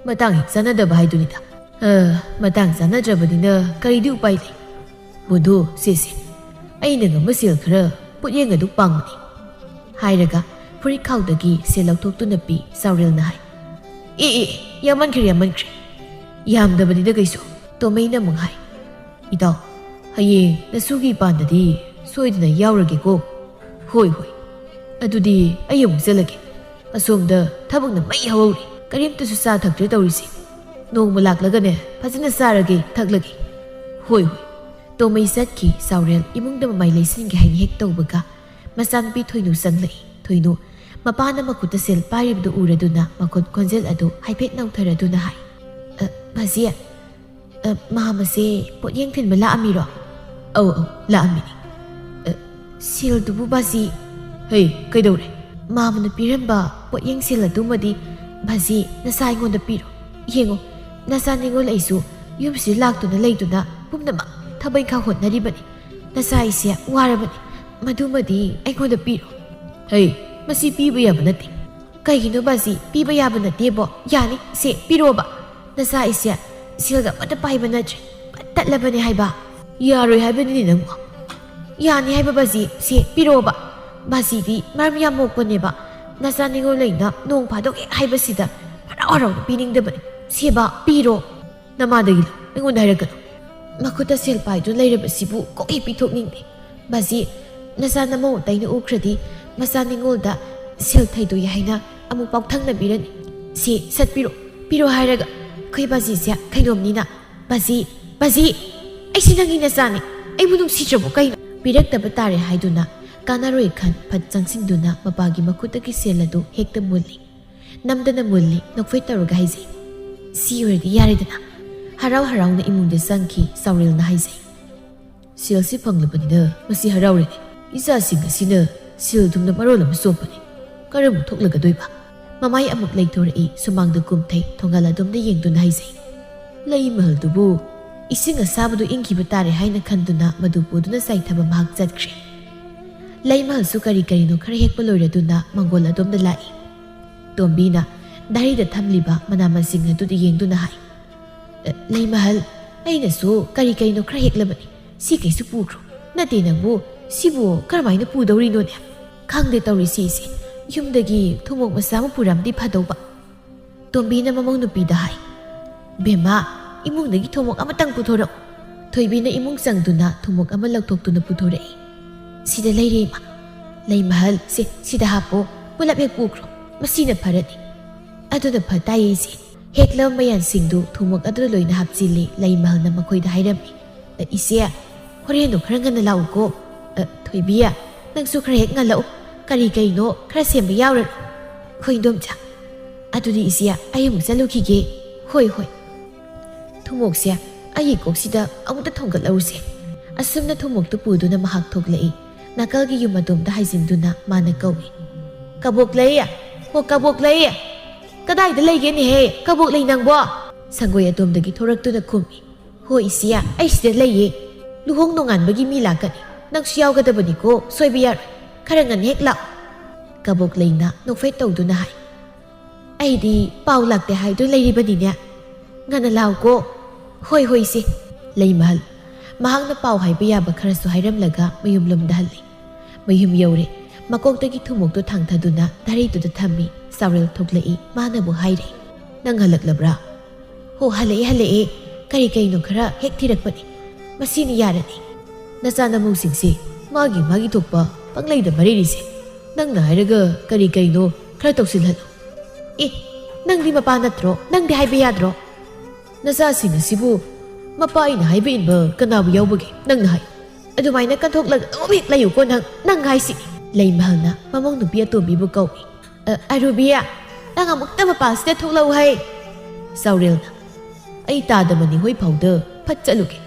ꯃꯇꯥꯡ ꯍꯦꯛ ꯆꯥꯟꯅꯗꯕ ꯍꯥꯏꯗꯨꯅꯤꯗ꯫ ꯑ, ꯃꯇꯥꯡ ꯆꯥꯟꯅꯗ꯭ꯔꯕꯅꯤꯅ ꯀꯔꯤꯗꯤ ꯎꯄꯥꯏ ꯂꯩ? ꯕꯨꯙꯨ, ꯁꯦ ꯁꯦ, ꯑꯩꯅ ꯉꯝꯕ ꯁꯦꯜ ꯈꯔ ꯄꯣꯠꯌꯦꯡ ꯑꯗꯨ ꯄꯥꯡꯕꯅꯤ꯫ ꯍꯥꯏꯔꯒ ꯐꯨꯔꯤꯠꯈꯥꯎꯗꯒꯤ ꯁꯦꯜ ꯂꯧꯊꯣꯛꯇꯨꯅ ꯄꯤ ꯆꯥꯎꯔꯦꯜꯅ ꯍꯥꯏ꯫ ꯑꯦ, ꯑꯦ, ꯑꯦ, ꯌꯥꯝꯃꯟꯈ꯭ꯔꯦ, ꯌꯥꯝꯃꯟꯈ꯭ꯔꯦ꯫ ꯌꯥꯝꯗꯕꯅꯤꯗ ꯀꯩꯁꯨ꯫ ꯇꯣꯃꯩꯅ ꯑꯃꯨꯛ ꯍꯥꯏ꯫ ꯏꯇꯥꯎ, ꯍꯌꯦꯡ ꯅꯁꯨꯒꯤ ꯄꯥꯟꯗꯗꯤ ꯁꯣꯏꯗꯅ ꯌꯥꯎꯔꯒꯦꯀꯣ꯫ ꯍꯣꯏ, ꯍꯣꯏ꯫ ꯑꯗꯨꯗꯤ ꯑꯩ ꯑꯃꯨꯛ ꯆꯠꯂꯒꯦ꯫ ꯑꯁꯣꯝꯗ ꯊꯕꯛꯅ ꯃꯩ ꯍꯧꯍꯧꯔꯤ꯫ ꯀꯔꯤꯝꯇꯁꯨ ꯆꯥ ꯊꯛꯇ꯭ꯔꯦ ꯇꯧꯔꯤꯁꯦ꯫ ꯅꯣꯡꯃ ꯂꯥꯛꯂꯒꯅꯦ, ꯐꯖꯅ ꯆꯥꯔꯒꯦ, ꯊꯛꯂꯒꯦ꯫ ꯍꯣꯏ, ꯍꯣꯏ꯫ ꯇꯣꯃꯩ ꯆꯠꯈꯤ꯫ ꯆꯥꯎꯔꯦꯜ ꯏꯃꯨꯡꯗ ꯃꯃꯥꯏ ꯂꯩꯁꯤꯟꯒꯦ ꯍꯥꯏꯅ ꯍꯦꯛ ꯇꯧꯕꯒ, ꯃꯆꯥꯅꯨꯄꯤ ꯊꯣꯏꯅꯨ ꯆꯪꯂꯛꯏ꯫ ꯊꯣꯏꯅꯨ, ꯃꯄꯥꯅ ꯃꯈꯨꯠꯇ ꯁꯦꯜ ꯄꯥꯏꯔꯤꯕꯗꯨ ꯎꯔꯗꯨꯅ ꯃꯈꯨꯠ ꯈꯣꯟꯖꯦꯜ ꯑꯗꯨ ꯍꯥꯏꯐꯦꯠ ꯅꯧꯊꯔꯗꯨꯅ ꯍꯥꯏ, "ꯑ, ꯕꯥꯖꯤ, ꯑ, ꯃꯥꯃꯁꯦ ꯄꯣꯠꯌꯦꯡ ꯊꯤꯟꯕ ꯂꯥꯛꯑꯝꯃꯤꯔꯣ?" "ꯑꯧ, ꯑꯧ, ꯂꯥꯛꯑꯝꯃꯤꯅꯤ꯫ ꯑ, ꯁꯦꯜꯗꯨꯕꯨ ꯕꯥꯖꯤ?" "ꯍꯩ, ꯀꯩꯗꯧꯔꯦ?" "ꯃꯥꯃꯅ ꯄꯤꯔꯝꯕ ꯄꯣꯠꯌꯦꯡ ꯁꯦꯜ ꯑꯗꯨꯃꯗꯤ ꯕꯥꯖꯤ, ꯅꯆꯥ ꯑꯩꯉꯣꯟꯗ ꯄꯤꯔꯣ꯫ ꯌꯦꯡꯉꯣ, ꯅꯆꯥ ꯅꯤꯉꯣꯜ ꯑꯩꯁꯨ ꯌꯨꯝꯁꯤꯗ ꯂꯥꯛꯇꯨꯅ ꯂꯩꯗꯨꯅ ꯄꯨꯝꯅꯃꯛ ꯊꯕꯛ ꯏꯪꯈꯥꯡ ꯍꯣꯠꯅꯔꯤꯕꯅꯤ꯫ ꯅꯆꯥ ꯑꯩꯁꯦ ꯋꯥꯔꯕꯅꯤ꯫ ꯃꯗꯨꯃꯗꯤ ꯑꯩꯉꯣꯟꯗ ꯄꯤꯔꯣ꯫" "ꯍꯩ, ꯃꯁꯤ ꯄꯤꯕ ꯌꯥꯕ ꯅꯠꯇꯦ꯫" "ꯀꯩꯒꯤꯅꯣ ꯕꯥꯖꯤ, ꯄꯤꯕ ꯌꯥꯕ ꯅꯠꯇꯦꯕꯣ? ꯌꯥꯅꯤ, ꯁꯦ, ꯄꯤꯔꯣꯕ꯫ ꯅꯆꯥ ꯑꯩꯁꯦ ꯁꯦꯜꯒ ꯑꯃꯠꯇ ꯄꯥꯏꯕ ꯅꯠꯇ꯭ꯔꯦ꯫ ꯄꯠ ꯇꯠꯂꯕꯅꯦ ꯍꯥꯏꯕ꯫" "ꯌꯥꯔꯣꯏ ꯍꯥꯏꯕꯅꯤꯅꯦ ꯅꯪꯕꯣ꯫" "ꯌꯥꯅꯤ ꯍꯥꯏꯕ ꯕꯥꯖꯤ, ꯁꯦ, ꯄꯤꯔꯣꯕ꯫ ꯕꯥꯖꯤꯗꯤ ꯃꯔꯝ ꯌꯥꯝ ꯃꯣꯛꯄꯅꯦꯕ꯫ ꯅꯆꯥ ꯅꯤꯉꯣꯜ ꯂꯩꯅ ꯅꯣꯡ ꯐꯥꯗꯣꯛ ꯍꯦꯛ ꯍꯥꯏꯕꯁꯤꯗ ꯍꯔꯥꯎ ꯍꯔꯥꯎꯅ ꯄꯤꯅꯤꯡꯗꯕꯅꯦ꯫ ꯁꯦꯕ, ꯄꯤꯔꯣ꯫" "ꯅꯃꯥꯗꯒꯤ ꯂꯧ, ꯑꯩꯉꯣꯟꯗ ꯍꯥꯏꯔꯛꯀꯅꯨ꯫" "ꯃꯈꯨꯠꯇ ꯁꯦꯜ ꯄꯥꯏꯗꯨꯅ ꯂꯩꯔꯕꯁꯤꯕꯨ ꯀꯣꯛ ꯍꯦꯛ ꯄꯤꯊꯣꯛꯅꯤꯡꯗꯦ꯫ ꯕꯥꯖꯤ, ꯅꯆꯥ ꯅꯃꯧ ꯑꯇꯩꯅ ꯎꯈ꯭ꯔꯗꯤ ꯃꯆꯥ ꯅꯤꯉꯣꯜꯗ ꯁꯦꯜ ꯊꯩꯗꯣꯛꯏ ꯍꯥꯏꯅ ꯑꯃꯨꯛ ꯄꯥꯎ ꯊꯪꯅꯕꯤꯔꯅꯤ꯫ ꯁꯦ, ꯁꯠꯄꯤꯔꯣ, ꯄꯤꯔꯣ ꯍꯥꯏꯔꯒ꯫ ꯑꯩꯈꯣꯏ ꯕꯥꯖꯤꯁꯦ ꯈꯩꯅꯣꯝꯅꯤꯅ꯫ ꯕꯥꯖꯤ, ꯕꯥꯖꯤ, ꯑꯩꯁꯤ ꯅꯪꯒꯤ ꯅꯆꯥꯅꯤ꯫ ꯑꯩꯕꯨ ꯅꯨꯡꯁꯤꯗ꯭ꯔꯕꯣ ꯀꯩꯅꯣ?" ꯄꯤꯔꯛꯇꯕ ꯇꯥꯔꯦ ꯍꯥꯏꯗꯨꯅ ꯀꯥꯟꯅꯔꯣꯏ ꯈꯟ ꯐꯠ ꯆꯪꯁꯤꯟꯗꯨꯅ ꯃꯄꯥꯒꯤ ꯃꯈꯨꯠꯇꯒꯤ ꯁꯦꯜ ꯑꯗꯨ ꯍꯦꯛꯇ ꯃꯨꯜꯂꯤ꯫ ꯅꯝꯗꯅ ꯃꯨꯜꯂꯤ, ꯅꯣꯛꯐꯦꯠ ꯇꯧꯔꯒ ꯍꯥꯏꯖꯩ, "ꯁꯤ ꯑꯣꯏꯔꯗꯤ ꯌꯥꯔꯦꯗꯅ꯫" ꯍꯔꯥꯎ ꯍꯔꯥꯎꯅ ꯏꯃꯨꯡꯗ ꯆꯪꯈꯤ꯫ ꯆꯥꯎꯔꯦꯜꯅ ꯍꯥꯏꯖꯩ, "ꯁꯦꯜꯁꯤ ꯐꯪꯂꯕꯅꯤꯅ ꯃꯁꯤ ꯍꯔꯥꯎꯔꯦꯅꯦ꯫ ꯏꯆꯥꯁꯤꯡ ꯑꯁꯤꯅ ꯁꯦꯜ ꯊꯨꯝꯅ ꯃꯔꯣꯜ ꯑꯃ ꯆꯣꯞꯄꯅꯤ꯫ ꯀꯔꯝꯕ ꯊꯣꯛꯂꯒꯗꯣꯏꯕ?" ꯃꯃꯥꯏ ꯑꯃꯨꯛ ꯂꯩꯊꯣꯔꯛꯏ꯫ ꯁꯨꯃꯥꯡꯗ ꯀꯨꯝꯊꯩ꯫ ꯊꯣꯡꯒꯥꯜ ꯑꯗꯣꯝꯗ ꯌꯦꯡꯗꯨꯅ ꯍꯥꯏꯖꯩ, "ꯂꯩꯃꯍꯜꯗꯨꯕꯨ ꯏꯁꯤꯡ ꯑꯁꯥꯕꯗꯨ ꯏꯪꯈꯤꯕ ꯇꯥꯔꯦ" ꯍꯥꯏꯅ ꯈꯟꯗꯨꯅ ꯃꯗꯨ ꯄꯨꯗꯨꯅ ꯆꯥꯏꯊꯕ ꯃꯍꯥꯛ ꯆꯠꯈ꯭ꯔꯦ꯫ ꯂꯩꯃꯍꯜꯁꯨ ꯀꯔꯤ ꯀꯔꯤꯅꯣ ꯈꯔ ꯍꯦꯛꯄ ꯂꯣꯏꯔꯗꯨꯅ ꯃꯪꯒꯣꯜ ꯑꯗꯣꯝꯗ ꯂꯥꯛꯏ꯫ ꯇꯣꯝꯕꯤꯅ ꯗꯥꯔꯤꯗ ꯊꯝꯂꯤꯕ ꯃꯅꯥ ꯃꯁꯤꯡ ꯑꯗꯨꯗ ꯌꯦꯡꯗꯨꯅ ꯍꯥꯏ, "ꯑ, ꯂꯩꯃꯍꯜ, ꯑꯩꯅꯁꯨ ꯀꯔꯤ ꯀꯔꯤꯅꯣ ꯈꯔ ꯍꯦꯛꯂꯕꯅꯤ, ꯁꯤ ꯀꯩꯁꯨ ꯄꯨꯈ꯭ꯔꯣ꯫ ꯅꯠꯇꯦ ꯅꯪꯕꯨ, ꯁꯤꯕꯨ ꯀꯔꯝꯍꯥꯏꯅ ꯄꯨꯗꯧꯔꯤꯅꯣꯅꯦ? ꯈꯪꯗꯦ ꯇꯧꯔꯤꯁꯤ ꯏꯆꯦ, ꯌꯨꯝꯗꯒꯤ ꯊꯨꯝꯃꯣꯛ ꯃꯆꯥ ꯑꯃ ꯄꯨꯔꯝꯗꯤ ꯐꯗꯧꯕ꯫" ꯇꯣꯝꯕꯤꯅ ꯃꯃꯧ ꯅꯨꯄꯤꯗ ꯍꯥꯏ, "ꯕꯦꯝꯃ, ꯏꯃꯨꯡꯗꯒꯤ ꯊꯨꯝꯃꯣꯛ ꯑꯃꯇꯪ ꯄꯨꯊꯣꯔꯛꯎ꯫" ꯊꯣꯏꯕꯤꯅ ꯏꯃꯨꯡ ꯆꯪꯗꯨꯅ ꯊꯨꯝꯃꯣꯛ ꯑꯃ ꯂꯧꯊꯣꯛꯇꯨꯅ ꯄꯨꯊꯣꯔꯛꯏ꯫ "ꯁꯤꯗ ꯂꯩꯔꯦ ꯏꯃꯥ꯫ ꯂꯩꯃꯍꯜ, ꯁꯦ, ꯁꯤꯗ ꯍꯥꯞꯄꯣ, ꯄꯨꯂꯞ ꯍꯦꯛ ꯄꯨꯈ꯭ꯔꯣ, ꯃꯁꯤꯅ ꯐꯔꯅꯤ꯫" "ꯑꯗꯨꯅ ꯐ ꯇꯥꯏꯌꯦ ꯏꯆꯦ꯫" ꯍꯦꯛꯂꯕ ꯃꯌꯥꯟꯁꯤꯡꯗꯨ ꯊꯨꯝꯃꯣꯛ ꯑꯗꯨꯗ ꯂꯣꯏꯅ ꯍꯥꯞꯆꯤꯜꯂꯤ꯫ ꯂꯩꯃꯍꯜꯅ ꯃꯈꯣꯏꯗ ꯍꯥꯏꯔꯝꯃꯤ, "ꯑ, ꯏꯆꯦ, ꯍꯣꯔꯦꯟꯗꯣ ꯈꯔ ꯉꯟꯅ ꯂꯥꯛꯎꯀꯣ꯫ ꯑ, ꯊꯣꯏꯕꯤ, ꯅꯪꯁꯨ ꯈꯔ ꯍꯦꯛ ꯉꯜꯂꯛꯎ꯫ ꯀꯔꯤ ꯀꯩꯅꯣ ꯈꯔ ꯁꯦꯝꯕ ꯌꯥꯎꯔꯅꯤ꯫" "ꯍꯣꯏ ꯏꯟꯗꯣꯝꯆꯥ꯫" "ꯑꯗꯨꯗꯤ ꯏꯆꯦ, ꯑꯩ ꯑꯃꯨꯛ ꯆꯠꯂꯨꯈꯤꯒꯦ꯫" "ꯍꯣꯏ, ꯍꯣꯏ꯫" "ꯊꯨꯝꯃꯣꯛꯁꯦ ꯑꯩꯒꯤ ꯀꯣꯛꯁꯤꯗ ꯑꯃꯨꯛꯇ ꯊꯣꯡꯒꯠꯂꯧꯔꯨꯁꯦ꯫" ꯑꯁꯨꯝꯅ ꯊꯨꯝꯃꯣꯛꯇꯨ ꯄꯨꯗꯨꯅ ꯃꯍꯥꯛ ꯊꯣꯛꯂꯛꯏ꯫ ꯅꯥꯀꯜꯒꯤ ꯌꯨꯝ ꯑꯗꯣꯝꯗ ꯍꯥꯏꯖꯤꯟꯗꯨꯅ ꯃꯥꯅ ꯀꯧꯏ, "ꯀꯕꯣꯛꯂꯩ! ꯍꯣ ꯀꯕꯣꯛꯂꯩ! ꯀꯗꯥꯏꯗ ꯂꯩꯒꯦꯅꯦꯍꯦ ꯀꯕꯣꯛꯂꯩ ꯅꯪꯕꯣ?" ꯁꯪꯒꯣꯏ ꯑꯗꯣꯝꯗꯒꯤ ꯊꯣꯔꯛꯇꯨꯅ ꯈꯨꯝꯃꯤ, "ꯍꯣ ꯏꯆꯦ, ꯑꯩ ꯁꯤꯗ ꯂꯩꯌꯦ꯫ ꯂꯨꯍꯣꯡ ꯅꯣꯡꯉꯥꯟꯕꯒꯤ ꯃꯤ ꯂꯥꯛꯀꯅꯤ꯫ ꯅꯪꯁꯨ ꯌꯥꯎꯒꯗꯕꯅꯤꯀꯣ, ꯁꯣꯏꯕ ꯌꯥꯔꯣꯏ꯫ ꯈꯔ ꯉꯟꯅ ꯍꯦꯛ ꯂꯥꯛꯑꯣ꯫" ꯀꯕꯣꯛꯂꯩꯅ ꯅꯣꯛꯐꯦꯠ ꯇꯧꯗꯨꯅ ꯍꯥꯏ, "ꯑꯩꯗꯤ ꯄꯥꯎ ꯂꯥꯛꯇꯦ ꯍꯥꯏꯗꯨꯅ ꯂꯩꯔꯤꯕꯅꯤꯅꯦ꯫ ꯉꯟꯅ ꯂꯥꯛꯎꯀꯣ꯫" "ꯍꯣꯏ, ꯍꯣꯏ, ꯏꯆꯦ꯫" ꯂꯩꯃꯍꯜ ꯃꯍꯥꯛꯅ ꯄꯥꯎ ꯍꯥꯏꯕ ꯌꯥꯕ ꯈꯔꯁꯨ ꯍꯥꯏꯔꯝꯂꯒ ꯃꯌꯨꯝꯂꯣꯝꯗ ꯍꯜꯂꯤ꯫ ꯃꯌꯨꯝ ꯌꯧꯔꯦ꯫ ꯃꯀꯣꯛꯇꯒꯤ ꯊꯨꯝꯃꯣꯛꯇꯨ ꯊꯥꯡꯊꯗꯨꯅ ꯙꯔꯤꯗꯨꯗ ꯊꯝꯃꯤ꯫ ꯆꯥꯎꯔꯦꯜ ꯊꯣꯛꯂꯛꯏ꯫ ꯃꯥꯅꯕꯨ ꯍꯥꯏꯔꯦ, "ꯅꯪ ꯍꯜꯂꯛꯂꯕ꯭ꯔꯥ?" "ꯍꯣ, ꯍꯜꯂꯛꯑꯦ, ꯍꯜꯂꯛꯑꯦ꯫ ꯀꯔꯤ ꯀꯩꯅꯣ ꯈꯔ ꯍꯦꯛ ꯊꯤꯔꯛꯄꯅꯤ꯫ ꯃꯁꯤꯅ ꯌꯥꯔꯅꯤ꯫" "ꯅꯆꯥ ꯅꯃꯧꯁꯤꯡꯁꯤ ꯃꯥꯒꯤ ꯃꯥꯒꯤ ꯊꯣꯛꯄ ꯄꯪꯂꯩꯗ ꯃꯔꯩꯔꯤꯁꯦ꯫ ꯅꯪꯅ ꯍꯥꯏꯔꯒ ꯀꯔꯤ ꯀꯩꯅꯣ ꯈꯔ ꯇꯧꯁꯤꯜꯍꯜꯂꯨ꯫" "ꯑꯦ, ꯅꯪꯗꯤ ꯃꯄꯥ ꯅꯠꯇ꯭ꯔꯣ? ꯅꯪꯗꯤ ꯍꯥꯏꯕ ꯌꯥꯗ꯭ꯔꯣ?" "ꯅꯆꯥꯁꯤꯡ ꯑꯁꯤꯕꯨ ꯃꯄꯥ ꯑꯩꯅ ꯍꯥꯏꯕ ꯏꯟꯕ ꯀꯅꯥꯕꯨ ꯌꯥꯎꯕꯒꯦ? ꯅꯪꯅ ꯍꯥꯏ꯫ ꯑꯗꯨꯃꯥꯏꯅ ꯀꯟꯊꯣꯛꯂꯒ ꯑꯗꯨꯝ ꯍꯦꯛ ꯂꯩꯌꯨꯀꯣ ꯅꯪ, ꯅꯪ ꯍꯥꯏꯁꯤ꯫" ꯂꯩꯃꯍꯜꯅ ꯃꯃꯧ ꯅꯨꯄꯤ ꯑꯇꯣꯝꯕꯤꯕꯨ ꯀꯧꯏ꯫ "ꯑ, ꯑꯔꯨꯕꯤ, ꯅꯪ ꯑꯃꯨꯛꯇ ꯃꯄꯥꯟꯁꯤꯗ ꯊꯣꯛꯂꯛꯎ ꯍꯩ꯫" ꯆꯥꯎꯔꯦꯜꯅ, "ꯑꯩ ꯇꯥꯗ ꯃꯅꯤ ꯍꯣꯏ ꯐꯥꯎꯗ ꯐꯠ ꯆꯠꯂꯨꯒꯦ꯫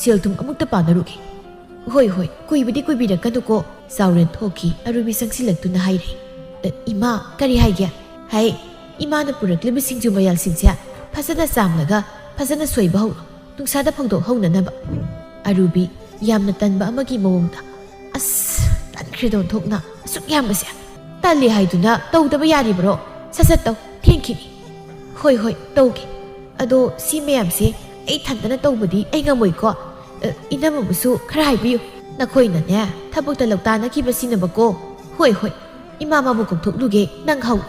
ꯁꯦꯜ ꯊꯨꯝ ꯑꯃꯨꯛꯇ ꯄꯥꯟꯅꯔꯨꯒꯦ꯫" "ꯍꯣꯏ, ꯍꯣꯏ, ꯀꯨꯏꯕꯗꯤ ꯀꯨꯏꯕꯤꯔꯛꯀꯅꯨꯀꯣ꯫" ꯆꯥꯎꯔꯦꯜ ꯊꯣꯛꯈꯤ꯫ ꯑꯔꯨꯕꯤ ꯆꯪꯁꯤꯜꯂꯛꯇꯨꯅ ꯍꯥꯏꯔꯦ, "ꯑ, ꯏꯃꯥ, ꯀꯔꯤ ꯍꯥꯏꯒꯦ?" "ꯍꯥꯏ, ꯏꯃꯥꯅ ꯄꯨꯔꯛꯂꯤꯕ ꯁꯤꯡꯖꯨ ꯃꯌꯥꯜꯁꯤꯡꯁꯦ ꯐꯖꯅ ꯆꯥꯝꯂꯒ ꯐꯖꯅ ꯁꯣꯏꯕ ꯍꯧꯔꯣ, ꯅꯨꯡꯁꯥꯗ ꯐꯧꯗꯣꯛꯍꯧꯅꯅꯕ꯫" ꯑꯔꯨꯕꯤ ꯌꯥꯝꯅ ꯇꯟꯕ ꯑꯃꯒꯤ ꯃꯑꯣꯡꯗ, "ꯑꯁ, ꯇꯟꯈ꯭ꯔꯦ꯫ ꯈ꯭ꯔꯦꯗꯣꯟ ꯊꯣꯛꯅ ꯑꯁꯨꯛ ꯌꯥꯝꯕꯁꯦ꯫ ꯇꯜꯂꯤ ꯍꯥꯏꯗꯨꯅ ꯇꯧꯗꯕ ꯌꯥꯔꯤꯕ꯭ꯔꯣ? ꯁꯠ ꯁꯠ ꯇꯧ, ꯊꯦꯡꯈꯤꯅꯤ꯫ ꯍꯣꯏ ꯍꯣꯏ, ꯇꯧꯒꯦ꯫ ꯑꯗꯣ ꯁꯤ ꯃꯌꯥꯝꯁꯦ ꯑꯩ ꯊꯟꯇꯅ ꯇꯧꯕꯗꯤ ꯑꯩ ꯉꯝꯃꯣꯏꯀꯣ꯫ ꯑ, ꯏꯅꯝꯃꯕꯨꯁꯨ ꯈꯔ ꯍꯥꯏꯕꯤꯌꯨ꯫ ꯅꯈꯣꯏꯅꯅꯦ ꯊꯕꯛꯇ ꯂꯧꯇꯥꯅꯈꯤꯕꯁꯤꯅꯕꯀꯣ꯫ ꯍꯣꯏ ꯍꯣꯏ, ꯏꯃꯥ ꯃꯥꯕꯨ ꯀꯧꯊꯣꯛꯂꯨꯒꯦ, ꯅꯪ ꯍꯧ꯫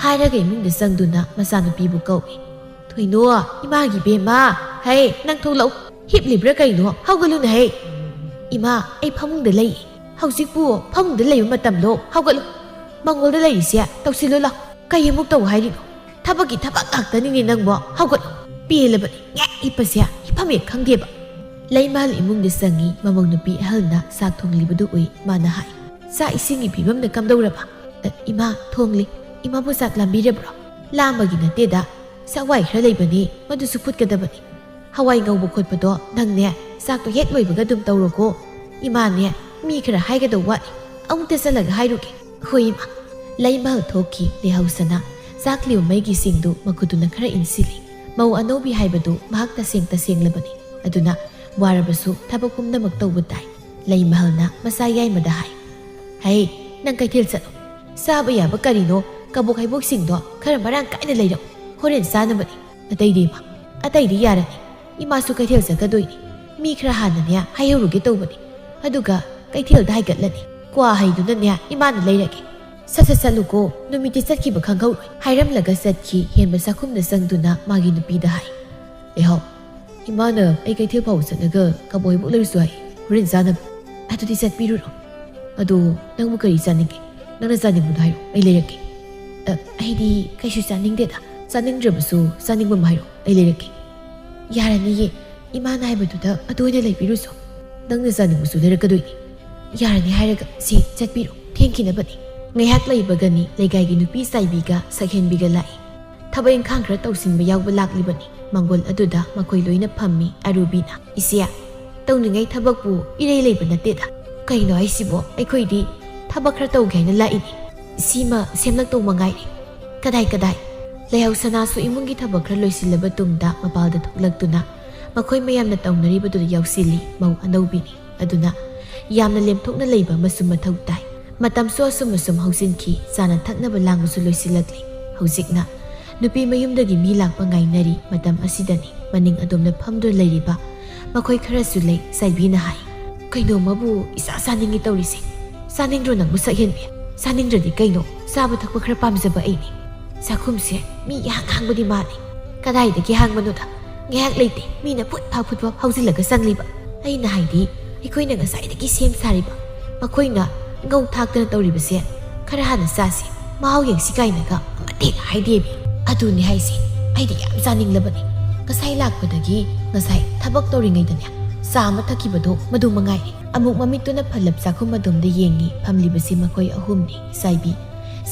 ꯍꯥꯏꯔꯒ ꯏꯃꯨꯡꯗ ꯆꯪꯗꯨꯅ ꯃꯆꯥꯅꯨꯄꯤꯕꯨ ꯀꯧꯏ꯫ ꯊꯣꯏꯅꯣ, ꯏꯃꯥꯒꯤ ꯕꯦꯝꯃ, ꯍꯩ, ꯅꯪ ꯊꯣꯛꯂꯛꯎ꯫ ꯍꯤꯞꯂꯤꯕ꯭ꯔꯥ ꯀꯩꯅꯣ? ꯍꯧꯒꯠꯂꯨꯅꯦ ꯍꯩ꯫ ꯏꯃꯥ, ꯑꯩ ꯐꯃꯨꯡꯗ ꯂꯩ꯫ ꯍꯧꯖꯤꯛꯄꯨ ꯐꯃꯨꯡꯗ ꯂꯩꯕ ꯃꯇꯝꯂꯣ? ꯍꯧꯒꯠꯂꯨ꯫ ꯃꯪꯒꯣꯜꯗ ꯂꯩꯔꯤꯁꯦ ꯇꯧꯁꯤꯜꯂꯨ ꯂꯥꯎ꯫ ꯀꯩ ꯑꯃꯨꯛ ꯇꯧ ꯍꯥꯏꯔꯤꯅꯣ? ꯊꯕꯛꯀꯤ ꯊꯕꯛ ꯉꯥꯛꯇꯅꯤꯅꯦ ꯅꯪꯕꯣ꯫ ꯍꯧꯒꯠꯂꯨ꯫ ꯄꯦꯜꯂꯕꯅꯤ꯫ ꯉꯦꯛ ꯍꯤꯞꯄꯁꯦ ꯍꯤꯞꯐꯝ ꯍꯦꯛ ꯈꯪꯗꯦꯕ꯫ ꯂꯩꯃꯍꯜ ꯏꯃꯨꯡꯗ ꯆꯪꯉꯤ꯫ ꯃꯃꯧ ꯅꯨꯄꯤ ꯑꯍꯜꯅ ꯆꯥꯛ ꯊꯣꯡꯂꯤꯕꯗꯨ ꯎꯏ꯫ ꯃꯥꯅ ꯍꯥꯏ, "ꯆꯥꯛ ꯏꯁꯤꯡꯒꯤ ꯐꯤꯕꯝꯅ ꯀꯝꯗꯧꯔꯕ?" "ꯑ, ꯏꯃꯥ, ꯊꯣꯡꯂꯤ꯫ ꯏꯃꯥꯕꯨ ꯆꯥꯛ ꯂꯥꯝꯕꯤꯔꯕ꯭ꯔꯣ?" "ꯂꯥꯝꯕꯒꯤ ꯅꯠꯇꯦꯗ, ꯆꯋꯥꯏ ꯈꯔ ꯂꯩꯕꯅꯤ, ꯃꯗꯨꯁꯨ ꯐꯨꯠꯀꯗꯕꯅꯤ꯫ ꯍꯋꯥꯏ ꯉꯧꯕ ꯈꯣꯠꯄꯗꯣ ꯅꯪꯅꯦ, ꯆꯥꯛꯇꯣ ꯍꯦꯛ ꯂꯣꯏꯕꯒ ꯑꯗꯨꯝ ꯇꯧꯔꯣꯀꯣ꯫ ꯏꯃꯥꯅꯦ, ꯃꯤ ꯈꯔ ꯍꯥꯏꯒꯗꯧ ꯋꯥꯠꯂꯤ, ꯑꯃꯨꯛꯇ ꯆꯠꯂꯒ ꯍꯥꯏꯔꯨꯒꯦ꯫" "ꯍꯣꯏ, ꯏꯃꯥ꯫" ꯂꯩꯃꯍꯜ ꯊꯣꯛꯈꯤ꯫ ꯂꯩꯍꯧꯁꯅꯥ ꯆꯥꯛꯂꯤꯕ ꯃꯩꯒꯤ ꯁꯤꯡꯗꯨ ꯃꯈꯨꯠꯇꯨꯅ ꯈꯔ ꯏꯟꯁꯤꯜꯂꯤ꯫ ꯃꯧ ꯑꯅꯧꯕꯤ ꯍꯥꯏꯕꯗꯨ ꯃꯍꯥꯛ ꯇꯁꯦꯡ ꯇꯁꯦꯡꯂꯕꯅꯤ꯫ ꯑꯗꯨꯅ ꯋꯥꯔꯕꯁꯨ ꯊꯕꯛ ꯄꯨꯝꯅꯃꯛ ꯇꯧꯕ ꯇꯥꯏ꯫ ꯂꯩꯃꯍꯜꯅ ꯃꯆꯥ ꯌꯥꯏꯃꯗ ꯍꯥꯏ, "ꯍꯩ, ꯅꯪ ꯀꯩꯊꯦꯜ ꯆꯠꯂꯣ꯫ ꯆꯥꯕ ꯌꯥꯕ ꯀꯔꯤꯅꯣ, ꯀꯕꯣꯛ ꯍꯩꯕꯣꯛꯁꯤꯡꯗꯣ ꯈꯔ ꯃꯔꯥꯡ ꯀꯥꯏꯅ ꯂꯩꯔꯛꯎ꯫ ꯍꯣꯔꯦꯟ ꯆꯥꯅꯕꯅꯤ꯫ ꯑꯇꯩꯗꯤ, ꯏꯃꯥ, ꯑꯇꯩꯗꯤ ꯌꯥꯔꯅꯤ꯫ ꯏꯃꯥꯁꯨ ꯀꯩꯊꯦꯜ ꯆꯠꯀꯗꯣꯏꯅꯤ꯫ ꯃꯤ ꯈꯔ ꯍꯥꯟꯅꯅꯦ ꯍꯥꯏꯍꯧꯔꯨꯒꯦ ꯇꯧꯕꯅꯤ꯫ ꯑꯗꯨꯒ ꯀꯩꯊꯦꯜꯗ ꯍꯥꯏꯒꯠꯂꯅꯤ꯫ ꯀ꯭ꯋꯥ ꯍꯩꯗꯨꯅꯅꯦ ꯏꯃꯥꯅ ꯂꯩꯔꯒꯦ꯫ ꯁꯠ ꯁꯠ ꯆꯠꯂꯨꯀꯣ, ꯅꯨꯃꯤꯠꯇꯤ ꯆꯠꯈꯤꯕ ꯈꯪꯍꯧꯔꯣꯏ꯫" ꯍꯥꯏꯔꯝꯂꯒ ꯆꯠꯈꯤ꯫ ꯍꯦꯟꯕ ꯆꯥꯛꯈꯨꯝꯗ ꯆꯪꯗꯨꯅ ꯃꯥꯒꯤ ꯅꯨꯄꯤꯗ ꯍꯥꯏ, "ꯂꯩꯍꯧ, ꯏꯃꯥꯅ ꯑꯩ ꯀꯩꯊꯦꯜ ꯐꯥꯎꯕ ꯆꯠꯂꯒ ꯀꯕꯣꯛ ꯍꯩꯕꯣꯛ ꯂꯩꯔꯨꯁꯨ ꯍꯥꯏ, ꯍꯣꯔꯦꯟ ꯆꯥꯅꯕ꯫" "ꯑꯗꯨꯗꯤ ꯆꯠꯄꯤꯔꯨꯔꯣ꯫ ꯑꯗꯣ ꯅꯪꯕꯨ ꯀꯔꯤ ꯆꯥꯅꯤꯡꯒꯦ? ꯅꯪꯅ ꯆꯥꯅꯤꯡꯕꯗꯣ ꯍꯥꯏꯔꯣ, ꯑꯩ ꯂꯩꯔꯛꯀꯦ꯫" "ꯑ, ꯑꯩꯗꯤ ꯀꯩꯁꯨ ꯆꯥꯅꯤꯡꯗꯦꯗ꯫" "ꯆꯥꯅꯤꯡꯗ꯭ꯔꯕꯁꯨ ꯆꯥꯅꯤꯡꯕ ꯑꯃ ꯍꯥꯏꯔꯣ, ꯑꯩ ꯂꯩꯔꯛꯀꯦ꯫" "ꯌꯥꯔꯅꯤꯌꯦ, ꯏꯃꯥꯅ ꯍꯥꯏꯕꯗꯨꯗ ꯑꯗꯨ ꯑꯣꯏꯅ ꯂꯩꯕꯤꯔꯨꯁꯣ꯫" "ꯅꯪꯅ ꯆꯥꯅꯤꯡꯕꯁꯨ ꯂꯩꯔꯛꯀꯗꯣꯏꯅꯤ꯫" "ꯌꯥꯔꯅꯤ ꯍꯥꯏꯔꯒ ꯁꯤ ꯆꯠꯄꯤꯔꯣ, ꯊꯦꯡꯈꯤꯅꯕꯅꯤ꯫" ꯉꯥꯏꯍꯥꯛ ꯂꯩꯕꯒꯅꯤ ꯂꯩꯀꯥꯏꯒꯤ ꯅꯨꯄꯤ ꯆꯥꯏꯕꯤꯒ ꯁꯛꯍꯦꯟꯕꯤꯒ ꯂꯥꯛꯏ꯫ ꯊꯕꯛ ꯏꯪꯈꯥꯡ ꯈꯔ ꯇꯧꯁꯤꯟꯕ ꯌꯥꯎꯕ ꯂꯥꯛꯂꯤꯕꯅꯤ꯫ ꯃꯪꯒꯣꯜ ꯑꯗꯨꯗ ꯃꯈꯣꯏ ꯂꯣꯏꯅ ꯐꯝꯃꯤ꯫ ꯑꯔꯨꯕꯤꯅ, "ꯏꯆꯦ, ꯇꯧꯅꯤꯡꯉꯥꯏ ꯊꯕꯛꯄꯨ ꯏꯔꯩ ꯂꯩꯕ ꯅꯠꯇꯦꯗ꯫ ꯀꯩꯅꯣ ꯍꯥꯏꯁꯤꯕꯣ? ꯑꯩꯈꯣꯏꯗꯤ ꯊꯕꯛ ꯈꯔ ꯇꯧꯒꯦ ꯍꯥꯏꯅ ꯂꯥꯛꯏꯅꯤ꯫ ꯁꯤꯃ ꯁꯦꯝꯂꯛꯇꯧ ꯃꯉꯥꯏꯔꯦ꯫ ꯀꯗꯥꯏ ꯀꯗꯥꯏ?" ꯂꯩꯍꯧ ꯁꯅꯥꯁꯨ ꯏꯃꯨꯡꯒꯤ ꯊꯕꯛ ꯈꯔ ꯂꯣꯏꯁꯤꯜꯂꯕ ꯇꯨꯡꯗ ꯃꯄꯥꯜꯗ ꯊꯣꯛꯂꯛꯇꯨꯅ ꯃꯈꯣꯏ ꯃꯌꯥꯝꯅ ꯇꯧꯅꯔꯤꯕꯗꯨꯗ ꯌꯥꯎꯁꯤꯜꯂꯤ꯫ ꯃꯧ ꯑꯅꯧꯕꯤꯅꯤ꯫ ꯑꯗꯨꯅ ꯌꯥꯝꯅ ꯂꯦꯝꯊꯣꯛꯅ ꯂꯩꯕ ꯑꯃꯁꯨ ꯃꯊꯧ ꯇꯥꯏ꯫ ꯃꯇꯝꯁꯨ ꯑꯁꯨꯝ ꯑꯁꯨꯝ ꯍꯧꯖꯤꯟꯈꯤ꯫ ꯆꯥꯅ ꯊꯛꯅꯕ ꯂꯥꯡꯕꯁꯨ ꯂꯣꯏꯁꯤꯜꯂꯛꯂꯤ꯫ ꯍꯧꯖꯤꯛꯅ ꯅꯨꯄꯤ ꯃꯌꯨꯝꯗꯒꯤ ꯃꯤ ꯂꯥꯛꯄ ꯉꯥꯏꯅꯔꯤ꯫ ꯃꯇꯝ ꯑꯁꯤꯗꯅꯤ ꯃꯅꯤꯡ ꯑꯗꯣꯝꯗ ꯐꯝꯗꯨꯅ ꯂꯩꯔꯤꯕ ꯃꯈꯣꯏ ꯈꯔꯁꯨ ꯂꯩ꯫ ꯆꯥꯏꯕꯤꯅ ꯍꯥꯏ, "ꯀꯩꯅꯣꯝꯃꯕꯨ ꯏꯆꯥ ꯆꯥꯅꯤꯡꯉꯤ ꯇꯧꯔꯤꯁꯦ꯫ ꯆꯥꯅꯤꯡꯗ꯭ꯔꯣ ꯅꯪꯕꯨ, ꯁꯛꯍꯦꯟꯕꯤ? ꯆꯥꯅꯤꯡꯗ꯭ꯔꯗꯤ ꯀꯩꯅꯣ? ꯆꯥꯕ ꯊꯛꯄ ꯈꯔ ꯄꯥꯝꯖꯕ ꯑꯩꯅꯤ꯫ ꯆꯥꯛꯈꯨꯝꯁꯦ ꯃꯤ ꯏꯍꯥꯡ ꯍꯥꯡꯕꯗꯤ ꯃꯥꯜꯂꯤ꯫ ꯀꯗꯥꯏꯗꯒꯤ ꯍꯥꯡꯕꯅꯣꯗ? ꯉꯥꯏꯍꯥꯛ ꯂꯩꯇꯦ ꯃꯤꯅ ꯐꯨꯠ ꯐꯥ ꯐꯨꯠ ꯐꯥ ꯍꯧꯖꯤꯜꯂꯒ ꯆꯪꯂꯤꯕ꯫ ꯑꯩꯅ ꯍꯥꯏꯗꯤ, ꯑꯩꯈꯣꯏꯅ ꯉꯁꯥꯏꯗꯒꯤ ꯁꯦꯝ ꯁꯥꯔꯤꯕ, ꯃꯈꯣꯏꯅ ꯉꯧ ꯊꯥꯛꯇꯅ ꯇꯧꯔꯤꯕꯁꯦ ꯈꯔ ꯍꯥꯟꯅ ꯆꯥꯁꯤ, ꯃꯍꯥꯎ ꯌꯦꯡꯁꯤ" ꯀꯥꯏꯅꯒ ꯑꯃꯠꯇ ꯍꯦꯛ ꯍꯥꯏꯗꯦꯕꯤ꯫ ꯑꯗꯨꯅꯤ ꯍꯥꯏꯁꯦ, ꯑꯩꯗꯤ ꯌꯥꯝ ꯆꯥꯅꯤꯡꯂꯕꯅꯤ꯫ ꯉꯁꯥꯏ ꯂꯥꯛꯄꯗꯒꯤ ꯉꯁꯥꯏ ꯊꯕꯛ ꯇꯧꯔꯤꯉꯩꯗꯅꯦ ꯆꯥ ꯑꯃ ꯊꯛꯈꯤꯕꯗꯣ ꯃꯗꯨ ꯃꯉꯥꯏꯔꯦ꯫ ꯑꯃꯨꯛ ꯃꯃꯤꯠꯇꯨꯅ ꯐꯜꯂꯞ ꯆꯥꯛꯈꯨꯝ ꯑꯗꯣꯝꯗ ꯌꯦꯡꯉꯤ꯫ ꯐꯝꯂꯤꯕꯁꯤ ꯃꯈꯣꯏ ꯑꯍꯨꯝꯅꯤ꯫ ꯆꯥꯏꯕꯤ,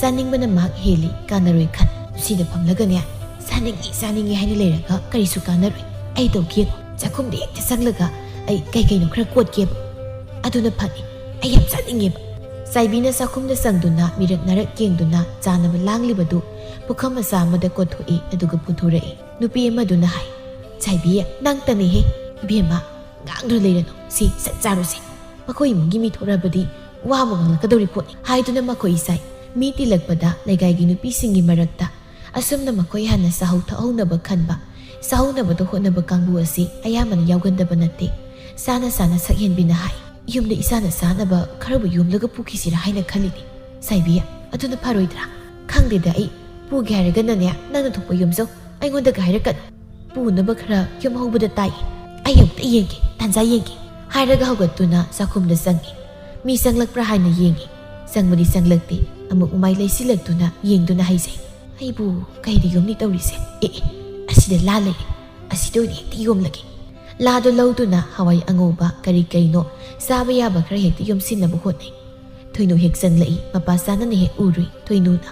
ꯆꯥꯅꯤꯡꯕꯅ ꯃꯍꯥꯛ ꯍꯦꯜꯂꯤ꯫ ꯀꯥꯟꯅꯔꯣꯏ ꯈꯟ ꯁꯤꯗ ꯐꯝꯂꯒꯅꯦ ꯆꯥꯅꯤꯡꯉꯤ ꯆꯥꯅꯤꯡꯉꯤ ꯍꯥꯏꯅ ꯂꯩꯔꯒ ꯀꯔꯤꯁꯨ ꯀꯥꯟꯅꯔꯣꯏ꯫ ꯑꯩ ꯇꯧꯒꯦ, ꯆꯥꯛꯈꯨꯝꯗ ꯍꯦꯛꯇ ꯆꯪꯂꯒ ꯑꯩ ꯀꯩ ꯀꯩꯅꯣ ꯈꯔ ꯀꯣꯠꯀꯦꯕ꯫ ꯑꯗꯨꯅ ꯐꯅꯤ꯫ ꯑꯩ ꯌꯥꯝ ꯆꯥꯅꯤꯡꯉꯦꯕ꯫ ꯆꯥꯏꯕꯤꯅ ꯆꯥꯛꯈꯨꯝꯗ ꯆꯪꯗꯨꯅ ꯃꯤꯔꯛ ꯅꯥꯔꯛ ꯌꯦꯡꯗꯨꯅ ꯆꯥꯅꯕ ꯂꯥꯡꯂꯤꯕꯗꯨ ꯄꯨꯈꯝ ꯃꯆꯥ ꯑꯃꯗ ꯀꯣꯠꯊꯣꯛꯏ꯫ ꯑꯗꯨꯒ ꯄꯨꯊꯣꯔꯛꯏ꯫ ꯅꯨꯄꯤ ꯑꯃꯗꯨꯅ ꯍꯥꯏ, "ꯆꯥꯏꯕꯤ, ꯅꯪꯇꯅꯤꯍꯦ꯫ ꯏꯕꯦꯝꯃ, ꯉꯥꯡꯗꯨꯅ ꯂꯩꯔꯅꯨ꯫ ꯁꯤ ꯁꯠ ꯆꯥꯔꯨꯁꯦ꯫ ꯃꯈꯣꯏ ꯏꯃꯨꯡꯒꯤ ꯃꯤ ꯊꯣꯔꯛꯑꯕꯗꯤ ꯋꯥ ꯑꯃ ꯉꯥꯡꯂꯛꯀꯗꯧꯔꯤ ꯄꯣꯠꯅꯤ" ꯍꯥꯏꯗꯨꯅ ꯃꯈꯣꯏ ꯆꯥꯏ꯫ ꯃꯤ ꯇꯤꯜꯂꯛꯄꯗ ꯂꯩꯀꯥꯏꯒꯤ ꯅꯨꯄꯤꯁꯤꯡꯒꯤ ꯃꯔꯛꯇ ꯑꯁꯨꯝꯅ ꯃꯈꯣꯏ ꯍꯥꯟꯅ ꯆꯥꯍꯧ ꯊꯛꯍꯧꯅꯕ ꯈꯟꯕ, ꯆꯥꯍꯧꯅꯕꯗ ꯍꯣꯠꯅꯕ ꯀꯥꯡꯕꯨ ꯑꯁꯤ ꯑꯌꯥꯝꯕꯅ ꯌꯥꯎꯒꯟꯗꯕ ꯅꯠꯇꯦ꯫ ꯆꯥꯅ ꯆꯥꯅ ꯁꯛꯍꯦꯟꯕꯤꯅ ꯍꯥꯏ, "ꯌꯨꯝꯗ ꯏꯆꯥꯅ ꯆꯥꯅꯕ ꯈꯔꯕꯨ ꯌꯣꯝꯂꯒ ꯄꯨꯈꯤꯁꯤꯔꯥ ꯍꯥꯏꯅ ꯈꯜꯂꯤꯅꯦ꯫ ꯆꯥꯏꯕꯤ, ꯑꯗꯨꯅ ꯐꯔꯣꯏꯗ꯭ꯔꯥ?" "ꯈꯪꯗꯦꯗ, ꯑꯩ ꯄꯨꯒꯦ ꯍꯥꯏꯔꯒꯅꯅꯦ ꯅꯪꯅ ꯊꯣꯛꯄ ꯌꯣꯝꯖꯧ, ꯑꯩꯉꯣꯟꯗꯒ ꯍꯥꯏꯔꯛꯀꯅꯨ꯫ ꯄꯨꯅꯕ ꯈꯔ ꯌꯣꯝꯍꯧꯕꯗ ꯇꯥꯏ꯫ ꯑꯩ ꯑꯃꯨꯛꯇ ꯌꯦꯡꯒꯦ, ꯇꯥꯟꯖꯥ ꯌꯦꯡꯒꯦ" ꯍꯥꯏꯔꯒ ꯍꯧꯒꯠꯇꯨꯅ ꯆꯥꯛꯈꯨꯝꯗ ꯆꯪꯉꯤ꯫ ꯃꯤ ꯆꯪꯂꯛꯄ꯭ꯔꯥ ꯍꯥꯏꯅ ꯌꯦꯡꯉꯤ꯫ ꯆꯪꯕꯗꯤ ꯆꯪꯂꯛꯇꯦ꯫ ꯑꯃꯨꯛ ꯃꯃꯥꯏ ꯂꯩꯁꯤꯜꯂꯛꯇꯨꯅ ꯌꯦꯡꯗꯨꯅ ꯍꯥꯏꯖꯩ, "ꯑꯩꯕꯨ ꯀꯩꯗ ꯌꯣꯝꯅꯤ ꯇꯧꯔꯤꯁꯦ? ꯑꯦ, ꯑꯦ, ꯑꯁꯤꯗ ꯂꯥ ꯂꯩꯔꯦ꯫ ꯑꯁꯤꯗ ꯑꯣꯏꯅ ꯍꯦꯛꯇ ꯌꯣꯝꯂꯒꯦ"꯫ ꯂꯥꯗꯣ ꯂꯧꯗꯨꯅ ꯍꯋꯥꯏ ꯑꯉꯧꯕ ꯀꯔꯤ ꯀꯔꯤꯅꯣ ꯆꯥꯕ ꯌꯥꯕ ꯈꯔ ꯍꯦꯛꯇ ꯌꯣꯝꯁꯤꯟꯅꯕ ꯍꯣꯠꯅꯩ꯫ ꯊꯣꯏꯅꯨ ꯍꯦꯛ ꯆꯪꯂꯛꯏ꯫ ꯃꯄꯥ ꯆꯥꯅꯅ ꯍꯦꯛ ꯎꯔꯨꯏ꯫ ꯊꯣꯏꯅꯨꯅ,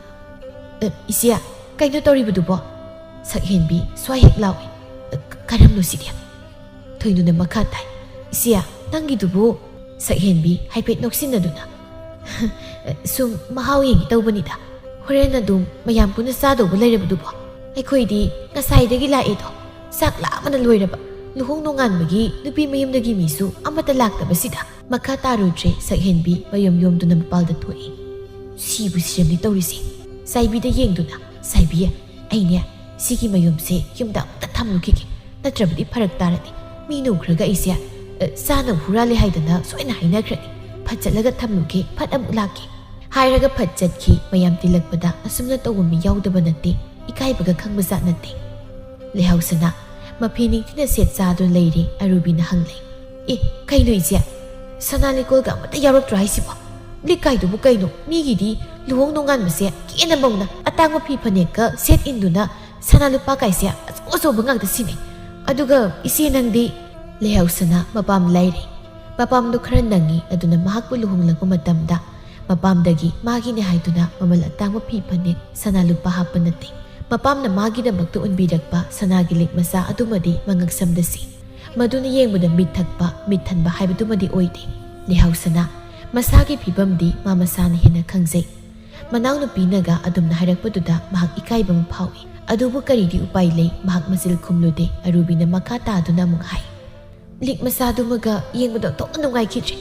"ꯑ, ꯏꯆꯦ, ꯀꯩꯅꯣ ꯇꯧꯔꯤꯕꯗꯨꯕꯣ?" ꯁꯛꯍꯦꯟꯕꯤ ꯁ꯭ꯋꯥꯏ ꯍꯦꯛ ꯂꯥꯎꯏ꯫ "ꯑ, ꯀ-, ꯀꯔꯝꯅꯣ ꯁꯤꯗꯤ?" ꯊꯣꯏꯅꯨꯅ ꯃꯈꯥ ꯇꯥꯏ, "ꯏꯆꯦ, ꯅꯪꯒꯤꯗꯨꯕꯨ?" ꯁꯛꯍꯦꯟꯕꯤ ꯍꯥꯏꯐꯦꯠ ꯅꯣꯛꯁꯤꯟꯅꯗꯨꯅ, "ꯁꯨꯝ ꯃꯍꯥꯎ ꯌꯦꯡꯒꯦ ꯇꯧꯕꯅꯤꯗ꯫ ꯍꯣꯔꯦꯟ ꯑꯗꯨꯝ ꯃꯌꯥꯝ ꯄꯨꯟꯅ ꯆꯥꯗꯧꯕ ꯂꯩꯔꯕꯗꯨꯕꯣ? ꯑꯩꯈꯣꯏꯗꯤ ꯉꯁꯥꯏꯗꯒꯤ ꯂꯥꯛꯑꯦꯗꯣ꯫ ꯆꯥꯛ ꯂꯥꯝꯕꯅ ꯂꯣꯏꯔꯕ꯫ ꯂꯨꯍꯣꯡ ꯅꯣꯡꯉꯥꯟꯕꯒꯤ ꯅꯨꯄꯤ ꯃꯌꯨꯝꯗꯒꯤ ꯃꯤꯁꯨ ꯑꯃꯠꯇ ꯂꯥꯛꯇꯕꯁꯤꯗ ꯃꯈꯥ ꯇꯥꯔꯨꯗ꯭ꯔꯦ, ꯁꯛꯍꯦꯟꯕꯤ ꯃꯌꯨꯝ ꯌꯣꯝꯗꯨꯅ ꯃꯄꯥꯜꯗ ꯊꯣꯛꯏ꯫ ꯁꯤꯕꯨ ꯁꯤꯔꯝꯅꯤ ꯇꯧꯔꯤꯁꯦ꯫ ꯆꯥꯏꯕꯤꯗ ꯌꯦꯡꯗꯨꯅ, "ꯆꯥꯏꯕꯤ, ꯑꯩꯅꯦ ꯁꯤꯒꯤ ꯃꯌꯨꯝꯁꯦ ꯌꯨꯝꯗ ꯑꯃꯨꯛꯇ ꯊꯝꯂꯨꯈꯤꯒꯦ, ꯅꯠꯇ꯭ꯔꯕꯗꯤ ꯐꯔꯛ ꯇꯥꯔꯅꯤ꯫ ꯃꯤ ꯅꯨꯡꯈ꯭ꯔꯒ ꯑꯩꯁꯦ, ꯑ, ꯆꯥꯅꯕ ꯍꯨꯔꯥꯜꯂꯦ ꯍꯥꯏꯗꯅ ꯁꯣꯏꯅ ꯍꯥꯏꯅꯈ꯭ꯔꯅꯤ꯫ ꯐꯠ ꯆꯠꯂꯒ ꯊꯝꯂꯨꯒꯦ, ꯐꯠ ꯑꯃꯨꯛ ꯂꯥꯛꯀꯦ" ꯍꯥꯏꯔꯒ ꯐꯠ ꯆꯠꯈꯤ꯫ ꯃꯌꯥꯝ ꯇꯤꯜꯂꯛꯄꯗ ꯑꯁꯨꯝꯅ ꯇꯧꯕ ꯃꯤ ꯌꯥꯎꯗꯕ ꯅꯠꯇꯦ, ꯏꯀꯥꯏꯕꯒ ꯈꯪꯕꯖꯥꯠ ꯅꯠꯇꯦ꯫ ꯂꯩꯍꯥꯎꯁꯅꯥ ꯃꯐꯤ ꯅꯤꯡꯊꯤꯅ ꯁꯦꯠ ꯆꯥꯗꯨꯅ ꯂꯩꯔꯦ꯫ ꯑꯔꯨꯕꯤꯅ ꯍꯪꯂꯦ, "ꯑꯦ, ꯀꯩꯅꯣ ꯏꯆꯦ? ꯁꯅꯥ ꯂꯤꯛꯀꯣꯜꯒ ꯑꯃꯠꯇ ꯌꯥꯎꯔꯛꯇ꯭ꯔꯣ ꯍꯥꯏꯁꯤꯕꯣ? ꯂꯤꯛ ꯀꯥꯏꯗꯨꯕꯨ ꯀꯩꯅꯣ? ꯃꯤꯒꯤꯗꯤ ꯂꯨꯍꯣꯡ ꯅꯣꯡꯉꯥꯟꯕꯁꯦ ꯀꯦꯅ ꯃꯧꯅ ꯑꯇꯥꯡꯕ ꯐꯤ ꯐꯅꯦꯛꯀ ꯁꯦꯠ ꯏꯟꯗꯨꯅ ꯁꯅꯥ ꯂꯨꯄꯥ ꯀꯥꯏꯁꯦ ꯑꯆꯧ ꯑꯆꯧꯕ ꯉꯥꯛꯇ ꯁꯤꯅꯩ꯫ ꯑꯗꯨꯒ ꯏꯆꯦ ꯅꯪꯗꯤ?" ꯂꯩꯍꯥꯎꯁꯅꯥ ꯃꯄꯥꯝ ꯂꯩꯔꯦ꯫ ꯃꯄꯥꯝꯗꯣ ꯈꯔ ꯅꯪꯉꯤ, ꯑꯗꯨꯅ ꯃꯍꯥꯛꯄꯨ ꯂꯨꯍꯣꯡꯂꯛꯄ ꯃꯇꯝꯗ ꯃꯄꯥꯝꯗꯒꯤ ꯃꯥꯒꯤꯅꯦ ꯍꯥꯏꯗꯨꯅ ꯃꯃꯜ ꯑꯇꯥꯡꯕ ꯐꯤ ꯐꯅꯦꯛ, ꯁꯅꯥ ꯂꯨꯄꯥ ꯍꯥꯞꯄ ꯅꯠꯇꯦ꯫ ꯃꯄꯥꯝꯅ ꯃꯥꯒꯤꯗꯃꯛꯇ ꯎꯟꯕꯤꯔꯛꯄ ꯁꯅꯥꯒꯤ ꯂꯤꯛ ꯃꯆꯥ ꯑꯗꯨꯃꯗꯤ ꯃꯉꯛ ꯁꯝꯗ ꯁꯤ꯫ ꯃꯗꯨꯅ ꯌꯦꯡꯕꯗ ꯃꯤꯠ ꯊꯛꯄ, ꯃꯤꯠ ꯊꯟꯕ ꯍꯥꯏꯕꯗꯨꯃꯗꯤ ꯑꯣꯏꯗꯦ꯫ ꯂꯩꯍꯥꯎꯁꯅꯥ ꯃꯁꯥꯒꯤ ꯐꯤꯕꯝꯗꯤ ꯃꯥ ꯃꯁꯥꯅ ꯍꯦꯟꯅ ꯈꯪꯖꯩ꯫ ꯃꯅꯥꯎꯅꯨꯄꯤꯅꯒ ꯑꯗꯨꯝꯅ ꯍꯥꯏꯔꯛꯄꯗꯨꯗ ꯃꯍꯥꯛ ꯏꯀꯥꯏꯕ ꯑꯃ ꯐꯥꯎꯏ꯫ ꯑꯗꯨꯕꯨ ꯀꯔꯤꯗꯤ ꯎꯄꯥꯏ ꯂꯩ, ꯃꯍꯥꯛ ꯃꯆꯤꯜ ꯈꯨꯝꯂꯨꯗꯦ꯫ ꯑꯔꯨꯕꯤꯅ ꯃꯈꯥ ꯇꯥꯗꯨꯅ ꯑꯃꯨꯛ ꯍꯥꯏ, "ꯂꯤꯛ ꯃꯆꯥꯗꯨꯃꯒ ꯌꯦꯡꯕꯗ ꯑꯣꯟꯊꯣꯛꯅ ꯅꯨꯡꯉꯥꯏꯈꯤꯗ꯭ꯔꯦ꯫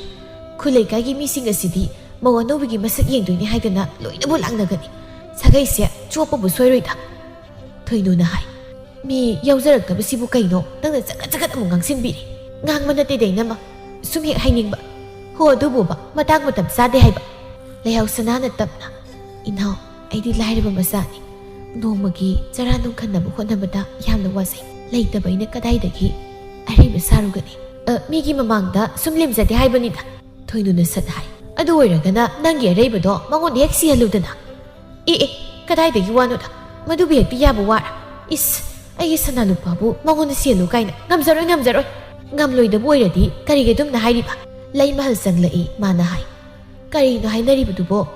ꯈꯨꯜ ꯂꯩꯀꯥꯏꯒꯤ ꯃꯤꯁꯤꯡ ꯑꯁꯤꯗꯤ ꯃꯧ ꯑꯅꯧꯕꯤꯒꯤ ꯃꯁꯛ ꯌꯦꯡꯗꯣꯏꯅꯤ ꯍꯥꯏꯗꯅ ꯂꯣꯏꯅꯕꯨ ꯂꯥꯛꯅꯒꯅꯤ꯫ ꯁꯥꯒꯩꯁꯦ ꯆꯣꯞꯄꯕꯨ ꯁꯣꯏꯔꯣꯏꯗ꯫" ꯊꯣꯏꯅꯨꯅ ꯍꯥꯏ, "ꯃꯤ ꯌꯥꯎꯖꯔꯛꯇꯕꯁꯤꯕꯨ ꯀꯩꯅꯣ ꯅꯪꯅ ꯆꯒꯠ ꯆꯒꯠ ꯑꯃꯨꯛ ꯉꯥꯡꯁꯤꯟꯕꯤꯔꯤ? ꯉꯥꯡꯕ ꯅꯠꯇꯦ ꯗꯩꯅꯃ, ꯁꯨꯝ ꯍꯦꯛ ꯍꯥꯏꯅꯤꯡꯕ꯫ ꯍꯣ, ꯑꯗꯨꯕꯨꯕ ꯃꯇꯥꯡ ꯃꯇꯝ ꯆꯥꯗꯦ ꯍꯥꯏꯕ꯫" ꯂꯩꯍꯥꯎ ꯁꯅꯥꯅ ꯇꯞꯅ, "ꯏꯅꯥꯎ, ꯑꯩꯗꯤ ꯂꯥꯏꯔꯕ ꯃꯆꯥꯅꯤ꯫ ꯅꯣꯡꯃꯒꯤ ꯆꯔꯥ ꯅꯨꯡ ꯈꯟꯅꯕ ꯍꯣꯠꯅꯕꯗ ꯌꯥꯝꯅ ꯋꯥꯖꯩ꯫ ꯂꯩꯇꯕ ꯑꯩꯅ ꯀꯗꯥꯏꯗꯒꯤ ꯑꯔꯩꯕ ꯁꯥꯔꯨꯒꯅꯤ? ꯑ, ꯃꯤꯒꯤ ꯃꯃꯥꯡꯗ ꯁꯨꯝ ꯂꯦꯝꯖꯗꯦ ꯍꯥꯏꯕꯅꯤꯗ꯫" ꯊꯣꯏꯅꯨꯅ ꯁꯠ ꯍꯥꯏ, "ꯑꯗꯨ ꯑꯣꯏꯔꯒꯅ ꯅꯪꯒꯤ ꯑꯔꯩꯕꯗꯣ ꯃꯉꯣꯟꯗ ꯍꯦꯛ ꯁꯤꯍꯜꯂꯨꯗꯅ꯫" "ꯑꯦ ꯑꯦ, ꯀꯗꯥꯏꯗꯒꯤ ꯋꯥꯅꯣꯗ? ꯃꯗꯨꯕꯨ ꯍꯦꯛꯇ ꯌꯥꯕ ꯋꯥꯔ? ꯏꯁ, ꯑꯩꯒꯤ ꯁꯅꯥ ꯂꯨꯄꯥꯕꯨ ꯃꯉꯣꯟꯗ ꯁꯤꯍꯜꯂꯨ ꯀꯥꯏꯅ? ꯉꯝꯖꯔꯣꯏ, ꯉꯝꯖꯔꯣꯏ꯫ ꯉꯝꯂꯣꯏꯗꯕꯨ ꯑꯣꯏꯔꯗꯤ ꯀꯔꯤꯒꯤ ꯑꯗꯨꯝꯅ ꯍꯥꯏꯔꯤꯕ?" ꯂꯩꯃꯍꯜ ꯆꯪꯂꯛꯏ꯫ ꯃꯥꯅ ꯍꯥꯏ, "ꯀꯔꯤꯅꯣ ꯍꯥꯏꯅꯔꯤꯕꯗꯨꯕꯣ?"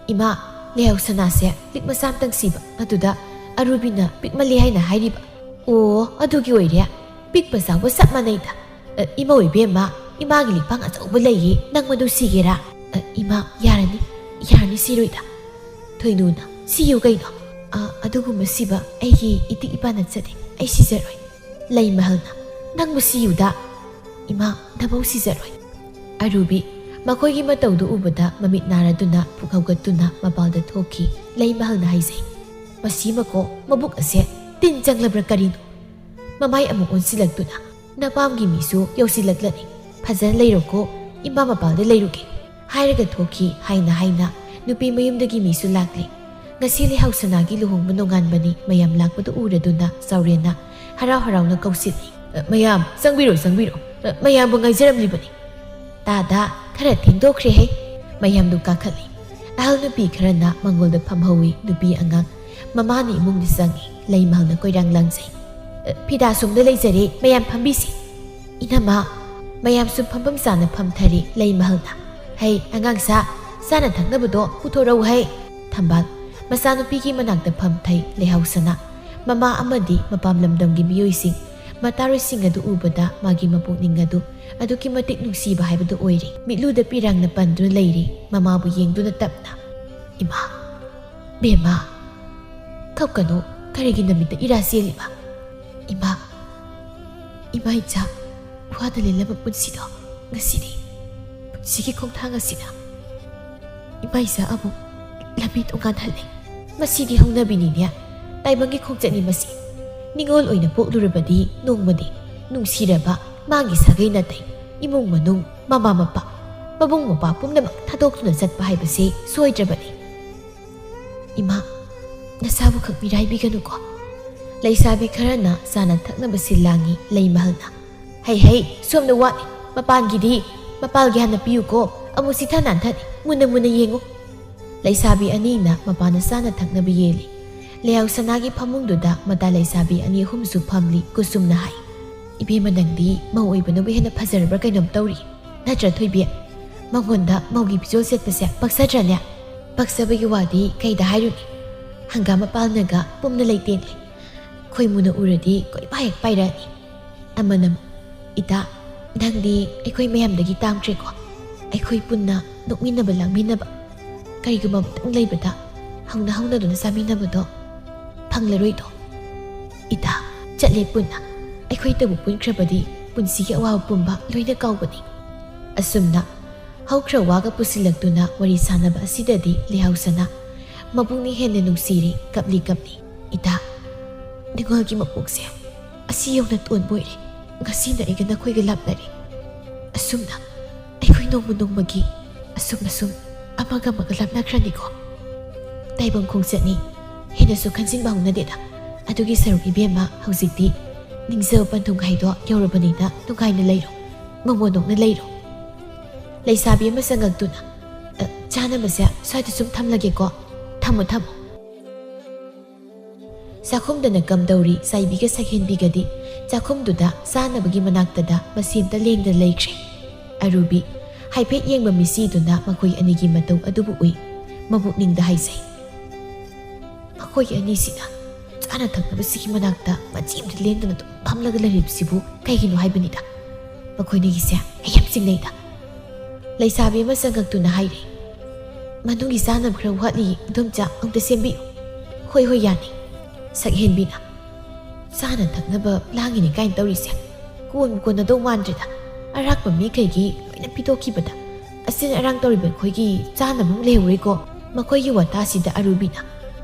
"ꯏꯃꯥ, ꯂꯩꯍꯥꯎ ꯁꯅꯥꯁꯦ ꯂꯤꯛ ꯃꯆꯥ ꯑꯝꯇꯪ ꯁꯤꯕ, ꯑꯗꯨꯗ ꯑꯔꯨꯕꯤꯅ ꯄꯤꯛꯃꯜꯂꯤ ꯍꯥꯏꯅ ꯍꯥꯏꯔꯤꯕ꯫" "ꯑꯣ, ꯑꯗꯨꯒꯤ ꯑꯣꯏꯔꯦ꯫ ꯄꯤꯛꯄ ꯆꯥꯎꯕ ꯆꯞ ꯃꯥꯟꯅꯩꯗ꯫ ꯑ, ꯏꯃꯧ ꯏꯕꯦꯝꯃ, ꯏꯃꯥꯒꯤ ꯂꯤꯛꯄꯥꯡ ꯑꯆꯧꯕ ꯂꯩꯌꯦ, ꯅꯪ ꯃꯗꯨ ꯁꯤꯒꯦꯔꯥ?" "ꯑ, ꯏꯃꯥ, ꯌꯥꯔꯅꯤ, ꯌꯥꯔꯅꯤ, ꯁꯤꯔꯣꯏꯗ꯫" ꯊꯣꯏꯅꯨꯅ, "ꯁꯤꯌꯨ ꯀꯩꯅꯣ?" "ꯑ, ꯑꯗꯨꯒꯨꯝꯕ ꯁꯤꯕ ꯑꯩꯒꯤ ꯏꯇꯤꯛ ꯏꯄꯥ ꯅꯠꯆꯗꯦ, ꯑꯩ ꯁꯤꯖꯔꯣꯏ꯫" ꯂꯩꯃꯍꯜꯅ, "ꯅꯪꯕꯨ ꯁꯤꯌꯨꯗ꯫ ꯏꯃꯥ, ꯅꯃꯧ ꯁꯤꯖꯔꯣꯏ꯫" ꯑꯔꯨꯕꯤ ꯃꯈꯣꯏꯒꯤ ꯃꯇꯧꯗꯨ ꯎꯕꯗ ꯃꯃꯤꯠ ꯅꯥꯔꯗꯨꯅ ꯄꯨꯛ ꯍꯧꯒꯠꯇꯨꯅ ꯃꯄꯥꯜꯗ ꯊꯣꯛꯈꯤ꯫ ꯂꯩꯃꯍꯜꯅ ꯍꯥꯏꯖꯩ, "ꯃꯁꯤ ꯃꯀꯣ ꯃꯕꯨꯛ ꯑꯁꯦ ꯇꯤꯟ ꯆꯪꯂꯕ꯭ꯔꯥ ꯀꯔꯤꯅꯣ? ꯃꯃꯥꯏ ꯑꯃꯨꯛ ꯑꯣꯟꯁꯤꯜꯂꯛꯇꯨꯅ, ꯅꯄꯥꯝꯒꯤ ꯃꯤꯁꯨ ꯌꯧꯁꯤꯜꯂꯛꯂꯅꯤ꯫ ꯐꯖꯅ ꯂꯩꯔꯣꯀꯣ, ꯏꯃꯥ ꯃꯄꯥꯜꯗ ꯂꯩꯔꯨꯒꯦ" ꯍꯥꯏꯔꯒ ꯊꯣꯛꯈꯤ꯫ ꯍꯥꯏꯅ ꯍꯥꯏꯅ ꯅꯨꯄꯤ ꯃꯌꯨꯝꯗꯒꯤ ꯃꯤꯁꯨ ꯂꯥꯛꯂꯦ꯫ ꯉꯁꯤ ꯂꯩꯍꯥꯎ ꯁꯅꯥꯒꯤ ꯂꯨꯍꯣꯡꯕ ꯅꯣꯡꯉꯥꯟꯕꯅꯤ꯫ ꯃꯌꯥꯝ ꯂꯥꯛꯄꯗꯨ ꯎꯔꯗꯨꯅ ꯆꯥꯎꯔꯦꯟꯅ ꯍꯔꯥꯎ ꯍꯔꯥꯎꯅ ꯀꯧꯁꯤꯜꯂꯤ꯫ "ꯑ, ꯃꯌꯥꯝ ꯆꯪꯕꯤꯔꯣ, ꯆꯪꯕꯤꯔꯣ꯫ ꯑ, ꯃꯌꯥꯝꯕꯨ ꯉꯥꯏꯖꯔꯝꯂꯤꯕꯅꯤ"꯫ "ꯇꯥꯗ, ꯈꯔ ꯊꯦꯡꯗꯣꯛꯈ꯭ꯔꯦꯍꯦ"꯫ ꯃꯌꯥꯝꯗꯨ ꯀꯥꯈꯠꯂꯤ꯫ ꯑꯍꯜ ꯅꯨꯄꯤ ꯈꯔꯅ ꯃꯉꯣꯜꯗ ꯐꯝꯍꯧꯏ꯫ ꯅꯨꯄꯤ ꯑꯉꯥꯡ ꯃꯃꯥꯅ ꯏꯃꯨꯡꯗ ꯆꯪꯉꯤ꯫ ꯂꯩꯃꯍꯜꯅ ꯀꯣꯏꯔꯥꯡ ꯂꯥꯡꯖꯩ꯫ "ꯑ, ꯐꯤꯗꯥ ꯁꯣꯝꯗ ꯂꯩꯖꯔꯦ, ꯃꯌꯥꯝ ꯐꯝꯕꯤꯁꯤ"꯫ "ꯏꯅꯝꯃ"꯫ ꯃꯌꯥꯝꯁꯨ ꯐꯝꯐꯝ ꯆꯥꯅ ꯐꯝꯊꯔꯤ꯫ ꯂꯩꯃꯍꯜꯅ, "ꯍꯩ, ꯑꯉꯥꯡꯁꯥ, ꯆꯥꯅ ꯊꯛꯅꯕꯗꯣ ꯄꯨꯊꯣꯔꯛꯎ ꯍꯩ"꯫ ꯊꯝꯕꯥꯜ ꯃꯆꯥꯅꯨꯄꯤꯒꯤ ꯃꯅꯥꯛꯇ ꯐꯝꯊꯩ꯫ ꯂꯩꯍꯥꯎ ꯁꯅꯥ ꯃꯃꯥ ꯑꯃꯗꯤ ꯃꯄꯥꯝ ꯂꯝꯗꯝꯒꯤ ꯃꯤꯑꯣꯏꯁꯤꯡ, ꯃꯇꯥꯔꯣꯏꯁꯤꯡ ꯑꯗꯨ ꯎꯕꯗ ꯃꯥꯒꯤ ꯃꯄꯨꯛꯅꯤꯡ ꯑꯗꯨ ꯑꯗꯨꯛꯀꯤ ꯃꯇꯤꯛ ꯅꯨꯡꯁꯤꯕ ꯍꯥꯏꯕꯗꯨ ꯑꯣꯏꯔꯦ꯫ ꯃꯤꯠꯂꯨꯗ ꯄꯤꯔꯥꯡꯅ ꯄꯟꯗꯨꯅ ꯂꯩꯔꯤ꯫ ꯃꯃꯥꯕꯨ ꯌꯦꯡꯗꯨꯅ ꯇꯞꯅ, "ꯏꯃꯥ, ꯕꯦꯝꯃ, ꯀꯞꯀꯅꯨ, ꯀꯔꯤꯒꯤ ꯅꯃꯤꯠꯇ ꯏꯔꯥ ꯆꯦꯜꯂꯤꯕ? ꯏꯃꯥ, ꯏꯃꯥ ꯏꯆꯥ ꯋꯥꯗ ꯂꯦꯜꯂꯕ ꯄꯨꯟꯁꯤꯗꯣ ꯉꯁꯤꯗꯤ, ꯄꯨꯟꯁꯤꯒꯤ ꯈꯣꯡꯊꯥꯡ ꯑꯁꯤꯅ ꯏꯃꯥ ꯏꯆꯥ ꯑꯃꯨꯛ ꯂꯝꯕꯤ ꯇꯣꯉꯥꯟꯍꯜꯂꯦ꯫ ꯃꯁꯤꯗꯤ ꯍꯧꯅꯕꯤꯅꯤꯅꯦ, ꯇꯥꯏꯕꯪꯒꯤ ꯈꯣꯡꯆꯠꯅꯤ ꯃꯁꯤ꯫ ꯅꯤꯉꯣꯜ ꯑꯣꯏꯅ ꯄꯣꯛꯂꯨꯔꯕꯗꯤ ꯅꯣꯡꯃꯗꯤ ꯅꯨꯡꯁꯤꯔꯕ ꯃꯥꯒꯤ ꯁꯥꯒꯩ ꯅꯥꯇꯩ, ꯏꯃꯨꯡ ꯃꯅꯨꯡ, ꯃꯃꯥ ꯃꯄꯥ, ꯃꯕꯨꯡ ꯃꯧꯄ꯭ꯋꯥ ꯄꯨꯝꯅꯃꯛ ꯊꯥꯗꯣꯛꯇꯨꯅ ꯆꯠꯄ ꯍꯥꯏꯕꯁꯤ ꯁꯣꯏꯗ꯭ꯔꯕꯅꯤ꯫ ꯏꯃꯥ, ꯅꯁꯥꯕꯨ ꯈꯛ ꯃꯤꯔꯥꯏꯕꯤꯒꯅꯨꯀꯣ"꯫ ꯂꯩꯁꯥꯕꯤ ꯈꯔꯅ ꯆꯥꯅ ꯊꯛꯅꯕ ꯁꯤꯜ ꯂꯥꯡꯉꯤ꯫ ꯂꯩꯃꯍꯜꯅ, "ꯍꯩ ꯍꯩ, ꯁꯣꯝꯗ ꯋꯥꯠꯂꯤ, ꯃꯄꯥꯟꯒꯤꯗꯤ ꯃꯄꯥꯜꯒꯤ ꯍꯥꯟꯅ ꯄꯤꯌꯨꯀꯣ, ꯑꯃꯨꯛ ꯁꯤꯊ ꯅꯥꯟꯊꯅꯤ, ꯃꯨꯟꯅ ꯃꯨꯟꯅ ꯌꯦꯡꯉꯨ"꯫ ꯂꯩꯁꯥꯕꯤ ꯑꯅꯤꯅ ꯃꯄꯥꯟꯗ ꯆꯥꯅ ꯊꯛꯅꯕ ꯌꯦꯜꯂꯤ꯫ ꯂꯩꯍꯥꯎ ꯁꯅꯥꯒꯤ ꯐꯃꯨꯡꯗꯨꯗ ꯃꯇꯥ ꯂꯩꯁꯥꯕꯤ ꯑꯅꯤ ꯑꯍꯨꯝꯁꯨ ꯐꯝꯂꯤ꯫ ꯀꯨꯁꯨꯝꯅ ꯍꯥꯏ, "ꯏꯕꯦꯝꯃ, ꯅꯪꯗꯤ ꯃꯧ ꯑꯣꯏꯕꯅꯕꯨ ꯍꯦꯟꯅ ꯐꯖꯔꯕ꯭ꯔꯥ ꯀꯩꯅꯣꯝ ꯇꯧꯔꯤ꯫ ꯅꯠꯇ꯭ꯔ ꯊꯣꯏꯕꯤ? ꯃꯉꯣꯟꯗ ꯃꯧꯒꯤ ꯐꯤꯖꯣꯜ ꯁꯦꯠꯄꯁꯦ ꯄꯛꯆꯗ꯭ꯔꯅꯦ?" "ꯄꯛꯆꯕꯒꯤ ꯋꯥꯗꯤ ꯀꯩꯗ ꯍꯥꯏꯔꯨꯅꯤ? ꯍꯪꯒꯥꯝ ꯃꯄꯥꯜꯅꯒ ꯄꯨꯝꯅ ꯂꯩꯇꯦꯡꯂꯦ꯫ ꯈꯣꯏꯃꯨꯅ ꯎꯔꯗꯤ ꯀꯣꯏꯄꯥꯏ ꯍꯦꯛ ꯄꯥꯏꯔꯛꯑꯅꯤ"꯫ ꯑꯃꯅ ꯑꯃꯨꯛ, "ꯏꯇꯥ, ꯅꯪꯗꯤ ꯑꯩꯈꯣꯏ ꯃꯌꯥꯝꯗꯒꯤ ꯇꯥꯡꯈ꯭ꯔꯦꯀꯣ꯫ ꯑꯩꯈꯣꯏ ꯄꯨꯟꯅ ꯅꯣꯛꯃꯤꯟꯅꯕ ꯂꯥꯡꯃꯤꯟꯅꯕ ꯀꯔꯤꯒꯨꯝꯕ ꯑꯃꯇꯪ ꯂꯩꯕꯗ ꯍꯧꯅ ꯍꯧꯅꯗꯨꯅ ꯆꯥꯃꯤꯟꯅꯕꯗꯣ ꯐꯪꯂꯔꯣꯏꯗꯣ꯫ ꯏꯇꯥ, ꯆꯠꯂꯦ ꯄꯨꯟꯅ꯫ ꯑꯩꯈꯣꯏꯇꯕꯨ ꯄꯨꯟꯈ꯭ꯔꯕꯗꯤ ꯄꯨꯟꯁꯤꯒꯤ ꯑꯋꯥꯕ ꯄꯨꯝꯕ ꯂꯣꯏꯅ ꯀꯥꯎꯕꯅꯤ"꯫ ꯑꯁꯨꯝꯅ ꯍꯧꯈ꯭ꯔ ꯋꯥꯒ ꯄꯨꯁꯤꯜꯂꯛꯇꯨꯅ ꯋꯥꯔꯤ ꯁꯥꯟꯅꯕ ꯑꯁꯤꯗꯗꯤ ꯂꯩꯍꯧꯁꯅꯥ ꯃꯕꯨꯛꯅ ꯍꯦꯟꯅ ꯅꯨꯡꯁꯤꯔꯦ, ꯀꯞꯂꯤ ꯀꯞꯂꯤ꯫ "ꯏꯇꯥ, ꯅꯤꯡꯉꯣꯜꯒꯤ ꯃꯄꯣꯛꯁꯦ ꯑꯁꯤ ꯌꯧꯅ ꯇꯣꯟꯕ ꯑꯣꯏꯔꯦ꯫ ꯉꯁꯤꯅ ꯑꯩꯒ ꯅꯈꯣꯏꯒ ꯂꯥꯞꯅꯔꯦ꯫ ꯑꯁꯨꯝꯅ ꯑꯩꯈꯣꯏ ꯅꯣꯡꯃ ꯅꯣꯡꯃꯒꯤ ꯑꯁꯨꯝ ꯑꯁꯨꯝ ꯑꯃꯒ ꯑꯃꯒ ꯂꯥꯞꯅꯈ꯭ꯔꯅꯤꯀꯣ꯫ ꯇꯥꯏꯕꯪ ꯈꯣꯡꯆꯠꯅꯤ, ꯍꯦꯟꯅꯁꯨ ꯈꯟꯖꯤꯟꯕ ꯍꯧꯅꯗꯦꯗ꯫ ꯑꯗꯨꯒꯤ ꯁꯔꯨꯛ ꯏꯕꯦꯝꯃ, ꯍꯧꯖꯤꯛꯇꯤ ꯅꯤꯡꯖꯕ ꯄꯟꯊꯨꯡ ꯍꯥꯏꯗꯣ ꯌꯧꯔꯕꯅꯤꯅ ꯅꯨꯡꯉꯥꯏꯅ ꯂꯩꯔꯣ, ꯃꯃꯣꯟ ꯅꯣꯛꯅ ꯂꯩꯔꯣ꯫ ꯂꯩꯁꯥꯕꯤ ꯑꯃ ꯆꯪꯉꯛꯇꯨꯅ, "ꯑ, ꯆꯥꯅꯕꯁꯦ ꯁ꯭ꯋꯥꯏꯗ ꯁꯨꯝ ꯊꯝꯂꯒꯦꯀꯣ꯫ ꯊꯝꯃꯣ, ꯊꯝꯃꯣ"꯫ ꯆꯥꯛꯈꯨꯝꯗꯅ ꯀꯝꯗꯧꯔꯤ ꯆꯥꯏꯕꯤꯒ ꯁꯛꯍꯦꯟꯕꯤꯒꯗꯤ ꯆꯥꯛꯈꯨꯝꯗꯨꯗ ꯆꯥꯅꯕꯒꯤ ꯃꯅꯥꯛꯇꯗ ꯃꯁꯦꯝꯇ ꯂꯦꯡꯗꯅ ꯂꯩꯈ꯭ꯔꯦ꯫ ꯑꯔꯨꯕꯤ ꯍꯥꯏꯐꯦꯠ ꯌꯦꯡꯕ ꯃꯤꯠꯁꯤꯗꯨꯅ ꯃꯈꯣꯏ ꯑꯅꯤꯒꯤ ꯃꯇꯧ ꯑꯗꯨꯕꯨ ꯎꯏ꯫ ꯃꯕꯨꯛꯅꯤꯡꯗ ꯍꯥꯏꯖꯩ, "ꯃꯈꯣꯏ ꯑꯅꯤꯁꯤꯅ ꯆꯥꯅ ꯊꯛꯅꯕꯁꯤꯒꯤ ꯃꯅꯥꯛꯇ ꯃꯆꯤ ꯑꯃꯗ ꯂꯦꯡꯗꯅ ꯑꯗꯨꯝ ꯐꯝꯂꯒ ꯂꯩꯔꯤꯕꯁꯤꯕꯨ ꯀꯩꯒꯤꯅꯣ ꯍꯥꯏꯕꯅꯤꯗ꯫ ꯃꯈꯣꯏ ꯑꯅꯤꯒꯤꯁꯦ ꯑꯩ ꯌꯥꯝ ꯆꯤꯡꯅꯩꯗ"꯫ ꯂꯩꯁꯥꯕꯤ ꯑꯃ ꯆꯪꯉꯛꯇꯨꯅ ꯍꯥꯏꯔꯦ, "ꯃꯅꯨꯡꯒꯤ ꯆꯥꯅꯕ ꯈꯔ ꯋꯥꯠꯂꯤ, ꯏꯗꯣꯝꯆꯥ, ꯑꯃꯨꯛꯇ ꯁꯦꯝꯕꯤꯌꯨ"꯫ "ꯍꯣꯏ, ꯍꯣꯏ, ꯌꯥꯅꯤ"꯫ ꯁꯛꯍꯦꯟꯕꯤꯅ, "ꯆꯥꯅ ꯊꯛꯅꯕ ꯂꯥꯡꯉꯤꯅꯦ ꯀꯥꯏꯅ ꯇꯧꯔꯤꯁꯦ ꯀꯣꯟꯕꯨ ꯀꯣꯟꯅꯗꯧ ꯃꯥꯟꯗ꯭ꯔꯦꯗ꯫ ꯑꯔꯥꯛꯄ ꯃꯤꯈꯩꯒꯤ ꯂꯣꯏꯅ ꯄꯤꯊꯣꯛꯈꯤꯕꯗ ꯑꯁꯤꯅ ꯑꯔꯥꯡ ꯇꯧꯔꯤꯕ ꯑꯩꯈꯣꯏꯒꯤ ꯆꯥꯅꯕ ꯑꯃꯨꯛ ꯂꯩꯍꯧꯔꯦꯀꯣ"꯫ ꯃꯈꯣꯏꯒꯤ ꯋꯥꯇꯥꯁꯤꯗ ꯑꯔꯨꯕꯤꯅ,